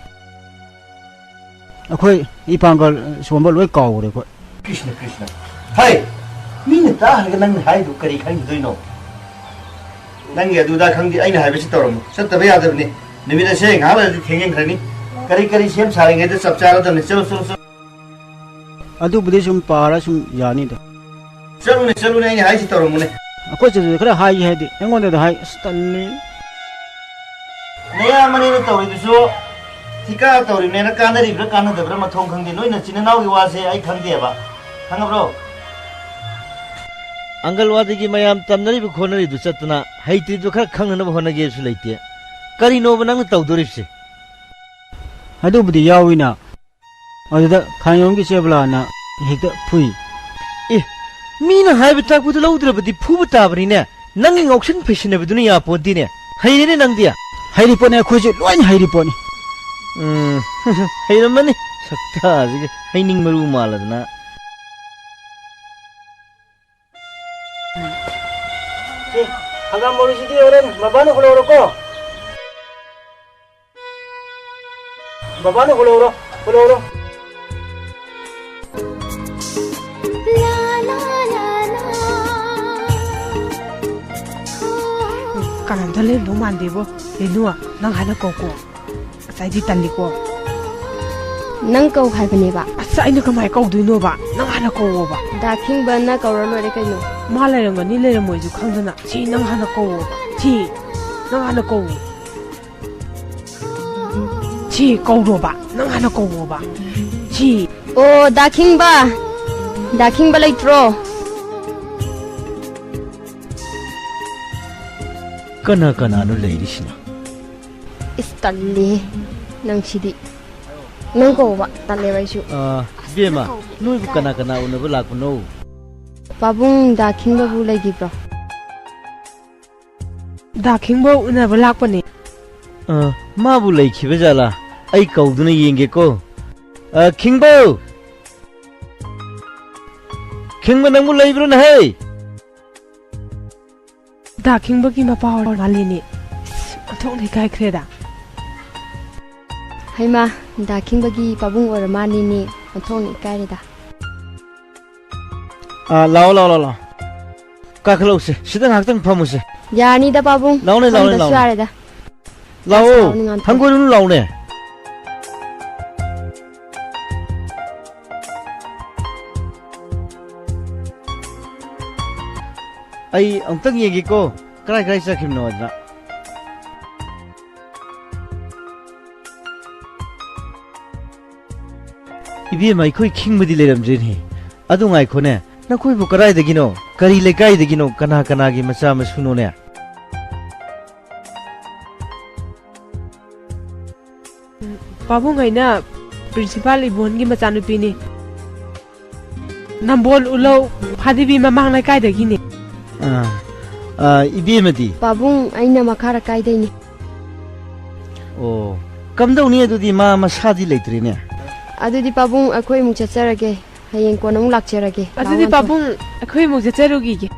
ꯑꯩꯈꯣꯏ ꯏꯄꯥꯡꯒꯜ ꯁꯣꯝꯕ ꯂꯣꯏ ꯀꯥꯎꯈ꯭ꯔꯦ ꯑꯩꯈꯣꯏ꯫ ꯀ꯭ꯔꯤꯁꯅ, ꯀ꯭ꯔꯤꯁꯅ꯫ ꯍꯥꯏ! ꯃꯤꯅ ꯇꯥꯈ꯭ꯔꯒ ꯅꯪꯅ ꯍꯥꯏꯗꯨ ꯀꯔꯤ ꯈꯪꯈꯤꯗꯣꯏꯅꯣ? ꯅꯪꯒꯤ ꯑꯗꯨꯗ ꯈꯪꯗꯦ, ꯑꯩꯅ ꯍꯥꯏꯕꯁꯤ ꯇꯧꯔꯝꯃꯨ꯫ ꯆꯠꯇꯕ ꯌꯥꯗꯕꯅꯤ꯫ ꯅꯨꯃꯤꯠ ꯑꯁꯦ ꯉꯥꯏꯍꯥꯛ ꯂꯩꯔꯗꯤ ꯊꯦꯡꯖꯤꯟꯈ꯭ꯔꯅꯤ꯫ ꯀꯔꯤ ꯀꯔꯤ ꯁꯦꯝ ꯁꯥꯔꯤꯉꯩꯗ ꯆꯞ ꯆꯥꯔꯗꯕꯅꯤ꯫ ꯆꯠꯂꯨ, ꯆꯠꯂꯨ, ꯆꯠꯂꯨ꯫ ꯑꯗꯨꯕꯨꯗꯤ ꯁꯨꯝ ꯄꯥꯔ ꯁꯨꯝ ꯌꯥꯅꯤꯗ꯫ ꯆꯠꯂꯨꯅꯦ, ꯆꯠꯂꯨꯅꯦ, ꯑꯩꯅ ꯍꯥꯏꯁꯤ ꯇꯧꯔꯝꯃꯨꯅꯦ꯫ ꯑꯩꯈꯣꯏ ꯆꯠꯁꯨ ꯈꯔ ꯍꯥꯏꯒꯦ ꯍꯥꯏꯗꯤ ꯑꯩꯉꯣꯟꯗꯗ ꯍꯥꯏ, ꯑꯁ, ꯇꯜꯂꯤ꯫ ꯅꯌꯥꯝꯕꯅꯦꯅ ꯇꯧꯔꯤꯗꯨꯁꯨ ꯊꯤꯀꯥ ꯇꯧꯔꯤꯕꯅꯦꯅ ꯀꯥꯟꯅꯔꯤꯕ꯭ꯔꯥ ꯀꯥꯟꯅꯗꯕ꯭ꯔꯥ ꯃꯊꯣꯡ ꯈꯪꯗꯦ꯫ ꯅꯣꯏ ꯅꯆꯤꯟ ꯅꯅꯥꯎꯒꯤ ꯋꯥꯁꯦ ꯑꯩ ꯈꯪꯗꯦꯕ꯫ ꯈꯪꯉꯕ꯭ꯔꯣ? ꯑꯪꯒꯜꯋꯥꯗꯤꯒꯤ ꯃꯌꯥꯝ ꯇꯝꯅꯔꯤꯕ ꯈꯣꯠꯅꯔꯤꯗꯨ ꯆꯠꯇꯅ ꯍꯩꯇ꯭ꯔꯤꯗꯨ ꯈꯔ ꯈꯪꯅꯅꯕ ꯍꯣꯠꯅꯒꯦꯁꯨ ꯂꯩꯇꯦ꯫ ꯀꯔꯤꯅꯣꯕ ꯅꯪꯅ ꯇꯧꯗꯣꯔꯤꯕꯁꯦ? ꯑꯗꯨꯕꯨꯗꯤ ꯌꯥꯎꯏꯅ꯫ ꯑꯗꯨꯗ ꯈꯥꯡꯖꯣꯝꯒꯤ ꯆꯦꯕꯂꯥꯅ ꯍꯦꯛꯇ ꯐꯨꯏ꯫ ꯑꯦ, ꯃꯤꯅ ꯍꯥꯏꯕ ꯇꯥꯛꯄꯗꯨ ꯂꯧꯗ꯭ꯔꯕꯗꯤ ꯐꯨꯕ ꯇꯥꯕꯅꯤꯅꯦ꯫ ꯅꯪꯒꯤ ꯉꯥꯎꯁꯤꯟ ꯐꯩꯁꯤꯟꯅꯕꯗꯨꯅ ꯌꯥꯄꯣꯟꯇꯦꯅꯦ꯫ ꯍꯩꯔꯦꯅꯦ ꯅꯪꯗꯤ꯫ ꯍꯩꯔꯤ ꯄꯣꯠꯅꯤ, ꯑꯩꯈꯣꯏꯁꯨ ꯂꯣꯏꯅ ꯍꯩꯔꯤ ꯄꯣꯠꯅꯤ꯫ ꯎꯝ, ꯍꯩꯔꯝꯃꯅꯤ꯫ ꯁꯛꯇꯥꯁꯤꯒ ꯍꯩꯅꯤꯡ ꯃꯔꯨ ꯃꯥꯜꯂꯗꯅ꯫ ꯁꯤ, ꯍꯪꯒꯥꯝ ꯃꯔꯨꯁꯤꯗꯤ ꯍꯣꯔꯦꯟ ꯕꯕꯥꯅ ꯍꯨꯜꯍꯧꯔꯣꯀꯣ꯫ ꯕꯕꯥꯅ ꯍꯨꯜꯍꯧꯔꯣ, ꯍꯨꯜꯍꯧꯔꯣ꯫ ꯀꯅꯥꯝꯇ ꯂꯩꯔꯝꯗꯧ ꯃꯥꯟꯗꯦꯕꯣ꯫ ꯔꯦꯅꯨ, ꯅꯪ ꯍꯥꯟꯅ ꯀꯧꯀꯣ꯫ ꯑꯁ, ꯑꯩꯗꯤ ꯇꯜꯂꯤꯀꯣ꯫ ꯅꯪ ꯀꯧ ꯍꯥꯏꯕꯅꯦꯕ꯫ ꯑꯁ, ꯑꯩꯅ ꯀꯃꯥꯏ ꯀꯧꯗꯣꯏꯅꯣꯕ? ꯅꯪ ꯍꯥꯟꯅ ꯀꯧꯋꯣꯕ꯫ ꯗꯥ ꯈꯤꯡꯕꯅ ꯀꯧꯔ ꯂꯣꯏꯔꯦ ꯀꯩꯅꯣ꯫ ꯃꯥ ꯂꯩꯔꯝꯒꯅꯤ, ꯂꯩꯔꯝꯃꯣꯏꯁꯨ ꯈꯪꯗꯅ꯫ ꯁꯤ ꯅꯪ ꯍꯥꯟꯅ ꯀꯧꯋꯣꯕ꯫ ꯁꯤ ꯅꯪ ꯍꯥꯟꯅ ꯀꯧꯋꯣ꯫ ꯁꯤ ꯀꯧꯔꯣꯕ꯫ ꯅꯪ ꯍꯥꯟꯅ ꯀꯧꯋꯣꯕ꯫ ꯁꯤ꯫ ꯑꯣ, ꯗꯥ ꯈꯤꯡꯕ꯫ ꯗꯥ ꯈꯤꯡꯕ ꯂꯩꯇ꯭ꯔꯣ? ꯀꯅꯥ ꯀꯅꯥꯅꯣ ꯂꯩꯔꯤꯁꯤꯅ? ꯏꯁ, ꯇꯜꯂꯤꯍꯦ ꯅꯪꯁꯤꯗꯤ꯫ ꯅꯪ ꯀꯧꯕ ꯇꯜꯂꯦꯕ ꯑꯩꯁꯨ꯫ ꯑꯥ, ꯏꯕꯦꯝꯃ, ꯅꯪ ꯀꯧꯕ ꯅꯣꯏꯕꯨ ꯏꯀꯥꯏ꯫ ꯀꯅꯥ ꯀꯅꯥ ꯎꯅꯕ ꯂꯥꯛꯄꯅꯣ? ꯄꯥꯕꯨꯡ ꯗꯥ ꯈꯤꯡꯕꯕꯨ ꯂꯩꯈꯤꯕ꯭ꯔꯣ? ꯗꯥ ꯈꯤꯡꯕ ꯎꯅꯕ ꯂꯥꯛꯄꯅꯦ꯫ ꯑ, ꯃꯥꯕꯨ ꯂꯩꯈꯤꯕ ꯖꯥꯠꯂꯥ? ꯑꯩ ꯀꯧꯗꯨꯅ ꯌꯦꯡꯒꯦꯀꯣ꯫ ꯑ, ꯈꯤꯡꯕꯧ! ꯈꯤꯡꯕ, ꯅꯪꯕꯨ ꯂꯩꯕ꯭ꯔꯣꯅꯦꯍꯦ? ꯗꯥ ꯈꯤꯡꯕꯒꯤ ꯃꯄꯥ ꯑꯣꯏꯔ ꯃꯥꯜꯂꯤꯅꯦ꯫ ꯏꯁ, ꯑꯣꯟꯊꯣꯛꯅ ꯏꯀꯥꯏꯈ꯭ꯔꯦꯗ꯫ ꯍꯩꯃꯥ, ꯗꯥ ꯈꯤꯡꯕꯒꯤ ꯄꯥꯕꯨꯡ ꯑꯣꯏꯔ ꯃꯥꯜꯂꯤꯅꯦ꯫ ꯑꯣꯟꯊꯣꯛꯅ ꯏꯀꯥꯏꯔꯦꯗ꯫ ꯑꯥ, ꯂꯥꯛꯑꯣ, ꯂꯥꯛꯑꯣ, ꯂꯥꯛꯑꯣ, ꯂꯥꯛꯑꯣ꯫ ꯀꯥꯈꯠꯂꯛꯎꯁꯦ꯫ ꯁꯤꯗ ꯉꯥꯏꯍꯥꯛꯇꯪ ꯐꯝꯃꯨꯁꯦ꯫ ꯌꯥꯅꯤꯗ, ꯄꯥꯕꯨꯡ꯫ ꯂꯥꯛꯑꯣꯅꯦ, ꯂꯥꯛꯑꯣꯅꯦ, ꯐꯝꯗ꯭ꯔꯁꯨ ꯂꯥꯛꯑꯣꯅꯦ꯫ ꯌꯥꯔꯦꯗ꯫ ꯂꯥꯛꯑꯣ꯫ ꯆꯥꯁꯤ ꯂꯥꯛꯑꯣꯅꯦ, ꯉꯥꯟꯊꯣꯏ꯫ ꯍꯪꯒꯣꯏꯔꯨꯅꯨ, ꯂꯥꯛꯑꯣꯅꯦ꯫ ꯑꯩ ꯑꯃꯨꯛꯇꯪ ꯌꯦꯡꯒꯦꯀꯣ, ꯀꯔꯥꯏ ꯀꯔꯥꯏ ꯆꯠꯈꯤꯕꯅꯣ ꯍꯥꯏꯗꯅ꯫ ꯏꯕꯦꯝꯃ, ꯑꯩꯈꯣꯏ ꯈꯤꯡꯕꯗꯤ ꯂꯩꯔꯝꯗ꯭ꯔꯦꯅꯦ꯫ ꯑꯗꯨ ꯉꯥꯏꯈꯣꯅꯦ, ꯅꯈꯣꯏꯕꯨ ꯀꯗꯥꯏꯗꯒꯤꯅꯣ? ꯀꯔꯤ ꯂꯩꯀꯥꯏꯗꯒꯤꯅꯣ? ꯀꯅꯥ ꯀꯅꯥꯒꯤ ꯃꯆꯥ ꯃꯁꯨꯅꯣꯅꯦ? ꯄꯥꯕꯨꯡ, ꯑꯩꯅ ꯄ꯭ꯔꯤꯟꯁꯤꯄꯥꯜ ꯏꯕꯣꯟꯒꯤ ꯃꯆꯥꯅꯨꯄꯤꯅꯤ꯫ ꯅꯝꯕꯣꯜ ꯎꯂꯧ ꯐꯥꯗꯤꯕꯤ ꯃꯃꯥꯡ ꯂꯩꯀꯥꯏꯗꯒꯤꯅꯦ꯫ ꯑꯥ, ꯑꯥ, ꯏꯕꯦꯝꯃꯗꯤ? ꯄꯥꯕꯨꯡ, ꯑꯩꯅ ꯃꯈꯥ ꯂꯩꯀꯥꯏꯗꯩꯅꯦ꯫ ꯑꯣ, ꯀꯝꯗꯧꯅꯤ ꯑꯗꯨꯗꯤ, ꯃꯥ ꯃꯁꯥꯗꯤ ꯂꯩꯇ꯭ꯔꯦꯅꯦ꯫ ꯑꯗꯨꯗꯤ ꯄꯥꯕꯨꯡ, ꯑꯩꯈꯣꯏ ꯑꯃꯨꯛ ꯆꯠꯆꯔꯒꯦ꯫ ꯍꯌꯦꯡ ꯀꯣꯟꯅ ꯑꯃꯨꯛ ꯂꯥꯛꯆꯔꯒꯦ꯫ ꯑꯗꯨꯗꯤ ꯂꯥꯛꯑꯣ, ꯄꯥꯕꯨꯡ, ꯑꯩꯈꯣꯏ ꯑꯃꯨꯛ ꯆꯠꯆꯔꯨꯈꯤꯒꯦ꯫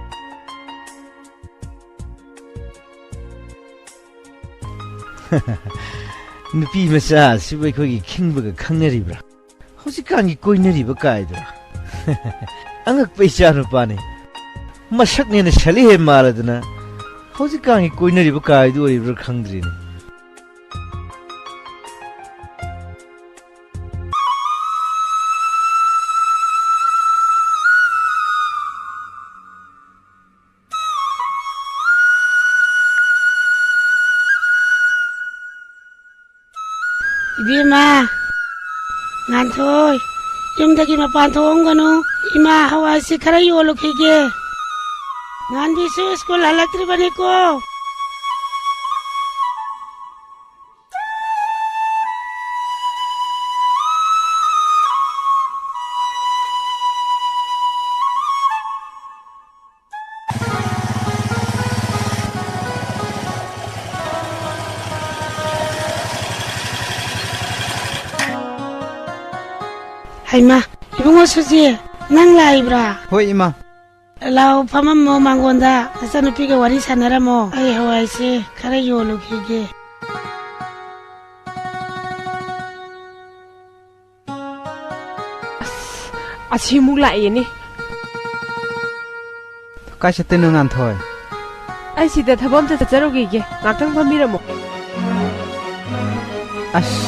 ꯅꯨꯄꯤ ꯃꯆꯥ ꯑꯁꯤꯕꯨ ꯑꯩꯈꯣꯏꯒꯤ ꯈꯤꯡꯕꯒ ꯈꯪꯅꯔꯤꯕ꯭ꯔꯥ? ꯍꯧꯖꯤꯛꯀꯥꯟꯒꯤ ꯀꯣꯏꯅꯔꯤꯕ ꯀꯥꯏꯗꯨꯔꯥ? ꯑꯉꯛꯄ ꯏꯆꯥ ꯅꯨꯄꯥꯅꯤ꯫ ꯃꯁꯛꯅꯦꯅ ꯁꯦꯂꯤ ꯍꯦ ꯃꯥꯜꯂꯗꯅ ꯍꯧꯖꯤꯛꯀꯥꯟꯒꯤ ꯀꯣꯏꯅꯔꯤꯕ ꯀꯥꯏꯗꯨ ꯑꯣꯏꯔꯤꯕ꯭ꯔꯥ ꯈꯪꯗ꯭ꯔꯤꯅꯦ꯫ ꯏꯕꯦꯝꯃ, ꯉꯥꯟꯊꯣꯏ, ꯌꯨꯝꯗꯒꯤ ꯃꯄꯥꯟ ꯊꯣꯛꯑꯝꯒꯅꯨ꯫ ꯏꯃꯥ, ꯍꯋꯥꯏꯁꯤ ꯈꯔ ꯌꯣꯜꯂꯨꯈꯤꯒꯦ꯫ ꯉꯥꯟꯕꯤꯁꯨ ꯁ꯭ꯀꯨꯜ ꯍꯜꯂꯛꯇ꯭ꯔꯤꯕꯅꯤꯀꯣ꯫ ꯍꯩꯃꯥ, ꯏꯕꯨꯡꯉꯣ ꯁꯨꯖꯤ, ꯅꯪ ꯂꯥꯛꯏꯕ꯭ꯔꯥ? ꯍꯣꯏ, ꯏꯃꯥ꯫ ꯂꯥꯎ, ꯐꯝꯃꯝꯃꯣ ꯃꯥꯡꯒꯣꯟꯗ, ꯅꯆꯟꯅꯨꯄꯤꯒ ꯋꯥꯔꯤ ꯁꯥꯟꯅꯔꯝꯃꯣ꯫ ꯑꯩ ꯍꯋꯥꯏꯁꯦ ꯈꯔ ꯌꯣꯜꯂꯨꯈꯤꯒꯦ꯫ ꯑꯁ, ꯑꯁꯤꯃꯨꯛ ꯂꯥꯛꯑꯦꯅꯦ꯫ ꯀꯥꯏ ꯆꯠꯇꯣꯏꯅꯣ, ꯉꯥꯟꯊꯣꯏ? ꯑꯩ ꯁꯤꯗ ꯊꯕꯛ ꯑꯝꯇ ꯆꯠꯆꯔꯨꯈꯤꯒꯦ꯫ ꯉꯥꯛꯇꯪ ꯐꯝꯕꯤꯔꯝꯃꯣ꯫ ꯑꯁ꯫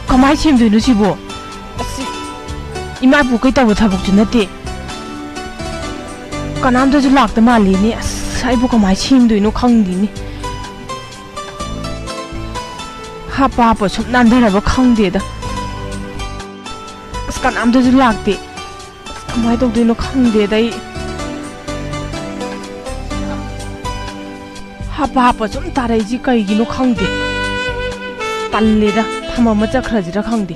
ꯀꯃꯥꯏ ꯁꯦꯝꯗꯣꯏꯅꯣ ꯁꯤꯕꯣ? ꯑꯁꯤ ꯏꯃꯥ ꯏꯕꯣꯛꯈꯩ ꯇꯧꯕ ꯊꯕꯛꯁꯨ ꯅꯠꯇꯦ꯫ ꯀꯅꯥꯝꯇꯁꯨ ꯂꯥꯛꯇ ꯃꯥꯜꯂꯤꯅꯦ꯫ ꯑꯁ, ꯑꯩꯕꯨ ꯀꯃꯥꯏ ꯁꯦꯝꯗꯣꯏꯅꯣ ꯈꯪꯗꯦꯅꯦ꯫ ꯍꯥꯞꯄ ꯍꯥꯞꯄ ꯁꯨꯝ ꯅꯥꯟꯊꯔꯕ ꯈꯪꯗꯦꯗ꯫ ꯑꯁ, ꯀꯅꯥꯝꯇꯁꯨ ꯂꯥꯛꯇꯦ꯫ ꯑꯁ, ꯀꯃꯥꯏ ꯇꯧꯗꯣꯏꯅꯣ ꯈꯪꯗꯦꯗ ꯑꯩ꯫ ꯍꯥꯞꯄ ꯍꯥꯞꯄ ꯁꯨꯝ ꯇꯥꯔꯛꯏꯁꯤ ꯀꯩꯒꯤꯅꯣ ꯈꯪꯗꯦ꯫ ꯇꯜꯂꯦꯗ, ꯊꯝꯃꯝꯃ ꯆꯠꯈ꯭ꯔꯁꯤꯔ ꯈꯪꯗꯦ꯫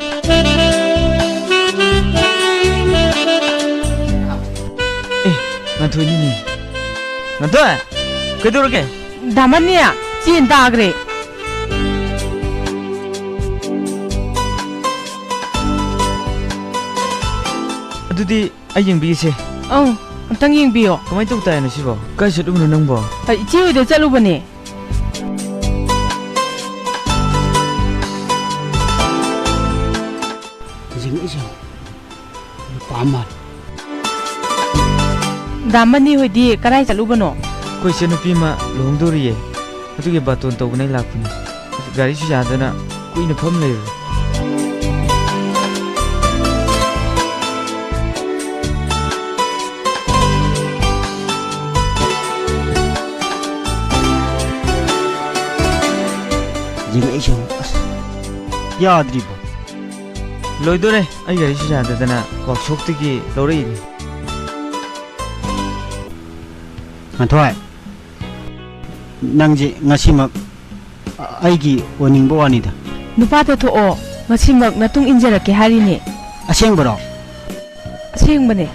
ꯑꯦ, ꯉꯥꯟꯊꯣꯏꯅꯤꯅꯦ꯫ ꯉꯥꯟꯊꯣꯏ, ꯀꯩꯗꯧꯔꯒꯦ? ꯗꯥꯃꯟꯅꯦ, ꯆꯦꯟ ꯇꯥꯈ꯭ꯔꯦ꯫ ꯑꯗꯨꯗꯤ ꯑꯩ ꯌꯦꯡꯕꯤꯒꯦꯁꯦ꯫ ꯑꯪ, ꯑꯝꯇꯪ ꯌꯦꯡꯕꯤꯌꯣ꯫ ꯀꯃꯥꯏ ꯇꯧ ꯇꯥꯏꯅꯣ ꯁꯤꯕꯣ? ꯀꯥꯏ ꯆꯠꯂꯨꯕꯅꯣ ꯅꯪꯕꯣ? ꯑ, ꯏꯆꯦ ꯍꯣꯏꯗ ꯆꯠꯂꯨꯕꯅꯦ꯫ ꯌꯦꯡꯉꯛꯏꯁꯦ ꯅꯨꯄꯥ ꯑꯃ꯫ ꯗꯥ ꯃꯅꯤ ꯍꯣꯏꯗꯤ ꯀꯗꯥꯏ ꯆꯠꯂꯨꯕꯅꯣ? ꯑꯩꯈꯣꯏ ꯏꯆꯟꯅꯨꯄꯤ ꯑꯃ ꯂꯨꯍꯣꯡꯗꯣꯔꯤꯌꯦ꯫ ꯑꯗꯨꯒꯤ ꯕꯥꯇꯣꯟ ꯇꯧꯕꯅꯦ ꯂꯥꯛꯄꯅꯦ꯫ ꯒꯥꯔꯤꯁꯨ ꯌꯥꯗꯅ ꯀꯨꯏꯅ ꯐꯝ ꯂꯩꯔꯨꯔꯦ꯫ ꯌꯦꯡꯉꯛꯏꯁꯦ ꯌꯦꯡꯉꯣ꯫ ꯑꯁ, ꯌꯥꯗ꯭ꯔꯤꯕꯣ? ꯂꯣꯏꯗꯣꯔꯦ꯫ ꯑꯩ ꯒꯥꯔꯤꯁꯨ ꯌꯥꯗꯗꯅ ꯋꯥꯛꯁꯣꯞꯇꯒꯤ ꯂꯧꯔꯛꯏꯅꯤ꯫ ꯉꯥꯟꯊꯣꯏ, ꯅꯪꯁꯦ ꯉꯁꯤꯃꯛ ꯑꯩꯒꯤ ꯑꯣꯏꯅꯤꯡꯕ ꯋꯥꯅꯤꯗ꯫ ꯅꯨꯄꯥꯗ ꯊꯣꯛꯑꯣ, ꯉꯁꯤꯃꯛ ꯅꯇꯨꯡ ꯏꯟꯖꯔꯛꯀꯦ ꯍꯥꯏꯔꯤꯅꯦ꯫ ꯑꯁꯦꯡꯕꯔꯣ? ꯑꯁꯦꯡꯕꯅꯦ꯫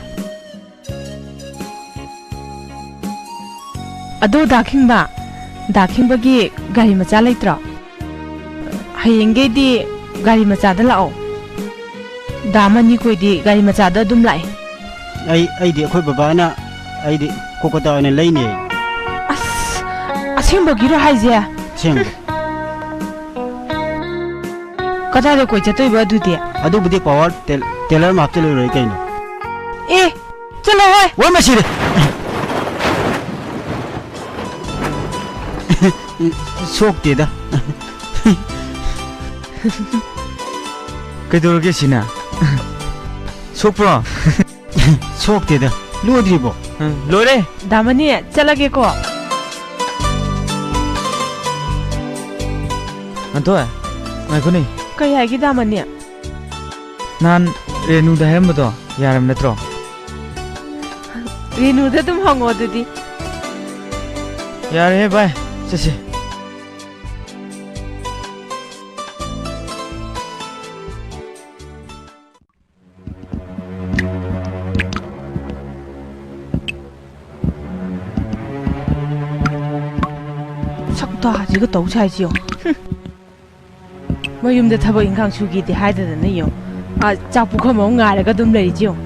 ꯑꯗꯣ ꯗꯥ ꯈꯤꯡꯕ, ꯗꯥ ꯈꯤꯡꯕꯒꯤ ꯒꯥꯔꯤ ꯃꯆꯥ ꯂꯩꯇ꯭ꯔꯣ? ꯍꯌꯦꯡꯒꯩꯗꯤ ꯒꯥꯔꯤ ꯃꯆꯥꯗ ꯂꯥꯛꯑꯣ꯫ ꯗꯥ ꯃꯅꯤꯈꯣꯏꯗꯤ ꯒꯥꯔꯤ ꯃꯆꯥꯗ ꯑꯗꯨꯝ ꯂꯥꯛꯑꯦ꯫ ꯑꯩ, ꯑꯩꯗꯤ ꯑꯩꯈꯣꯏ ꯕꯕꯥꯅ, ꯑꯩꯗꯤ ꯀꯣꯀꯣꯇꯥ ꯑꯣꯏꯅ ꯂꯩꯅꯤ꯫ ꯑꯁ, ꯑꯁꯦꯡꯕꯒꯤꯔꯣ ꯍꯥꯏꯁꯦ? ꯑꯁꯦꯡꯕ꯫ ꯀꯗꯥꯏꯗ ꯀꯣꯏ ꯆꯠꯇꯣꯏꯕ ꯑꯗꯨꯗꯤ? ꯑꯗꯨꯕꯨꯗꯤ ꯄꯋꯥꯔ ꯇꯦꯜ-, ꯇꯦꯂꯔ ꯑꯃ ꯍꯥꯞꯆꯤꯜꯂ ꯂꯣꯏꯔꯦ ꯀꯩꯅꯣ꯫ ꯑꯦ, ꯆꯠꯂꯣꯍꯦ! ꯋꯥ ꯃꯁꯤꯔꯦ! ꯁꯣꯛꯇꯦꯗ꯫ ꯀꯩꯗꯧꯔꯒꯦ ꯁꯤꯅ? ꯁꯣꯛꯄ꯭ꯔꯣ? ꯁꯣꯛꯇꯦꯗ꯫ ꯂꯣꯏꯗ꯭ꯔꯤꯕꯣ? ꯎꯝ, ꯂꯣꯏꯔꯦ꯫ ꯗꯥ ꯃꯅꯤ, ꯆꯠꯂꯒꯦꯀꯣ꯫ ꯉꯥꯟꯊꯣꯏ, ꯉꯥꯏꯈꯣꯅꯦ꯫ ꯀꯩ ꯍꯥꯏꯒꯦ, ꯗꯥ ꯃꯅꯤ? ꯅꯍꯥꯟ ꯔꯦꯅꯨꯗ ꯍꯥꯏꯔꯝꯕꯗꯣ ꯌꯥꯔꯕ ꯅꯠꯇ꯭ꯔꯣ? ꯔꯦꯅꯨꯗ ꯑꯗꯨꯝ ꯍꯪꯉꯣ ꯑꯗꯨꯗꯤ꯫ ꯌꯥꯔꯦꯍꯦ ꯚꯥꯏ, ꯆꯠꯁꯤ꯫ ꯁꯛꯇꯥꯁꯤꯒ ꯇꯧ ꯁꯥꯏꯁꯤ ꯌꯦꯡꯉꯨ꯫ ꯍꯨꯝ꯫ ꯃꯌꯨꯝꯗ ꯊꯕꯛ ꯏꯪꯈꯥꯡ ꯁꯨꯒꯦꯗꯤ ꯍꯥꯏꯗꯗꯅ ꯌꯦꯡꯉꯨ꯫ ꯑꯥ, ꯆꯥꯛ ꯄꯨꯈꯝ ꯑꯃ ꯉꯥꯏꯔꯒ ꯑꯗꯨꯝ ꯂꯩꯔꯤꯁꯤ ꯌꯦꯡꯉꯨ꯫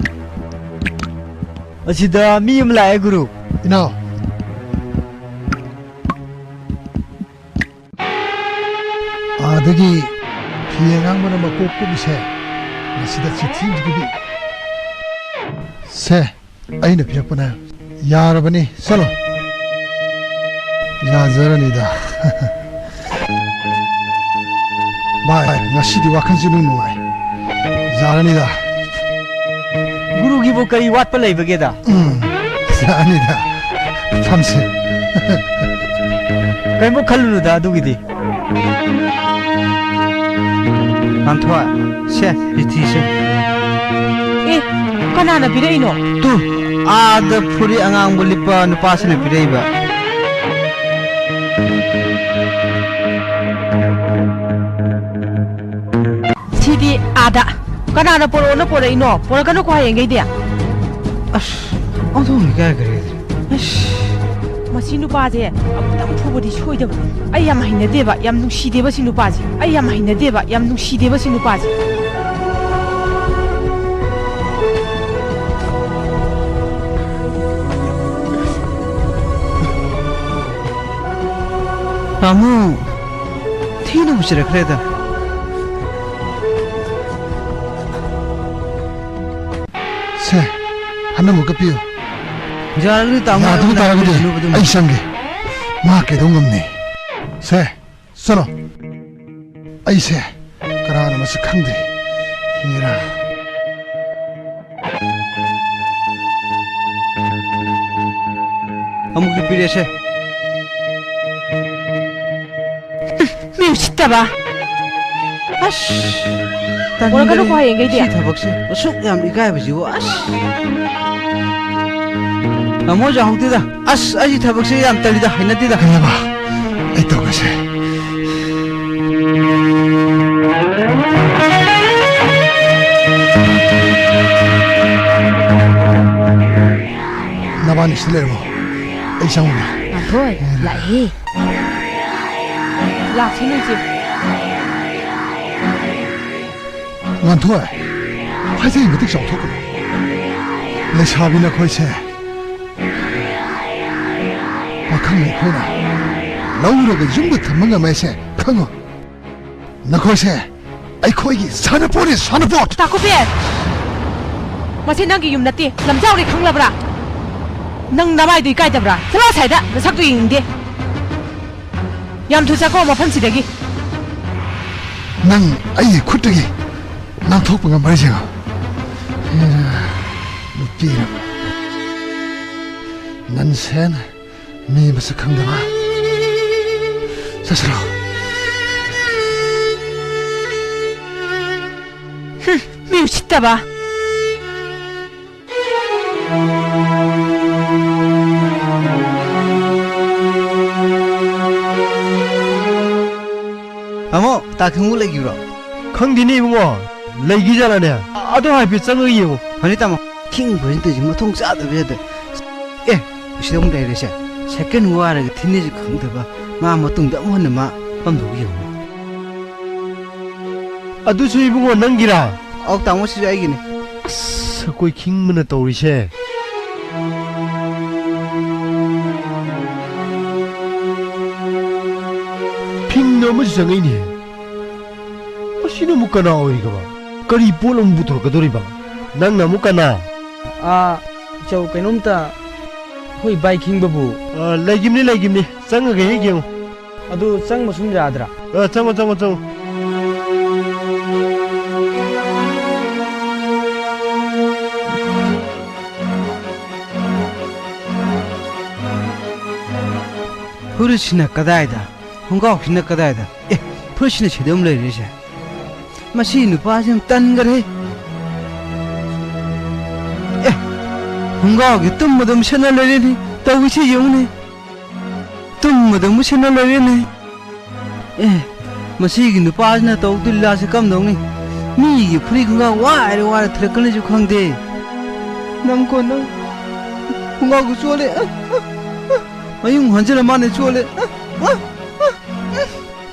ꯑꯁꯤꯗ ꯃꯤ ꯑꯃ ꯂꯥꯛꯑꯦ, ꯒꯨꯔꯨ꯫ ꯏꯅꯥꯎ꯫ ꯑꯥꯗꯒꯤ ꯐꯤ ꯑꯉꯥꯡꯕꯅ ꯃꯀꯣꯛ ꯀꯨꯞꯄꯤꯁꯦ, ꯃꯁꯤꯗ ꯆꯤꯊꯤ ꯑꯃ ꯄꯤꯕꯤ꯫ ꯁꯦ, ꯑꯩꯅ ꯄꯤꯔꯛꯄꯅꯦ꯫ ꯌꯥꯔꯕꯅꯤ, ꯆꯠꯂꯣ꯫ ꯌꯥꯖꯔꯅꯤꯗ꯫ ꯚꯥꯏ, ꯉꯁꯤꯗꯤ ꯋꯥꯈꯜꯁꯨ ꯑꯗꯨꯝ ꯅꯨꯡꯉꯥꯏ꯫ ꯌꯥꯔꯅꯤꯗ꯫ ꯒꯨꯔꯨꯒꯤꯕꯨ ꯀꯔꯤ ꯋꯥꯠꯄ ꯂꯩꯕꯒꯦꯗ? ꯎꯝ, ꯌꯥꯅꯤꯗ꯫ ꯐꯝꯁꯦ꯫ ꯀꯩꯝꯕꯨ ꯈꯜꯂꯨꯅꯨꯗ ꯑꯗꯨꯒꯤꯗꯤ꯫ ꯉꯥꯟꯊꯣꯏ, ꯁꯦ, ꯆꯤꯊꯤꯁꯦ꯫ ꯑꯦ, ꯀꯅꯥꯅ ꯄꯤꯔꯛꯏꯅꯣ? ꯇꯨ, ꯑꯥꯗ ꯐꯨꯔꯤꯠ ꯑꯉꯥꯡꯕ ꯂꯤꯠꯄ ꯅꯨꯄꯥꯁꯤꯅ ꯄꯤꯔꯛꯏꯕ꯫ ꯁꯤꯗꯤ ꯑꯥꯗ꯫ ꯀꯅꯥꯅ ꯄꯣꯔꯛꯑꯣꯅ ꯄꯣꯔꯛꯏꯅꯣ? ꯄꯣꯔꯛꯀꯅꯨꯀꯣ ꯍꯌꯦꯡꯈꯩꯗꯤ꯫ ꯑꯁ, ꯑꯣꯟꯊꯣꯛꯅ ꯏꯀꯥꯏꯈ꯭ꯔꯦ꯫ ꯑꯁ꯫ ꯃꯁꯤ ꯅꯨꯄꯥꯁꯦ ꯑꯃꯨꯛꯇꯪ ꯐꯨꯕꯗꯤ ꯁꯣꯏꯗꯕꯅꯤ꯫ ꯑꯩ ꯌꯥꯝ ꯍꯩꯅꯗꯦꯕ, ꯌꯥꯝ ꯅꯨꯡꯁꯤꯗꯦꯕ ꯁꯤ ꯅꯨꯄꯥꯁꯦ꯫ ꯑꯩ ꯌꯥꯝ ꯍꯩꯅꯗꯦꯕ, ꯌꯥꯝ ꯅꯨꯡꯁꯤꯗꯦꯕ ꯁꯤ ꯅꯨꯄꯥꯁꯦ꯫ ꯇꯥꯃꯣ, ꯊꯤꯅ ꯎꯁꯤꯔꯛꯈ꯭ꯔꯦꯗ꯫ ꯁꯦ, ꯍꯟꯅ ꯑꯃꯨꯛꯀ ꯄꯤꯌꯨ꯫ ꯌꯥꯔꯒꯗꯤ ꯇꯥꯃꯣ, ꯌꯥꯗꯕ ꯑꯩꯉꯣꯟꯗ ꯇꯥꯔꯒꯗꯤ ꯍꯥꯏꯕꯤꯔꯛꯀꯅꯨꯕ ꯑꯗꯨꯝ꯫ ꯑꯩ ꯆꯪꯒꯦ꯫ ꯃꯥ ꯀꯩꯗꯧ ꯉꯝꯅꯤ? ꯁꯦ, ꯆꯠꯂꯣ꯫ ꯑꯩꯁꯦ ꯀꯅꯥꯅꯣ ꯃꯁꯛ ꯈꯪꯗꯦ꯫ ꯍꯦꯔꯥ꯫ ꯑꯃꯨꯛꯁꯨ ꯄꯤꯔꯦꯁꯦ꯫ ꯃꯤ ꯎꯁꯤꯠꯇꯕ꯫ ꯑꯁ, ꯇꯟꯈꯔꯦ꯫ ꯄꯣꯔꯛꯀꯅꯨꯀꯣ ꯍꯌꯦꯡꯈꯩꯗꯤ꯫ ꯁꯤ ꯊꯕꯛꯁꯦ ꯑꯁꯨꯛ ꯌꯥꯝ ꯏꯀꯥꯏꯕꯁꯤꯕꯨ, ꯑꯁ꯫ ꯇꯥꯃꯣ ꯌꯥꯍꯧꯗꯦꯗ꯫ ꯑꯁ, ꯑꯩ ꯊꯕꯛꯁꯦ ꯌꯥꯝ ꯇꯜꯂꯤꯗ, ꯍꯩꯅꯗꯦꯗ꯫ ꯀꯩꯅꯣꯕ? ꯑꯩ ꯇꯧꯒꯦꯁꯦ꯫ ꯅꯕꯥꯅꯤ ꯁꯤ ꯂꯩꯔꯝꯃꯣ꯫ ꯑꯩ ꯆꯪꯉꯨꯒꯦ꯫ ꯉꯥꯟꯊꯣꯏ, ꯂꯥꯛꯑꯦ꯫ ꯂꯥꯛꯁꯅꯨ ꯏꯆꯦ꯫ ꯉꯥꯟꯊꯣꯏ, ꯍꯥꯏꯖꯩ ꯃꯇꯤꯛ ꯆꯥꯎꯊꯣꯛꯀꯅꯨ꯫ ꯂꯩꯁꯥꯕꯤ ꯅꯈꯣꯏꯁꯦ ꯄꯥꯈꯪ ꯑꯩꯈꯣꯏꯅ ꯂꯧꯔꯒ ꯌꯨꯝꯗ ꯊꯝꯕ ꯉꯝꯃꯦꯁꯦ ꯈꯪꯉꯨ꯫ ꯅꯈꯣꯏꯁꯦ ꯑꯩꯈꯣꯏꯒꯤ ꯁꯥꯟꯅꯄꯣꯠꯅꯤ, ꯁꯥꯟꯅꯄꯣꯠ! ꯇꯥꯀꯨꯄꯦ! ꯃꯁꯤ ꯅꯪꯒꯤ ꯌꯨꯝ ꯅꯠꯇꯦ, ꯂꯝꯖꯥꯎꯔꯦ ꯈꯪꯂꯕ꯭ꯔꯥ? ꯅꯪ ꯅꯃꯥꯏꯗꯨ ꯏꯀꯥꯏꯗꯕ꯭ꯔꯥ? ꯆꯠꯂꯣ ꯑꯁ꯭ꯋꯥꯏꯗ, ꯅꯁꯛꯇꯨ ꯌꯦꯡꯅꯤꯡꯗꯦ꯫ ꯌꯥꯝ ꯊꯨ ꯆꯠꯈꯣ ꯃꯐꯝꯁꯤꯗꯒꯤ꯫ ꯅꯪ ꯑꯩꯒꯤ ꯈꯨꯠꯇꯒꯤ ꯅꯥꯟꯊꯣꯛꯄ ꯉꯝꯕ꯭ꯔꯥ ꯌꯦꯡꯉꯣ꯫ ꯍꯦꯔꯥ, ꯅꯨꯄꯤ ꯑꯃ꯫ ꯅꯟꯁꯦꯟ꯫ ꯃꯤ ꯃꯁꯛ ꯈꯪꯗꯕ꯫ ꯆꯠꯁꯤꯔꯣ? ꯍꯨꯝ, ꯃꯤ ꯎꯁꯤꯠꯇꯕ꯫ ꯇꯥꯃꯣ, ꯇꯥ ꯈꯪꯉꯨ ꯂꯩꯈꯤꯕ꯭ꯔꯣ? ꯈꯪꯗꯦꯅꯦ ꯏꯕꯨꯡꯉꯣ, ꯂꯩꯈꯤꯖꯥꯠꯂꯅꯦ? ꯑꯗꯣ ꯍꯥꯏꯐꯦꯠ ꯆꯪꯉꯒ ꯌꯦꯡꯉꯣ꯫ ꯐꯅꯤ ꯇꯥꯃꯣ, ꯊꯤꯡꯕꯁꯤꯅ ꯇꯧꯔꯤꯁꯦ ꯃꯊꯣꯡ ꯆꯥꯗꯕ ꯌꯥꯗꯦ꯫ ꯑꯦ, ꯁꯤꯗ ꯑꯃꯨꯛ ꯂꯩꯔꯦꯁꯦ꯫ ꯁꯦꯀꯦꯟ ꯋꯥꯏꯔꯒ ꯊꯤꯅꯤꯁꯨ ꯈꯪꯗꯕ, ꯃꯥ ꯃꯇꯨꯡꯗ ꯑꯃꯨꯛ ꯍꯟꯅ ꯃꯥ ꯐꯝꯗꯧ ꯌꯦꯡꯉꯨ꯫ ꯑꯗꯨꯁꯨ ꯏꯕꯨꯡꯉꯣ ꯅꯪꯒꯤꯔꯥ? ꯑꯧ ꯇꯥꯃꯣ, ꯁꯤꯁꯨ ꯑꯩꯒꯤꯅꯦ꯫ ꯑꯁ, ꯑꯩꯈꯣꯏ ꯈꯤꯡꯕꯅ ꯇꯧꯔꯤꯁꯦ꯫ ꯐꯤꯡꯅ ꯑꯃꯁꯨ ꯆꯪꯉꯛꯏꯅꯦ꯫ ꯑꯁꯤꯅ ꯑꯃꯨꯛ ꯀꯅꯥ ꯑꯣꯏꯔꯤꯒꯕ? ꯀꯔꯤ ꯄꯣꯠ ꯑꯃꯨꯛ ꯄꯨꯊꯣꯔꯛꯀꯗꯧꯔꯤꯕ? ꯅꯪꯅ ꯑꯃꯨꯛ ꯀꯅꯥ? ꯑꯥ, ꯏꯆꯧ, ꯀꯩꯅꯣꯝꯇ ꯑꯩꯈꯣꯏ ꯕꯥꯏ ꯈꯤꯡꯕꯕꯨ꯫ ꯑ, ꯂꯩꯒꯤꯝꯅꯤ, ꯂꯩꯒꯤꯝꯅꯤ꯫ ꯆꯪꯉꯒ ꯍꯦꯛ ꯌꯦꯡꯉꯨ꯫ ꯑꯗꯨ ꯆꯪꯕ ꯁꯨꯝ ꯌꯥꯗ꯭ꯔꯥ? ꯑ, ꯆꯪꯉꯣ, ꯆꯪꯉꯣ, ꯆꯪꯉꯣ꯫ ꯐꯨꯔꯤꯠꯁꯤꯅ ꯀꯗꯥꯏꯗ? ꯈꯣꯡꯒ꯭ꯔꯥꯎꯁꯤꯅ ꯀꯗꯥꯏꯗ? ꯑꯦ, ꯐꯨꯔꯤꯠꯁꯤꯅ ꯁꯤꯗ ꯑꯃ ꯂꯩꯔꯤꯁꯦ꯫ ꯃꯁꯤ ꯅꯨꯄꯥꯁꯤ ꯌꯥꯝ ꯇꯟꯈꯔꯦ꯫ ꯑꯦ, ꯈꯣꯡꯒ꯭ꯔꯥꯎꯒꯤ ꯇꯨꯝꯕ ꯑꯗꯨꯝ ꯁꯦꯠꯅ ꯂꯩꯔꯦꯅꯦ꯫ ꯇꯧꯔꯤꯁꯤ ꯌꯦꯡꯉꯨꯅꯦ꯫ ꯇꯨꯝꯕ ꯑꯗꯨꯝ ꯁꯦꯠꯅ ꯂꯩꯔꯦꯅꯦ꯫ ꯑꯦ, ꯃꯁꯤꯒꯤ ꯅꯨꯄꯥꯁꯤꯅ ꯇꯧꯗꯣꯏ ꯂꯤꯂꯥꯁꯤ ꯀꯝꯗꯧꯅꯤ? ꯃꯤꯒꯤ ꯐꯨꯔꯤꯠ ꯈꯣꯡꯒ꯭ꯔꯥꯎ ꯋꯥꯏꯔꯦ ꯋꯥꯏꯔꯦ ꯊꯤꯔꯛꯀꯅꯤꯁꯨ ꯈꯪꯗꯦ꯫ ꯅꯪꯀꯣ ꯅꯪ, ꯈꯣꯡꯒ꯭ꯔꯥꯎꯒ ꯆꯣꯠꯂꯦ꯫ ꯑ, ꯑ, ꯑ, ꯃꯌꯨꯡ ꯍꯟꯖꯤꯜꯂ ꯃꯥꯅꯦ ꯆꯣꯠꯂꯦ꯫ ꯑ, ꯑ, ꯑ,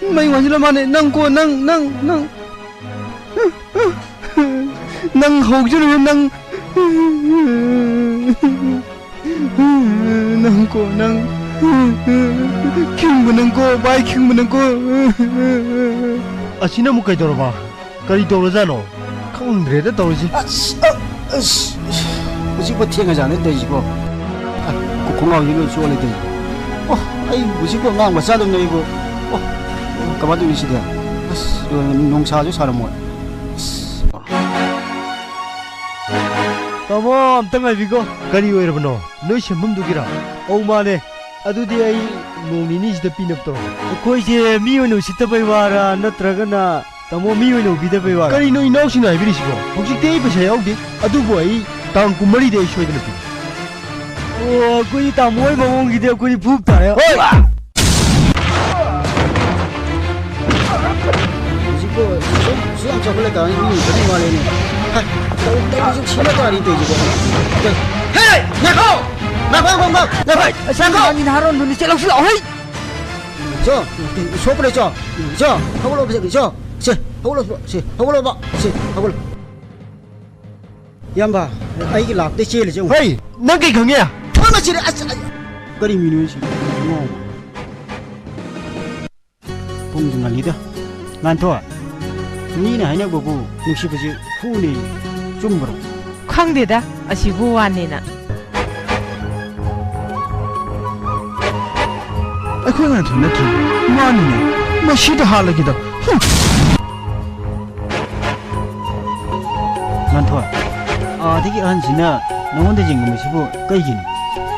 ꯎꯝ, ꯃꯌꯨꯡ ꯍꯟꯖꯤꯜꯂ ꯃꯥꯅꯦ꯫ ꯅꯪꯀꯣ ꯅꯪ, ꯅꯪ, ꯅꯪ꯫ ꯅꯪ ꯍꯧꯖꯔꯨꯔꯣ ꯅꯪ꯫ ꯅꯪꯀꯣ ꯅꯪ꯫ ꯈꯤꯡꯕ ꯅꯪꯀꯣ, ꯚꯥꯏ ꯈꯤꯡꯕ ꯅꯪꯀꯣ꯫ ꯑꯁꯤꯅ ꯑꯃꯨꯛ ꯀꯩꯗꯧꯔꯕ? ꯀꯔꯤ ꯇꯧꯔꯖꯥꯠꯅꯣ? ꯈꯪꯗ꯭ꯔꯦꯗ ꯇꯧꯔꯤꯁꯦ꯫ ꯑꯁ, ꯑ, ꯑꯁ, ꯍꯧꯖꯤꯛꯄꯨ ꯊꯦꯡꯉꯖꯥꯠꯅꯦ ꯇꯧꯔꯤꯁꯤꯕꯣ꯫ ꯑ, ꯈꯣꯡꯒ꯭ꯔꯥꯎꯁꯤ ꯂꯣꯏ ꯆꯣꯠꯂꯦ ꯇꯧꯔꯤꯁꯦ꯫ ꯑꯣ, ꯑꯩ ꯍꯧꯖꯤꯛꯄꯨ ꯑꯉꯥꯡ ꯃꯆꯥꯗꯧꯅ ꯑꯩꯕꯨ꯫ ꯑꯣ, ꯀꯃꯥꯏꯅ ꯇꯧꯅꯤ ꯁꯤꯗꯤ? ꯑꯁ, ꯂꯣꯏꯔꯦ, ꯅꯨꯡꯁꯥꯁꯨ ꯁꯥꯔꯝꯃꯣꯏ꯫ ꯑꯁ꯫ ꯇꯥꯃꯣ, ꯑꯝꯇ ꯉꯥꯏꯕꯤꯀꯣ꯫ ꯀꯔꯤ ꯑꯣꯏꯔꯕꯅꯣ? ꯅꯣꯏ ꯁꯦꯝꯐꯝꯗꯨꯒꯤꯔꯥ? ꯑꯧ, ꯃꯥꯅꯦ꯫ ꯑꯗꯨꯗꯤ ꯑꯩ ꯅꯣꯡ ꯅꯤꯅꯤꯁꯤꯗ ꯄꯤꯅꯕ ꯇꯧꯔꯒꯦ꯫ ꯑꯩꯈꯣꯏꯁꯦ ꯃꯤ ꯑꯣꯏꯅ ꯎꯁꯤꯠꯇꯕꯩ ꯋꯥꯔꯥ, ꯅꯠꯇ꯭ꯔꯒꯅ ꯇꯥꯃꯣ ꯃꯤ ꯑꯣꯏꯅ ꯎꯕꯤꯗꯕꯩ ꯋꯥꯔꯥ? ꯀꯔꯤꯅꯣ ꯏꯅꯥꯎꯁꯤꯡꯅ ꯍꯥꯏꯕꯤꯔꯤꯁꯤꯕꯣ? ꯍꯧꯖꯤꯛꯇꯤ ꯑꯩ ꯄꯩꯁꯥ ꯌꯥꯎꯗꯦ, ꯑꯗꯨꯕꯨ ꯑꯩ ꯇꯥꯡ ꯀꯨꯟꯃꯔꯤꯗ ꯑꯩ ꯁꯣꯏꯗꯅ ꯄꯤꯒꯦ꯫ ꯑꯣ, ꯑꯩꯈꯣꯏꯗꯤ ꯇꯥꯃꯣ ꯍꯣꯏ ꯃꯑꯣꯡꯒꯤꯗꯤ ꯑꯩꯈꯣꯏꯗꯤ ꯐꯨꯞ ꯇꯥꯔꯦ꯫ ꯍꯣꯏ! ꯍꯧꯖꯤꯛꯄꯨ ꯁꯨꯝ, ꯁꯨꯝ ꯆꯥꯎꯈꯠꯂꯛ ꯇꯥꯔꯗꯤ ꯃꯤ ꯎꯁꯤꯠꯇꯕ ꯃꯥꯜꯂꯦꯅꯦ꯫ ꯍꯥꯏ, ꯇꯧ-, ꯇꯧꯔꯤꯁꯤ ꯁꯤꯅ ꯇꯥꯔꯤ ꯇꯧꯔꯤꯁꯤꯕꯣ꯫ ꯍꯦ! ꯉꯥꯏꯈꯣ! ꯉꯥꯏꯈꯣ, ꯉꯥꯏꯈꯣ, ꯉꯥꯏꯈꯣ, ꯉꯥꯏꯈꯣ, ꯑꯁꯤ ꯉꯥꯏꯈꯣ꯫ ꯅꯍꯥꯟꯒꯤ ꯅꯍꯥꯔꯣꯟꯗꯨꯅꯤ, ꯆꯦ, ꯂꯧꯁꯤꯜꯂꯛꯑꯣ, ꯍꯩ! ꯆꯣ, ꯁꯣꯛꯄ ꯂꯩ, ꯆꯣ, ꯆꯣ, ꯍꯧꯒꯠꯂꯣ, ꯁꯦ, ꯆꯣ, ꯁꯦ, ꯍꯧꯒꯠꯂꯣ, ꯁꯦ, ꯍꯧꯒꯠꯂꯣꯕ, ꯁꯦ, ꯍꯧꯒꯠꯂꯣ꯫ ꯏꯌꯥꯝꯕ, ꯑꯩꯒꯤ ꯂꯥꯛꯇ ꯆꯦꯜꯂꯤꯁꯦ ꯌꯦꯡꯉꯨ꯫ ꯍꯩ, ꯅꯪ ꯀꯩ ꯈꯪꯉꯦ? ꯊꯣꯛꯅ ꯆꯦꯜꯂꯦ, ꯑꯁ, ꯑꯩ, ꯀꯔꯤ ꯃꯤꯅꯣ ꯁꯤ? ꯉꯥꯎꯕ꯫ ꯄꯨꯡꯁꯨ ꯉꯜꯂꯤꯗ꯫ ꯉꯥꯟꯊꯣꯏ, ꯃꯤꯅ ꯍꯥꯏꯅꯕꯕꯨ ꯅꯨꯡꯁꯤꯕꯁꯤ ꯍꯨꯅꯤ, ꯆꯨꯝꯕ꯭ꯔꯣ? ꯈꯪꯗꯦꯗ, ꯑꯁꯤꯕꯨ ꯋꯥꯅꯦꯅ꯫ ꯑꯩꯈꯣꯏ ꯉꯥꯟꯊꯣꯏ ꯅꯠꯇ꯭ꯔꯣ? ꯃꯥꯅꯤꯅꯦ, ꯃꯁꯤꯗ ꯍꯥꯠꯂꯒꯦꯗ꯫ ꯍꯨꯝ! ꯉꯥꯟꯊꯣꯏ, ꯑꯥꯗꯒꯤ ꯑꯍꯟꯁꯤꯅ ꯅꯉꯣꯟꯗ ꯌꯦꯡꯉꯝꯃꯤꯁꯤꯕꯨ ꯀꯩꯒꯤꯅꯣ?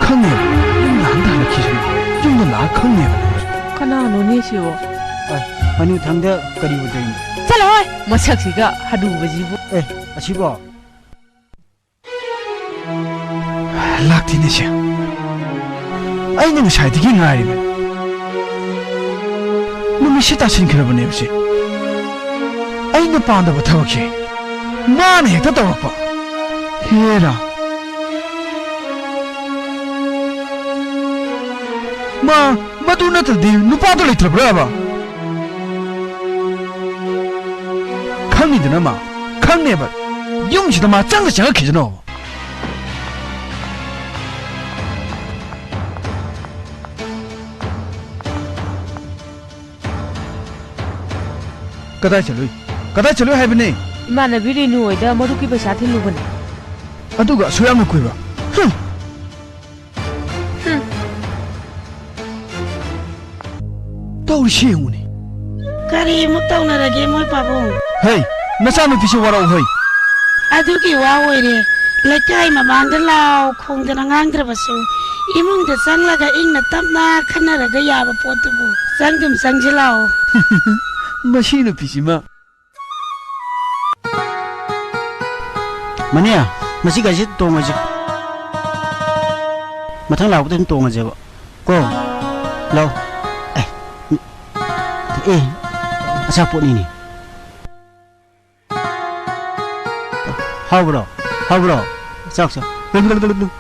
ꯈꯪꯉꯦꯕ, ꯌꯨꯝꯗ ꯍꯟꯗ ꯍꯜꯂꯛꯈꯤꯁꯅꯨ꯫ ꯌꯨꯝꯗ ꯂꯥꯛꯑ ꯈꯪꯉꯦꯕ꯫ ꯀꯅꯥꯅꯣꯅꯦ ꯁꯤꯕꯣ? ꯑꯦ, ꯍꯅꯨꯊꯪꯗ ꯀꯔꯤ ꯎꯗꯣꯏꯅꯣ? ꯆꯠꯂꯣꯍꯦ, ꯃꯁꯛꯁꯤꯒ ꯍꯅꯨꯕꯁꯤꯕꯨ꯫ ꯑꯦ, ꯑꯁꯤꯕꯣ? ꯂꯥꯛꯇꯦꯅꯦ ꯁꯦ꯫ ꯑꯩꯅ ꯉꯁꯥꯏꯗꯒꯤ ꯉꯥꯏꯔꯤꯕꯅꯤ꯫ ꯅꯨꯃꯤꯠꯁꯦ ꯇꯥꯁꯤꯟꯈ꯭ꯔꯕꯅꯦꯕ ꯁꯦ꯫ ꯑꯩꯅ ꯄꯥꯝꯗꯕ ꯊꯕꯛꯁꯦ ꯃꯥꯅ ꯍꯦꯛꯇ ꯇꯧꯔꯛꯄ꯫ ꯍꯦꯔꯥ꯫ ꯃꯥ, ꯃꯗꯨ ꯅꯠꯇ꯭ꯔꯗꯤ ꯅꯨꯄꯥꯗꯣ ꯂꯩꯇ꯭ꯔꯕ꯭ꯔꯕ? ꯈꯪꯉꯤꯗꯅ ꯃꯥ, ꯈꯪꯉꯦꯕ꯫ ꯌꯨꯝꯁꯤꯗ ꯃꯥ ꯆꯪꯗ ꯆꯪꯉꯛꯈꯤꯁꯅꯣ꯫ ꯀꯗꯥꯏ ꯆꯠꯂꯨꯏ? ꯀꯗꯥꯏ ꯆꯠꯂꯨꯏ ꯍꯥꯏꯕꯅꯦ? ꯏꯃꯥꯟꯅꯕꯤ ꯔꯦꯅꯨ ꯍꯣꯏꯗ ꯃꯔꯨꯞꯀꯤ ꯄꯩꯁꯥ ꯊꯤꯜꯂꯨꯕꯅꯦ꯫ ꯑꯗꯨꯒ ꯑꯁꯨꯛ ꯌꯥꯝꯅ ꯀꯨꯏꯕ? ꯍꯨꯝ! ꯍꯨꯝ꯫ ꯇꯧꯔꯤꯁꯤ ꯌꯦꯡꯉꯨꯅꯦ꯫ ꯀꯔꯤꯃꯨꯛ ꯇꯧꯅꯔꯒꯦ ꯃꯣꯏ ꯄꯥꯕꯨꯡ? ꯍꯩ, ꯅꯆꯥꯅꯨꯄꯤꯁꯦ ꯋꯥꯔꯧ ꯍꯩ꯫ ꯑꯗꯨꯒꯤ ꯋꯥ ꯑꯣꯏꯔꯦ꯫ ꯂꯩꯀꯥꯏ ꯃꯃꯥꯡꯗ ꯂꯥꯎ ꯈꯣꯡꯗꯅ ꯉꯥꯡꯗ꯭ꯔꯕꯁꯨ, ꯏꯃꯨꯡꯗ ꯆꯪꯂꯒ ꯏꯪꯅ ꯇꯞꯅ ꯈꯟꯅꯔꯒ ꯌꯥꯕ ꯄꯣꯠꯇꯨꯕꯨ ꯆꯪꯗꯨꯝ ꯆꯪꯁꯤ ꯂꯥꯎ꯫ ꯃꯁꯤ ꯅꯨꯄꯤꯁꯤꯃ꯫ ꯃꯅꯦ, ꯃꯁꯤ ꯒꯥꯔꯤꯁꯤ ꯇꯣꯡꯉꯁꯤ꯫ ꯃꯊꯪ ꯂꯥꯛꯄꯗ ꯑꯗꯨꯝ ꯇꯣꯡꯉꯁꯦꯕ꯫ ꯀꯣ? ꯂꯥꯎ꯫ ꯑꯦ, ꯑꯦ, ꯑꯆꯥꯄꯣꯠꯅꯤꯅꯦ꯫ ꯍꯥꯎꯕ꯭ꯔꯣ? ꯍꯥꯎꯕ꯭ꯔꯣ? ꯆꯥꯎ, ꯆꯥꯎ꯫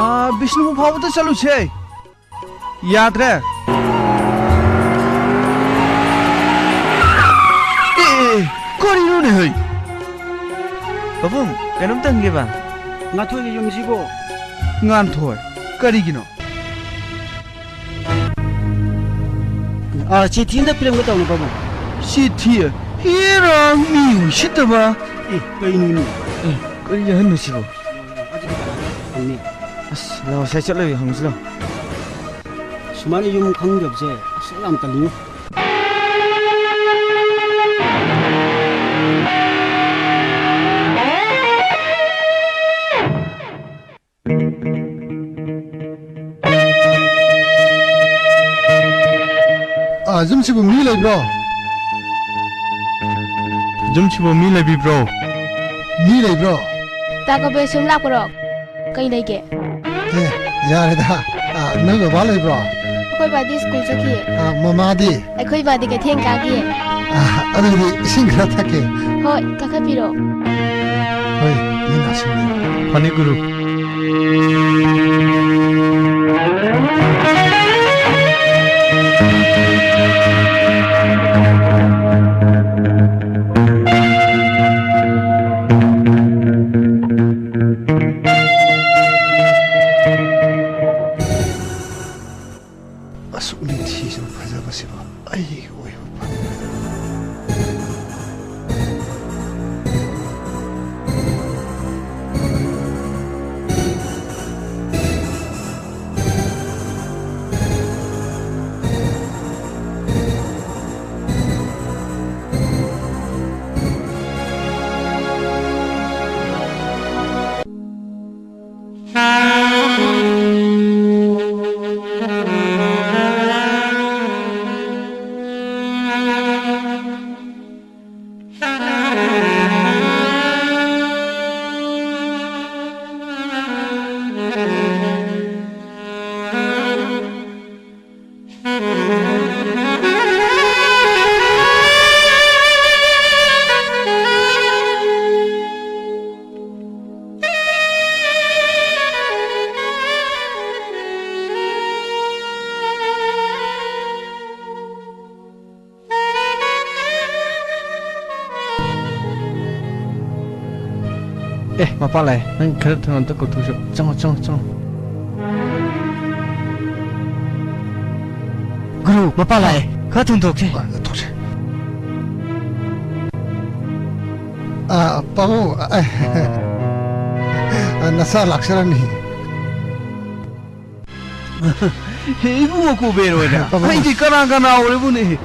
ꯑꯥ, ꯕꯤꯁꯅꯨꯄꯨꯔ ꯐꯥꯎꯕꯗ ꯆꯠꯂꯨꯁꯦ꯫ ꯌꯥꯗ꯭ꯔꯦ꯫ ꯑꯦ, ꯑꯦ, ꯑꯦ, ꯀꯔꯤꯅꯣꯅꯦ ꯍꯩ? ꯄꯥꯕꯨꯡ, ꯀꯩꯅꯣꯝꯇ ꯍꯪꯒꯦꯕ꯫ ꯉꯥꯟꯊꯣꯏꯒꯤ ꯌꯨꯝꯁꯤꯕꯨ? ꯉꯥꯟꯊꯣꯏ? ꯀꯔꯤꯒꯤꯅꯣ? ꯑꯥ, ꯆꯤꯊꯤ ꯑꯝꯇ ꯄꯤꯔꯝꯒꯦ ꯇꯧꯅꯦ, ꯄꯥꯕꯨꯡ꯫ ꯆꯤꯊꯤ? ꯍꯦꯔꯥ, ꯃꯤ ꯎꯁꯤꯠꯇꯕ꯫ ꯑꯦ, ꯀꯩꯅꯣꯅꯦ? ꯑꯦ, ꯀꯔꯤ ꯑꯍꯟꯅꯣ ꯁꯤꯕꯣ? ꯍꯪꯅꯤ꯫ ꯑꯁ, ꯂꯥꯛꯑꯣ, ꯉꯁꯥꯏ ꯆꯠꯂꯣꯏ ꯍꯪꯁꯤ ꯂꯥꯛꯑꯣ꯫ ꯁꯨꯃꯥꯏꯅ ꯌꯨꯝ ꯈꯪꯗꯕꯁꯦ ꯑꯁ ꯌꯥꯝ ꯇꯜꯂꯤꯉꯣ꯫ ꯑꯥ, ꯌꯨꯝꯁꯤꯕꯨ ꯃꯤ ꯂꯩꯕ꯭ꯔꯣ? ꯌꯨꯝꯁꯤꯕꯨ ꯃꯤ ꯂꯩꯕꯤꯕ꯭ꯔꯣ? ꯃꯤ ꯂꯩꯕ꯭ꯔꯣ? ꯇꯥ ꯀꯕꯦ, ꯁꯨꯝ ꯂꯥꯛꯄ꯭ꯔꯣ? ꯀꯩ ꯂꯩꯒꯦ? ꯑꯦ, ꯌꯥꯔꯦꯗ꯫ ꯑꯥ, ꯅꯣꯏ ꯕꯕꯥ ꯂꯩꯕ꯭ꯔꯣ? ꯑꯩꯈꯣꯏ ꯕꯥꯗꯤ ꯁ꯭ꯀꯨꯜ ꯆꯠꯈꯤꯌꯦ꯫ ꯑꯥ, ꯃꯃꯥꯗꯤ? ꯑꯩꯈꯣꯏ ꯕꯥꯗꯤ ꯀꯩꯊꯦꯜ ꯀꯥꯈꯤꯌꯦ꯫ ꯑꯥ, ꯑꯗꯨꯗꯤ ꯏꯁꯤꯡ ꯈꯔ ꯊꯛꯀꯦ꯫ ꯍꯣꯏ, ꯀꯥꯈꯠꯄꯤꯔꯣ꯫ ꯍꯣꯏ, ꯅꯪ ꯅꯥꯁꯤꯡꯕꯤꯔꯣ꯫ ꯐꯅꯤ ꯒꯨꯔꯨ꯫ ꯑꯁꯨꯛ ꯅꯤꯡꯊꯤꯖꯕ ꯐꯖꯕꯁꯤꯕꯨ ꯑꯩꯒꯤ ꯑꯣꯏꯕ ꯐꯪꯗ꯭ꯔꯦ꯫ ꯑꯦ, ꯃꯄꯥ ꯂꯥꯛꯑꯦ꯫ ꯅꯪ ꯈꯔ ꯊꯨꯅ ꯑꯝꯇ ꯀꯧꯊꯣꯛꯆꯣ꯫ ꯆꯪꯉꯣ, ꯆꯪꯉꯣ, ꯆꯪꯉꯣ꯫ ꯒꯨꯔꯨ, ꯃꯄꯥ ꯂꯥꯛꯑꯦ꯫ ꯈꯔ ꯊꯨꯅ ꯊꯣꯛꯁꯦ꯫ ꯑ, ꯊꯣꯛꯁꯦ꯫ ꯑ, ꯄꯥꯕꯨꯡ, ꯑ, ꯑ, ꯅꯆꯥ ꯂꯥꯛꯆꯔꯝꯃꯤ꯫ ꯍꯦ, ꯏꯕꯨꯡꯉꯣ ꯀꯨꯕꯦꯔ ꯍꯣꯏꯗ꯫ ꯄꯥꯕꯨꯡ꯫ ꯑꯩꯗꯤ ꯀꯅꯥ ꯀꯅꯥ ꯑꯣꯏꯔꯕꯅꯦ?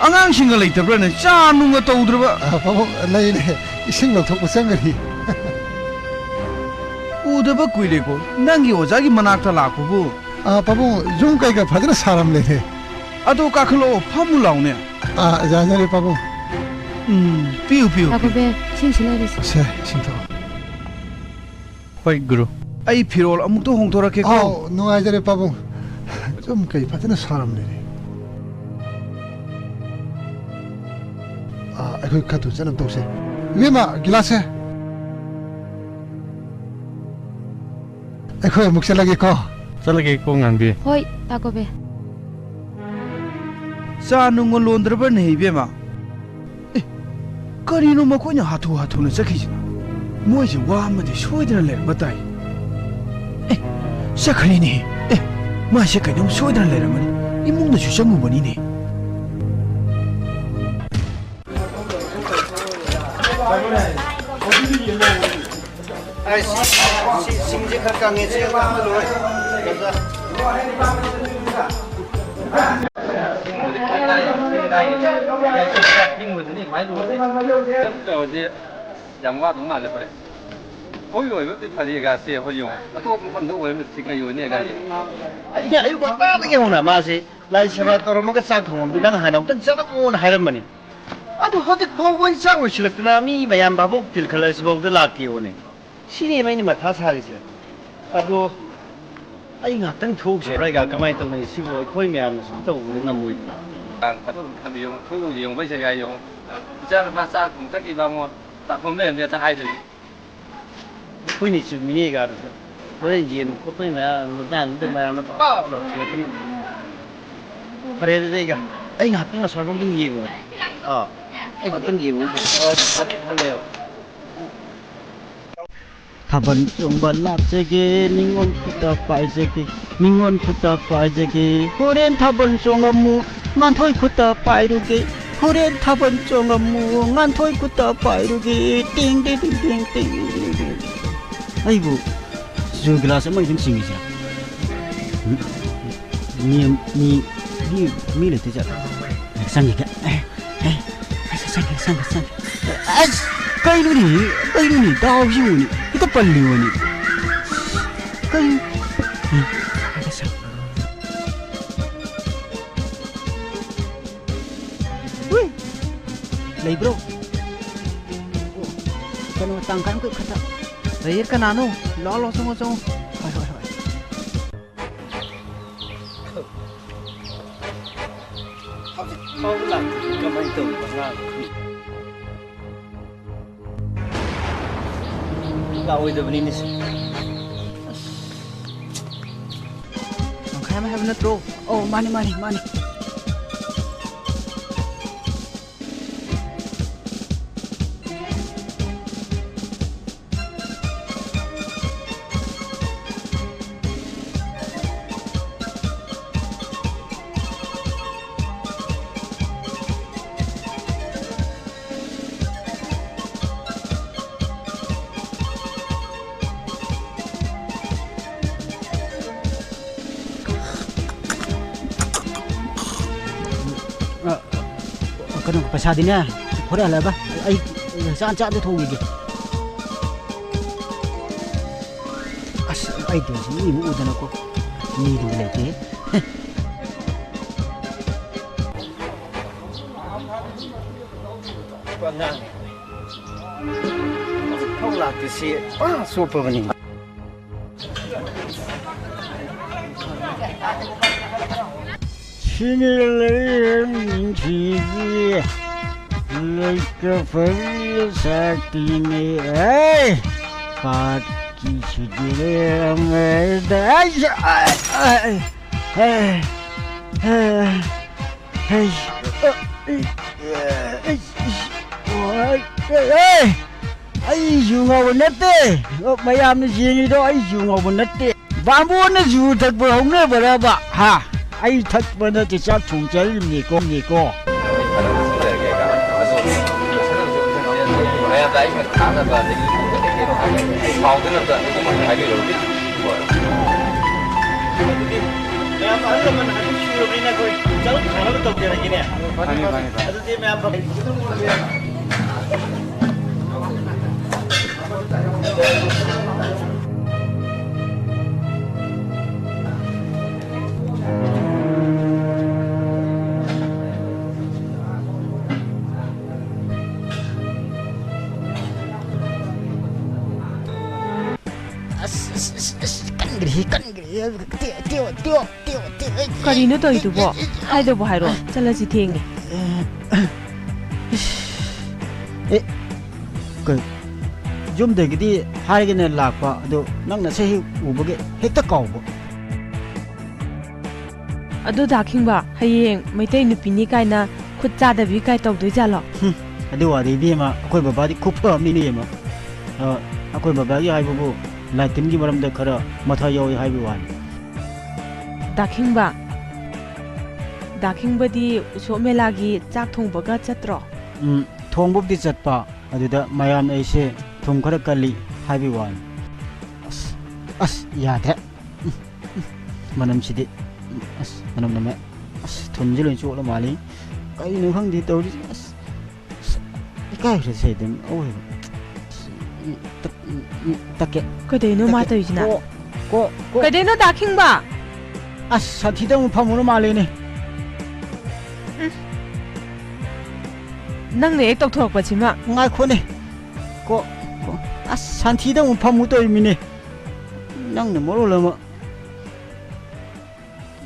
ꯑꯉꯥꯡꯁꯤꯡꯒ ꯂꯩꯇꯕ꯭ꯔꯥꯅꯦ? ꯆꯥ ꯅꯨꯡꯒ ꯇꯧꯗ꯭ꯔꯕ? ꯑ, ꯄꯥꯕꯨꯡ, ꯂꯩ, ꯂꯩ꯫ ꯏꯁꯤꯡ ꯂꯧꯊꯣꯛꯄ ꯆꯪꯒꯅꯤ꯫ ꯎꯗꯕ ꯀꯨꯏꯔꯦꯀꯣ, ꯅꯪꯒꯤ ꯑꯣꯖꯥꯒꯤ ꯃꯅꯥꯛꯇ ꯂꯥꯛꯄꯕꯨ꯫ ꯑ, ꯄꯥꯕꯨꯡ, ꯌꯨꯝ ꯀꯩꯒ ꯐꯖꯅ ꯁꯥꯔꯝꯂꯦꯅꯦ꯫ ꯑꯗꯣ ꯀꯥꯈꯠꯂꯛꯑꯣ, ꯐꯝꯃꯨ ꯂꯥꯎꯅꯦ꯫ ꯑ, ꯌꯥꯖꯔꯦ, ꯄꯥꯕꯨꯡ꯫ ꯎꯝ, ꯄꯤꯌꯨ, ꯄꯤꯌꯨ, ꯄꯤꯌꯨ꯫ ꯇꯥꯒꯣꯕꯦ, ꯏꯁꯤꯡꯁꯤ ꯂꯩꯔꯤꯁꯤ꯫ ꯁꯦ, ꯏꯁꯤꯡ ꯊꯛꯑꯣ꯫ ꯍꯣꯏ, ꯒꯨꯔꯨ꯫ ꯑꯩ ꯐꯤꯔꯣꯜ ꯑꯃꯨꯛꯇ ꯍꯣꯡꯗꯣꯔꯛꯀꯦꯀꯣ꯫ ꯑꯥꯎ, ꯅꯨꯡꯉꯥꯏꯖꯔꯦ, ꯄꯥꯕꯨꯡ꯫ ꯌꯨꯝ ꯀꯩ ꯐꯖꯅ ꯁꯥꯔꯝꯂꯦꯅꯦ꯫ ꯑ, ꯑꯩꯈꯣꯏ ꯈꯔ ꯊꯨꯅ ꯆꯠꯅꯕ ꯇꯧꯁꯦ꯫ ꯏꯕꯦꯝꯃ, ꯒꯤꯂꯥꯁꯁꯦ꯫ ꯑꯩꯈꯣꯏ ꯑꯃꯨꯛ ꯆꯠꯂꯒꯦꯀꯣ꯫ ꯆꯠꯂꯒꯦꯀꯣ, ꯉꯥꯟꯕꯤ꯫ ꯍꯣꯏ, ꯇꯥꯒꯣꯕꯦ꯫ ꯆꯥ ꯅꯨꯡꯒ ꯂꯣꯟꯗ꯭ꯔꯕꯅꯦ, ꯏꯕꯦꯝꯃ? ꯑꯦ, ꯀꯔꯤꯅꯣ ꯃꯈꯣꯏꯅ ꯍꯥꯊꯨ ꯍꯥꯊꯨꯅ ꯆꯠꯈꯤꯁꯤꯅ? ꯃꯣꯏꯁꯦ ꯋꯥ ꯑꯃꯗꯤ ꯁꯣꯏꯗꯅ ꯂꯩꯔꯝꯕ ꯇꯥꯏ꯫ ꯑꯦ, ꯆꯠꯈ꯭ꯔꯦꯅꯦ꯫ ꯑꯦ, ꯃꯥꯁꯦ ꯀꯩꯅꯣꯝ ꯁꯣꯏꯗꯅ ꯂꯩꯔꯝꯃꯅꯤ꯫ ꯏꯃꯨꯡꯗꯁꯨ ꯆꯪꯉꯨꯕꯅꯤꯅꯦ꯫ ꯑꯩ ꯁꯤ, ꯁꯤ, ꯁꯤꯡꯁꯦ ꯈꯔ ꯀꯪꯉꯦ, ꯁꯤ ꯑꯃ ꯂꯣꯏ꯫ ꯇꯧꯔꯗꯤ ꯌꯥꯝ ꯋꯥꯗꯧ ꯃꯥꯜꯂꯦ ꯐꯔꯦ꯫ ꯍꯣꯏ, ꯑꯣꯏꯕꯗꯤ ꯐꯔꯦ ꯒꯥꯁꯦ, ꯑꯩꯈꯣꯏ ꯌꯦꯡꯉꯣ꯫ ꯑꯇꯣꯞꯄ ꯃꯐꯝꯗ ꯑꯣꯏꯔꯒꯗꯤ ꯁꯤ ꯀꯩ ꯑꯣꯏꯅꯤ ꯒꯥꯁꯦ? ꯑꯩꯅ ꯑꯌꯨꯛ ꯉꯟꯇꯥꯗꯒꯤ ꯍꯧꯅ ꯃꯥꯁꯦ ꯂꯥꯏ ꯁꯦꯕꯥ ꯇꯧꯔꯝꯃꯒ ꯆꯥꯛ ꯊꯣꯡꯉꯝꯗꯦ, ꯅꯪ ꯍꯥꯟꯅ ꯑꯃꯨꯛꯇꯪ ꯆꯠꯂꯝꯃꯣꯅ ꯍꯥꯏꯔꯝꯕꯅꯤ꯫ ꯑꯗꯨ ꯍꯧꯖꯤꯛ ꯐꯥꯎꯕ ꯑꯩ ꯆꯥꯛ ꯂꯣꯏꯁꯤꯜꯂꯛꯇꯅ ꯃꯤ ꯃꯌꯥꯝ ꯚꯥꯕꯣꯛ ꯇꯤꯜꯈꯠꯂꯛꯑꯁꯤꯐꯥꯎꯗ ꯂꯥꯛꯇꯦꯕꯅꯦ꯫ ꯁꯤꯅꯦꯕ ꯑꯩꯅ ꯃꯊꯥ ꯁꯥꯔꯤꯁꯦ꯫ ꯑꯗꯣ ꯑꯩ ꯉꯥꯛꯇꯪ ꯊꯣꯛꯎꯁꯦ, ꯍꯥꯏꯔꯒ ꯀꯃꯥꯏꯅ ꯇꯧꯅꯤ ꯁꯤꯕꯨ? ꯑꯩꯈꯣꯏ ꯃꯌꯥꯝꯅ ꯁꯨꯝ ꯇꯧꯕꯗꯤ ꯉꯝꯃꯣꯏꯗꯅ꯫ ꯐꯖꯅ ꯊꯝꯕꯤꯌꯨ, ꯑꯩꯈꯣꯏꯕꯨ ꯌꯦꯡꯕꯩ ꯖꯒꯥ ꯌꯦꯡꯉꯨ꯫ ꯏꯆꯥ ꯅꯨꯄꯥ ꯆꯥꯛ ꯊꯣꯡ ꯆꯠꯈꯤꯕ ꯑꯃꯨꯛ ꯂꯥꯛꯐꯝ ꯂꯩꯔꯝꯗꯦ ꯑꯝꯇ ꯍꯥꯏꯗ꯭ꯔꯗꯤ꯫ ꯑꯩꯈꯣꯏꯅ ꯆꯨꯝꯃꯤꯅꯦ ꯀꯥꯗꯨꯁꯨ꯫ ꯍꯣꯔꯦꯟ ꯌꯦꯟ ꯈꯣꯠꯄꯩ ꯃꯌꯥꯝ ꯃꯇꯥꯡꯗꯨꯗ ꯃꯌꯥꯝꯅ ꯄꯥꯎ ꯂꯧꯁꯤꯜꯂꯛꯀꯅꯤ꯫ ꯐꯔꯦ ꯑꯗꯨꯗꯤ ꯑꯩꯒ, ꯑꯩ ꯉꯥꯏꯍꯥꯛꯇꯪ ꯑꯁ꯭ꯋꯥꯏꯐꯥꯎꯗ ꯌꯦꯡꯉꯨꯔꯦ꯫ ꯑꯥ꯫ ꯑꯩ ꯉꯥꯛꯇꯪ ꯌꯦꯡꯉꯨ꯫ ꯍꯣꯏ, ꯐꯔꯦ, ꯐꯔꯦ꯫ ꯊꯥꯕꯜ ꯆꯣꯡꯕ ꯂꯥꯛꯆꯒꯦ, ꯅꯤꯉꯣꯜ ꯈꯨꯠꯇ ꯄꯥꯏꯖꯒꯦ, ꯅꯤꯉꯣꯜ ꯈꯨꯠꯇ ꯄꯥꯏꯖꯒꯦ꯫ ꯍꯣꯔꯦꯟ ꯊꯥꯕꯜ ꯆꯣꯡꯉꯝꯃꯨ, ꯉꯥꯟꯊꯣꯏ ꯈꯨꯠꯇ ꯄꯥꯏꯔꯨꯒꯦ꯫ ꯍꯣꯔꯦꯟ ꯊꯥꯕꯜ ꯆꯣꯡꯉꯝꯃꯨ, ꯉꯥꯟꯊꯣꯏ ꯈꯨꯠꯇ ꯄꯥꯏꯔꯨꯒꯦ꯫ ꯇꯤꯡ, ꯇꯤꯡ, ꯇꯤꯡ, ꯇꯤꯡ, ꯇꯤꯡ, ꯇꯤꯡ, ꯇꯤꯡ꯫ ꯑꯩꯕꯨ ꯖꯨ ꯒꯤꯂꯥꯁ ꯑꯃ ꯑꯗꯨꯝ ꯆꯤꯡꯉꯤꯁꯤꯔ? ꯎꯝ? ꯃꯤ, ꯃꯤ, ꯃꯤ, ꯃꯤ ꯂꯩꯇꯦ ꯖꯥꯠꯂ? ꯆꯪꯈꯤꯒꯦ꯫ ꯑꯦ, ꯑꯦ, ꯑꯁ, ꯆꯪꯈꯤꯒꯦ, ꯆꯪꯈꯤꯒꯦ, ꯆꯪꯈꯤꯒꯦ꯫ ꯑꯁ, ꯀꯩꯅꯣꯅꯦ? ꯀꯩꯅꯣꯅꯦ? ꯗꯥꯎꯁꯤ ꯌꯦꯡꯉꯨꯅꯦ꯫ ꯍꯦꯛꯇ ꯄꯜꯂꯤꯕꯅꯤ꯫ ꯀꯩ? ꯎꯝ, ꯆꯪꯈꯤꯒꯦ, ꯆꯪꯈꯤꯒꯦ꯫ ꯍꯨꯏ! ꯂꯩꯕ꯭ꯔꯣ? ꯑꯣ, ꯀꯩꯅꯣ, ꯇꯥꯡꯈꯥꯏ ꯑꯃꯈꯛ ꯈꯛꯇ꯫ ꯂꯩꯌꯦ, ꯀꯅꯥꯅꯣ? ꯂꯥꯛꯑꯣ, ꯂꯥꯛꯑꯣ, ꯆꯪꯉꯣ, ꯆꯪꯉꯣ꯫ ꯍꯣꯏ, ꯍꯣꯏ, ꯍꯣꯏ꯫ ꯍꯧꯖꯤꯛ ꯐꯥꯎꯕ ꯂꯥꯛꯇ꯭ꯔꯤ꯫ ꯀꯃꯥꯏꯅ ꯇꯧꯔꯤꯕ ꯑꯉꯥꯡꯅꯣ? ꯂꯥꯛꯑꯣꯏꯗꯕꯅꯤꯅꯦ ꯁꯤ꯫ ꯑꯁ꯫ ꯇꯪꯈꯥꯏ ꯑꯃ ꯍꯥꯏꯕ ꯅꯠꯇ꯭ꯔꯣ? ꯑꯧ, ꯃꯥꯅꯤ, ꯃꯥꯅꯤ, ꯃꯥꯅꯤ꯫ ꯑ, ꯀꯩꯅꯣ, ꯄꯩꯁꯥꯗꯤꯅꯦ, ꯍꯣꯔꯦꯟ ꯍꯜꯂꯛꯑꯒ ꯑꯩ ꯆꯥꯛ ꯆꯥꯗ ꯊꯣꯡꯈꯤꯒꯦ꯫ ꯑꯁ, ꯑꯩ ꯇꯧꯔꯤꯁꯤ ꯃꯤ ꯑꯃꯨꯛ ꯎꯗꯅꯀꯣ꯫ ꯃꯤꯗꯨꯗꯤ ꯂꯩꯇꯦꯍꯦ꯫ ꯑꯉꯥꯡ ꯍꯧꯖꯤꯛ ꯐꯥꯎ ꯂꯥꯛꯇ꯭ꯔꯤꯁꯤ ꯄꯨꯔꯥ ꯆꯣꯞꯄꯕꯅꯤ꯫ ꯁꯤꯅꯤ ꯂꯩꯔꯝꯃꯤꯁꯤꯗꯤ ꯂꯩꯇ ꯐꯩ ꯁꯥꯇꯤꯅꯤ꯫ ꯑꯦ! ꯄꯥꯠꯀꯤ ꯁꯤꯗꯤ ꯂꯩꯔꯝꯃꯦꯗ꯫ ꯑꯩ! ꯑꯩ! ꯑꯩ! ꯑꯩ! ꯑꯩ! ꯑꯩ! ꯑꯩ! ꯑꯩ! ꯑꯩ ꯌꯨ ꯉꯥꯎꯕ ꯅꯠꯇꯦ꯫ ꯃꯌꯥꯝꯅ ꯌꯦꯡꯉꯤꯗꯣ ꯑꯩ ꯌꯨ ꯉꯥꯎꯕ ꯅꯠꯇꯦ꯫ ꯕꯥꯃꯣꯟꯅ ꯌꯨ ꯊꯛꯄ ꯍꯧꯅꯕ꯭ꯔꯕ? ꯍꯥ? ꯑꯩ ꯊꯛꯄ ꯅꯠꯇꯦ, ꯆꯥꯛ ꯊꯣꯡ ꯆꯥꯔꯤꯕꯅꯤꯀꯣ, ꯅꯤꯀꯣ꯫ ꯃꯌꯥꯝꯗ ꯑꯩ ꯊꯥꯅꯕ ꯑꯗꯒꯤ ꯀꯩꯅꯣ ꯍꯥꯏꯕ, ꯁꯥꯎꯗꯅꯕ ꯑꯗꯨꯃꯛ ꯍꯥꯏꯕꯤꯔꯣ꯫ ꯑꯗꯨꯗꯤ ꯃꯌꯥꯝ ꯑꯍꯜ ꯂꯃꯟ ꯑꯗꯨꯝ ꯁꯨꯔꯕꯅꯤꯅ ꯑꯩꯈꯣꯏ ꯆꯥꯛ ꯊꯥꯅꯕ ꯇꯧꯖꯔꯒꯦꯅꯦ꯫ ꯐꯅꯤ, ꯐꯅꯤ, ꯐꯅꯤ꯫ ꯑꯗꯨꯗꯤ ꯃꯌꯥꯝ ꯑꯁ, ꯑꯁ, ꯑꯁ, ꯑꯁ, ꯀꯟꯈ꯭ꯔꯦꯍꯦ, ꯀꯟꯈ꯭ꯔꯦꯍꯦ꯫ ꯇꯦꯛꯑꯣ, ꯇꯦꯛꯑꯣ, ꯇꯦꯛꯑꯣ, ꯇꯦꯛꯑꯣ, ꯇꯦꯛꯑꯣ, ꯑꯩ, ꯀꯔꯤꯅꯣ ꯑꯩ, ꯇꯧꯔꯤꯗꯨꯕꯣ? ꯑꯩ, ꯑꯩ, ꯍꯥꯏꯗꯕꯨ ꯍꯥꯏꯔꯣ꯫ ꯆꯠꯂꯁꯤ, ꯊꯦꯡꯉꯦ꯫ ꯑꯦ, ꯀꯩ, ꯌꯨꯝꯗꯒꯤꯗꯤ ꯍꯥꯏꯒꯦꯅ ꯂꯥꯛꯄ, ꯑꯗꯣ ꯅꯪ ꯅꯁꯛ ꯍꯦꯛ ꯎꯕꯒꯤ ꯍꯦꯛꯇ ꯀꯥꯎꯕ꯫ ꯑꯗꯣ ꯗꯥ ꯈꯤꯡꯕ, ꯍꯌꯦꯡ ꯃꯩꯇꯩ ꯅꯨꯄꯤꯅꯤ ꯀꯥꯏꯅ ꯈꯨꯠ ꯆꯥꯗꯕꯤ ꯀꯥꯏ ꯇꯧꯗꯣꯏꯖꯥꯠꯂꯣ? ꯍꯨꯝ, ꯑꯗꯨ ꯋꯥꯗꯤ ꯏꯕꯦꯝꯃ, ꯑꯩꯈꯣꯏ ꯕꯕꯥꯗꯤ ꯈꯨꯐ ꯑꯃꯅꯤ ꯏꯕꯦꯝꯃ꯫ ꯑ, ꯑꯩꯈꯣꯏ ꯕꯕꯥꯒꯤ ꯍꯥꯏꯕꯕꯨ ꯂꯥꯏꯇꯤꯟꯒꯤ ꯃꯔꯝꯗ ꯈꯔ ꯃꯊ꯭ꯋꯥꯏ ꯌꯥꯎꯏ ꯍꯥꯏꯕꯒꯤ ꯋꯥꯅꯤ꯫ ꯗꯥ ꯈꯤꯡꯕ, ꯗꯥ ꯈꯤꯡꯕꯗꯤ ꯎꯁꯣꯞ ꯃꯦꯂꯥꯒꯤ ꯆꯥꯛ ꯊꯣꯡꯕꯒ ꯆꯠꯇ꯭ꯔꯣ? ꯎꯝ, ꯊꯣꯡꯕꯕꯨꯗꯤ ꯆꯠꯄ, ꯑꯗꯨꯗ ꯃꯌꯥꯝꯅ ꯑꯩꯁꯦ ꯊꯨꯝ ꯈꯔ ꯀꯜꯂꯤ ꯍꯥꯏꯕꯒꯤ ꯋꯥꯅꯤ꯫ ꯑꯁ, ꯑꯁ, ꯌꯥꯗ꯭ꯔꯦ꯫ ꯎꯝ, ꯎꯝ, ꯃꯅꯝꯁꯤꯗꯤ, ꯎꯝ, ꯑꯁ, ꯃꯅꯝ ꯅꯝꯃꯦ꯫ ꯑꯁ, ꯊꯨꯝꯁꯤ ꯂꯣꯏ ꯆꯣꯠꯂ ꯃꯥꯜꯂꯤ꯫ ꯀꯩꯅꯣ ꯈꯪꯗꯦ ꯇꯧꯔꯤꯁꯦ꯫ ꯑꯁ, ꯑꯁ, ꯏꯀꯥꯏꯈ꯭ꯔꯦ ꯁꯤꯗꯤ ꯑꯋꯣꯏꯕ꯫ ꯑꯁ, ꯎꯝ, ꯇꯛ-, ꯎꯝ, ꯎꯝ, ꯇꯛꯀꯦ꯫ ꯀꯩꯗꯧꯅꯣ ꯃꯥ ꯇꯛꯀꯦ꯫ ꯇꯧꯔꯤꯁꯤꯅ? ꯀꯣ, ꯀꯣ, ꯀꯣ꯫ ꯀꯩꯗꯧꯅꯣ ꯗꯥ ꯈꯤꯡꯕ? ꯑꯁ, ꯁꯥꯊꯤꯗ ꯑꯃꯨꯛ ꯐꯝꯃꯨꯔ ꯃꯥꯜꯂꯦꯅꯦ꯫ ꯎꯝ꯫ ꯅꯪꯅ ꯍꯦꯛ ꯇꯧꯊꯣꯔꯛꯄꯁꯤꯃ꯫ ꯉꯥꯏꯈꯣꯅꯦ꯫ ꯀꯣ, ꯀꯣ꯫ ꯑꯁ, ꯁꯟꯊꯤꯗ ꯑꯃꯨꯛ ꯐꯝꯃꯨ ꯇꯧꯔꯤꯃꯤꯅꯦ꯫ ꯅꯪꯅ ꯃꯔꯣꯜ ꯑꯃ꯫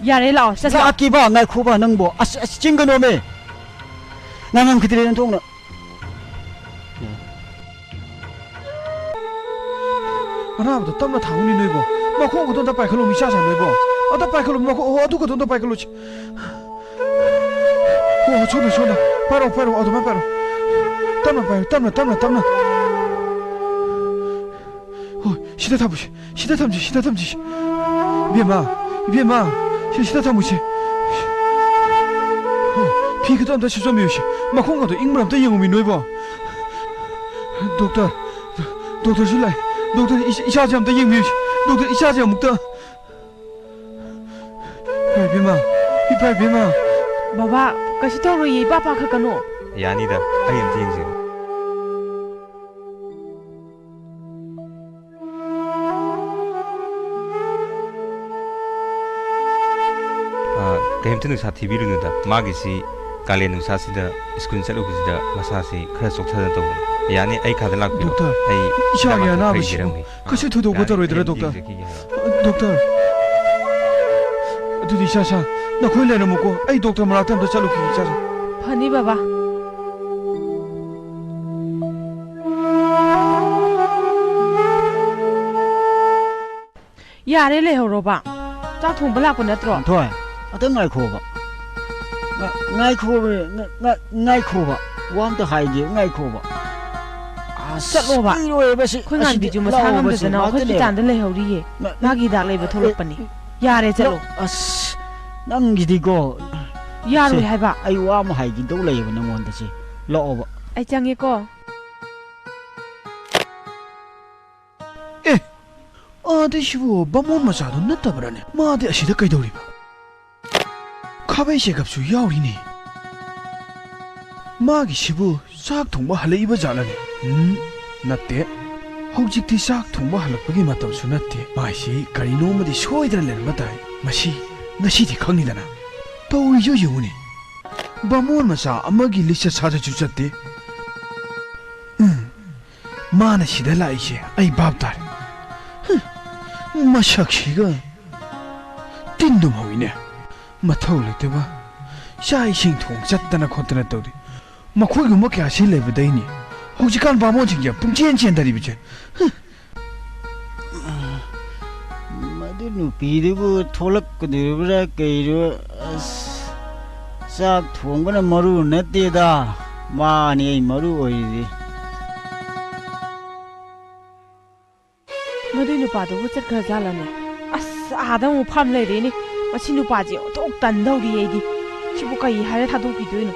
ꯌꯥꯔꯦ, ꯂꯥꯛꯑꯣ, ꯆꯠꯁꯤ ꯂꯥꯛꯑꯣ꯫ ꯂꯥꯛꯀꯦꯕ, ꯉꯥꯏꯈꯣꯕ ꯅꯪꯕꯣ꯫ ꯑꯁ, ꯑꯁ, ꯆꯤꯡꯒꯅꯣꯃꯦ꯫ ꯅꯪ ꯉꯝꯈꯤꯗ꯭ꯔꯦ, ꯅꯪ ꯊꯣꯛꯅ꯫ ꯑꯅꯥꯕꯗꯣ ꯇꯞꯅ ꯊꯥꯡꯉꯨꯅꯦ ꯅꯣꯏꯕꯣ꯫ ꯃꯈꯣꯡ ꯈꯛꯇ ꯑꯝꯇ ꯄꯥꯏꯈꯠꯂꯣ, ꯃꯤ ꯆꯥ ꯆꯥ ꯅꯣꯏꯕꯣ꯫ ꯑꯝꯇ ꯄꯥꯏꯈꯠꯂꯣ, ꯃꯈꯣꯡ, ꯑꯣ, ꯑꯗꯨ ꯈꯛꯇ ꯑꯝꯇ ꯄꯥꯏꯈꯠꯂꯣꯁꯤ꯫ ꯑꯣ, ꯁꯣꯝꯗ, ꯁꯣꯝꯗ꯫ ꯄꯥꯏꯔꯛꯑꯣ, ꯄꯥꯏꯔꯛꯑꯣ, ꯑꯗꯨꯃꯥꯏꯅ ꯄꯥꯏꯔꯛꯑꯣ꯫ ꯇꯞꯅ ꯄꯥꯏꯌꯨ, ꯇꯞꯅ, ꯇꯞꯅ, ꯇꯞꯅ꯫ ꯁꯤꯗ ꯊꯝꯃꯨꯁꯤ, ꯁꯤꯗ ꯊꯝꯁꯤ, ꯁꯤꯗ ꯊꯝꯁꯤ꯫ ꯏꯕꯦꯝꯃ, ꯏꯕꯦꯝꯃ, ꯁꯤ, ꯁꯤꯗ ꯊꯝꯃꯨꯁꯤ꯫ ꯍꯣ, ꯐꯤ ꯈꯛꯇ ꯑꯝꯇ ꯁꯨꯞꯆꯟꯕꯤꯌꯨꯁꯤ꯫ ꯃꯈꯣꯡꯒꯗꯣ ꯏꯪꯕ꯭ꯔꯥ ꯑꯝꯇ ꯌꯦꯡꯉꯨꯃꯤ ꯅꯣꯏꯕꯣ꯫ ꯗꯣꯛꯇꯔ, ꯗꯣꯛꯇꯔꯁꯨ ꯂꯥꯛꯑꯦ꯫ ꯗꯣꯛꯇꯔ, ꯏꯆꯥ-, ꯏꯆꯥꯁꯦ ꯑꯝꯇ ꯌꯦꯡꯕꯤꯌꯨꯁꯤ꯫ ꯗꯣꯛꯇꯔ, ꯏꯆꯥꯁꯦ ꯑꯃꯨꯛꯇ꯫ ꯏꯄꯥ ꯏꯕꯦꯝꯃ, ꯏꯄꯥ ꯏꯕꯦꯝꯃ꯫ ꯕꯕꯥ, ꯀꯩꯁꯨ ꯇꯧꯔꯣꯏꯌꯦ, ꯏꯄꯥ ꯄꯥꯈꯠꯀꯅꯣ꯫ ꯌꯥꯅꯤꯗ, ꯑꯩ ꯑꯝꯇ ꯌꯦꯡꯖꯒꯦ꯫ ꯑꯥ, ꯀꯩꯝꯇ ꯅꯨꯡꯁꯥ ꯊꯤꯕꯤꯔꯨꯅꯨꯗ꯫ ꯃꯥꯒꯤꯁꯤ ꯀꯥꯂꯦꯟ ꯅꯨꯡꯁꯥꯁꯤꯗ ꯁ꯭ꯀꯨꯜ ꯆꯠꯂꯨꯕꯁꯤꯗ ꯃꯁꯥꯁꯤ ꯈꯔ ꯆꯣꯛꯊꯗꯅ ꯇꯧꯕꯅꯤ꯫ ꯌꯥꯅꯤ, ꯑꯩ ꯀꯥꯗ ꯂꯥꯛꯄꯤꯔꯣ꯫ ꯗꯣꯛꯇꯔ, ꯑꯩ ꯏꯆꯥꯒꯤ ꯍꯤꯗꯥꯛ ꯂꯥꯡꯊꯛ ꯈꯔ ꯑꯅꯥꯕꯁꯤꯕꯨ ꯏꯖꯔꯝꯒꯦ꯫ ꯀꯩꯁꯨ ꯊꯣꯏꯗꯣꯛꯄ ꯌꯥꯅꯤ, ꯇꯧꯔꯣꯏꯗ꯭ꯔꯥ, ꯑꯩ ꯑꯝꯇ ꯗꯣꯛꯇꯔ? ꯌꯦꯡꯖꯈꯤꯒꯦ ꯍꯥꯏꯕ꯫ ꯗꯣꯛꯇꯔ, ꯑꯗꯨꯗꯤ ꯏꯆꯥ ꯁꯥ, ꯅꯈꯣꯏ ꯂꯩꯔꯝꯃꯨꯀꯣ, ꯑꯩ ꯗꯣꯛꯇꯔ ꯃꯅꯥꯛꯇ ꯑꯝꯇ ꯆꯠꯂꯨꯈꯤꯒꯦ, ꯏꯆꯥ ꯁꯥ꯫ ꯐꯅꯤ, ꯕꯕꯥ꯫ ꯌꯥꯔꯦ, ꯂꯩꯍꯧꯔꯣꯕ꯫ ꯆꯥꯛ ꯊꯣꯡꯕ ꯂꯥꯛꯄ ꯅꯠꯇ꯭ꯔꯣ? ꯊꯣꯏ, ꯑꯇ ꯉꯥꯏꯈꯣꯕ꯫ ꯉ-, ꯉꯥꯏꯈꯣꯕ, ꯉ-, ꯉ-, ꯉꯥꯏꯈꯣꯕ꯫ ꯋꯥ ꯑꯝꯇ ꯍꯥꯏꯒꯦ, ꯉꯥꯏꯈꯣꯕ꯫ ꯑꯁ, ꯆꯠꯂꯣꯕ꯫ ꯀꯨꯏꯔꯣꯏꯕ ꯁꯤ꯫ ꯑꯩꯈꯣꯏ ꯑꯁꯤꯗꯤ ꯉꯥꯟꯕꯤꯖꯨ ꯃꯁꯥ ꯂꯥꯛꯑꯣꯕ ꯁꯤ, ꯉꯝꯗꯗꯅ ꯉꯥꯛꯇꯅꯦꯕ꯫ ꯍꯣꯁꯄꯤꯇꯥꯜꯗ ꯂꯩꯍꯧꯔꯤꯌꯦ꯫ ꯉ-, ꯃꯥꯒꯤ ꯍꯤꯗꯥꯛ ꯂꯩꯕ ꯑꯦ, ꯊꯣꯛꯂꯛꯄꯅꯤ꯫ ꯌꯥꯔꯦ, ꯆꯠꯂꯣ꯫ ꯂꯥꯛ-, ꯑꯁ, ꯅꯪꯒꯤꯗꯤꯀꯣ꯫ ꯌꯥꯔꯣꯏ ꯁꯦ, ꯍꯥꯏꯕ꯫ ꯑꯩ ꯋꯥ ꯑꯃ ꯍꯥꯏꯒꯗꯧ ꯂꯩꯌꯦꯕ ꯅꯪꯉꯣꯟꯗ ꯁꯦ꯫ ꯂꯥꯛꯑꯣꯕ꯫ ꯑꯩ ꯆꯪꯉꯦꯀꯣ꯫ ꯑꯦ, ꯑꯥꯗꯩꯁꯤꯕꯨ ꯕꯥꯃꯣꯟ ꯃꯆꯥꯗꯨ ꯅꯠꯇꯕ꯭ꯔꯥꯅꯦ? ꯃꯥꯗꯤ ꯑꯁꯤꯗ ꯀꯩꯗꯧꯔꯤꯕ? ꯈꯥꯕꯩ ꯆꯦꯒꯞꯁꯨ ꯌꯥꯎꯔꯤꯅꯦ꯫ ꯃꯥꯒꯤꯁꯤꯕꯨ ꯆꯥꯛ ꯊꯣꯡꯕ ꯍꯜꯂꯛꯏꯕ ꯖꯥꯠꯂꯅꯦ? ꯎꯝ, ꯅꯠꯇꯦ꯫ ꯍꯧꯖꯤꯛꯇꯤ ꯆꯥꯛ ꯊꯣꯡꯕ ꯍꯜꯂꯛꯄꯒꯤ ꯃꯇꯝꯁꯨ ꯅꯠꯇꯦ꯫ ꯃꯥꯏꯁꯤ ꯀꯔꯤꯅꯣꯃꯗꯤ ꯁꯣꯏꯗꯅ ꯂꯩꯔꯝꯕ ꯇꯥꯏ꯫ ꯃꯁꯤ ꯉꯁꯤꯗꯤ ꯈꯪꯉꯤꯗꯅ꯫ ꯇꯧꯔꯤꯁꯨ ꯌꯦꯡꯉꯨꯅꯦ꯫ ꯕꯥꯃꯣꯟ ꯃꯆꯥ ꯑꯃꯒꯤ ꯂꯤꯆꯠ ꯁꯥꯖꯠꯁꯨ ꯆꯠꯇꯦ꯫ ꯎꯝ, ꯃꯥꯅ ꯁꯤꯗ ꯂꯥꯛꯏꯁꯦ ꯑꯩ ꯚꯥꯞ ꯇꯥꯔꯦ꯫ ꯍꯨꯝ, ꯃꯁꯛꯁꯤꯒ꯫ ꯇꯤꯟꯗꯨꯝ ꯍꯧꯏꯅꯦ꯫ ꯃꯊꯧ ꯂꯩꯇꯕ꯫ ꯆꯥꯛ ꯏꯁꯤꯡ ꯊꯣꯡ ꯆꯠꯇꯅ ꯈꯣꯠꯇꯅ ꯇꯧꯔꯤ꯫ ꯃꯈꯣꯏꯒꯨꯝꯕ ꯀꯌꯥ ꯁꯤ ꯂꯩꯕꯗꯩꯅꯤ ꯍꯧꯖꯤꯛꯀꯥꯟ ꯕꯥꯃꯣꯟꯁꯤꯡꯁꯦ ꯄꯨꯡꯆꯦꯟ ꯆꯦꯟꯗꯔꯤꯕꯁꯦ꯫ ꯍꯨꯝ꯫ ꯃꯗꯨ ꯅꯨꯄꯤꯗꯨꯕꯨ ꯊꯣꯛꯂꯛꯀꯗꯧꯔꯤꯕ꯭ꯔꯥ ꯀꯩꯅꯣ? ꯑꯁ, ꯆꯥꯛ ꯊꯣꯡꯕꯅ ꯃꯔꯨ ꯅꯠꯇꯦꯗ, ꯃꯥꯅꯤ ꯑꯩ ꯃꯔꯨ ꯑꯣꯏꯔꯤꯗꯤ꯫ ꯅꯨꯄꯥꯗꯨꯕꯨ ꯆꯠꯈ꯭ꯔꯖꯥꯠꯂꯅꯦ? ꯑꯁ, ꯑꯥꯗ ꯑꯃꯨꯛ ꯐꯝ ꯂꯩꯔꯦꯅꯦ꯫ ꯃꯁꯤ ꯅꯨꯄꯥꯁꯦ ꯑꯣꯟꯊꯣꯛ ꯇꯟꯗꯧꯔꯤ ꯑꯩꯗꯤ꯫ ꯁꯤꯕꯨ ꯀꯩ ꯍꯥꯏꯔ ꯊꯥꯗꯣꯛꯄꯤꯗꯣꯏꯅꯣ?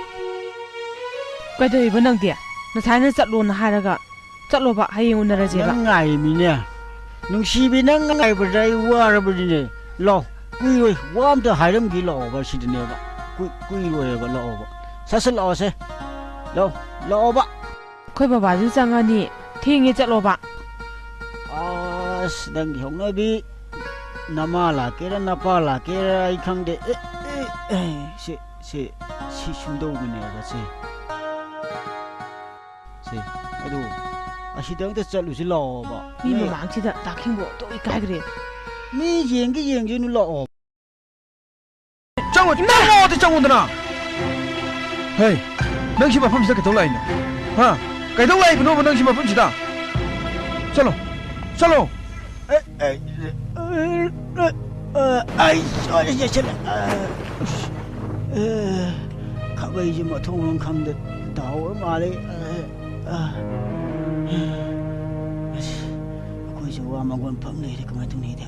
ꯀꯩꯗꯧꯔꯤꯕ ꯅꯪꯗꯤ? ꯉꯁꯥꯏꯅ ꯆꯠꯂꯣꯅ ꯍꯥꯏꯔꯒ ꯆꯠꯂꯣꯕ, ꯍꯌꯦꯡ ꯎꯅꯔꯁꯦꯕ꯫ ꯅꯪ ꯉꯥꯏꯔꯤꯃꯤꯅꯦ꯫ ꯅꯨꯡꯁꯤꯕꯤ, ꯅꯪ ꯉꯥꯏꯕꯗ ꯑꯩ ꯋꯥꯔꯕꯅꯤꯅꯦ꯫ ꯂꯥꯛꯑꯣ, ꯀꯨꯏꯔꯣꯏ, ꯋꯥ ꯑꯝꯇ ꯍꯥꯏꯔꯝꯒꯦ, ꯂꯥꯛꯑꯣꯕ, ꯁꯤꯗꯅꯦꯕ꯫ ꯀꯨꯏ-, ꯀꯨꯏꯔꯣꯏꯕ, ꯂꯥꯛꯑꯣꯕ꯫ ꯁꯠ ꯁꯠ ꯂꯥꯛꯑꯣꯁꯦ꯫ ꯂꯥꯛꯑꯣ, ꯂꯥꯛꯑꯣꯕ꯫ ꯑꯩꯈꯣꯏ ꯕꯕꯥꯁꯨ ꯆꯪꯉꯅꯤ, ꯊꯦꯡꯉꯦ, ꯆꯠꯂꯣꯕ꯫ ꯑꯁ, ꯅꯪꯒꯤ ꯍꯧꯅꯕꯤ, ꯅꯃꯥ ꯂꯥꯛꯀꯦꯔꯥ, ꯅꯄꯥ ꯂꯥꯛꯀꯦꯔꯥ, ꯑꯩ ꯈꯪꯗꯦ꯫ ꯑꯦ, ꯑꯦ, ꯑꯦ, ꯁꯤ, ꯁꯤ, ꯁꯤ ꯁꯨꯝꯗꯧꯕꯅꯦꯕ, ꯁꯤ꯫ ꯁꯤ, ꯑꯗꯨ, ꯑꯁꯤꯗ ꯑꯝꯇ ꯆꯠꯂꯨꯁꯤ ꯂꯥꯛꯑꯣꯕ꯫ ꯃꯤ ꯅꯣꯏ ꯃꯃꯥꯡꯁꯤꯗ ꯇꯥꯈꯤꯡꯕ ꯑꯣꯟꯊꯣꯛ ꯏꯀꯥꯏꯈ꯭ꯔꯦ꯫ ꯃꯤ ꯌꯦꯡꯒꯦ ꯌꯦꯡꯖꯅꯨ ꯂꯥꯛꯑꯣ꯫ ꯆꯪꯉꯣ, ꯏꯃꯥ! ꯆꯪꯉꯣ, ꯑꯗꯨ ꯆꯪꯉꯣꯗꯅ꯫ ꯍꯦ, ꯅꯪ ꯁꯤ ꯃꯐꯝꯁꯤꯗ ꯀꯩꯗꯧ ꯂꯥꯛꯏꯅꯣ? ꯍꯥ? ꯀꯩꯗꯧ ꯂꯥꯛꯏꯕꯅꯣꯕ ꯅꯪ ꯁꯤ ꯃꯐꯝꯁꯤꯗ? ꯆꯠꯂꯣ, ꯆꯠꯂꯣ꯫ ꯑꯩ, ꯑꯩ, ꯑꯩ, ꯑꯩ ꯁꯣꯏꯔꯦ, ꯆꯦꯛꯁꯤꯜꯂꯦ꯫ ꯑ, ꯑꯁ, ꯑ, ꯈꯥꯕꯩꯁꯦ ꯃꯊꯣꯡ ꯃꯔꯝ ꯈꯪꯗ ꯇꯥꯍꯧꯔ ꯃꯥꯜꯂꯦ꯫ ꯑ, ꯑ, ꯑꯁ, ꯑꯩꯈꯣꯏꯁꯨ ꯋꯥ ꯃꯪꯒꯣꯟ ꯐꯝ ꯂꯩꯔꯦ, ꯀꯃꯥꯏꯅ ꯇꯧꯅꯤꯗ?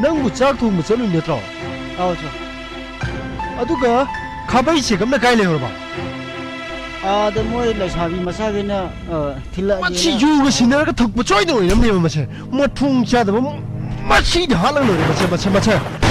ꯅꯪꯕꯨ ꯆꯥꯛ ꯊꯣꯡꯕ ꯆꯠꯂꯨꯏ ꯅꯠꯇ꯭ꯔꯣ? ꯑꯧ, ꯁꯥꯔ꯫ ꯑꯗꯨꯒ ꯈꯥꯕꯩ ꯆꯦꯒꯞꯅ ꯀꯥꯏ ꯂꯩꯍꯧꯔꯕ? ꯑꯥꯗ ꯃꯣꯏ ꯂꯩꯁꯥꯕꯤ ꯃꯆꯥꯈꯩꯅ, ꯑ, ꯊꯤꯜꯂꯛꯑꯒꯦꯅ꯫ ꯃꯁꯤ ꯌꯨꯒ ꯁꯤꯟꯅꯔꯒ ꯊꯛꯄ ꯆꯣꯏꯅ ꯑꯣꯏꯔꯝꯅꯦꯕ ꯃꯁꯦ꯫ ꯃꯊꯣꯡ ꯆꯥꯗꯕ ꯃꯁꯤꯗꯤ ꯍꯥꯠꯂꯒ ꯂꯣꯏꯔꯦ ꯃꯁꯦ, ꯃꯁꯦ, ꯃꯁꯦ꯫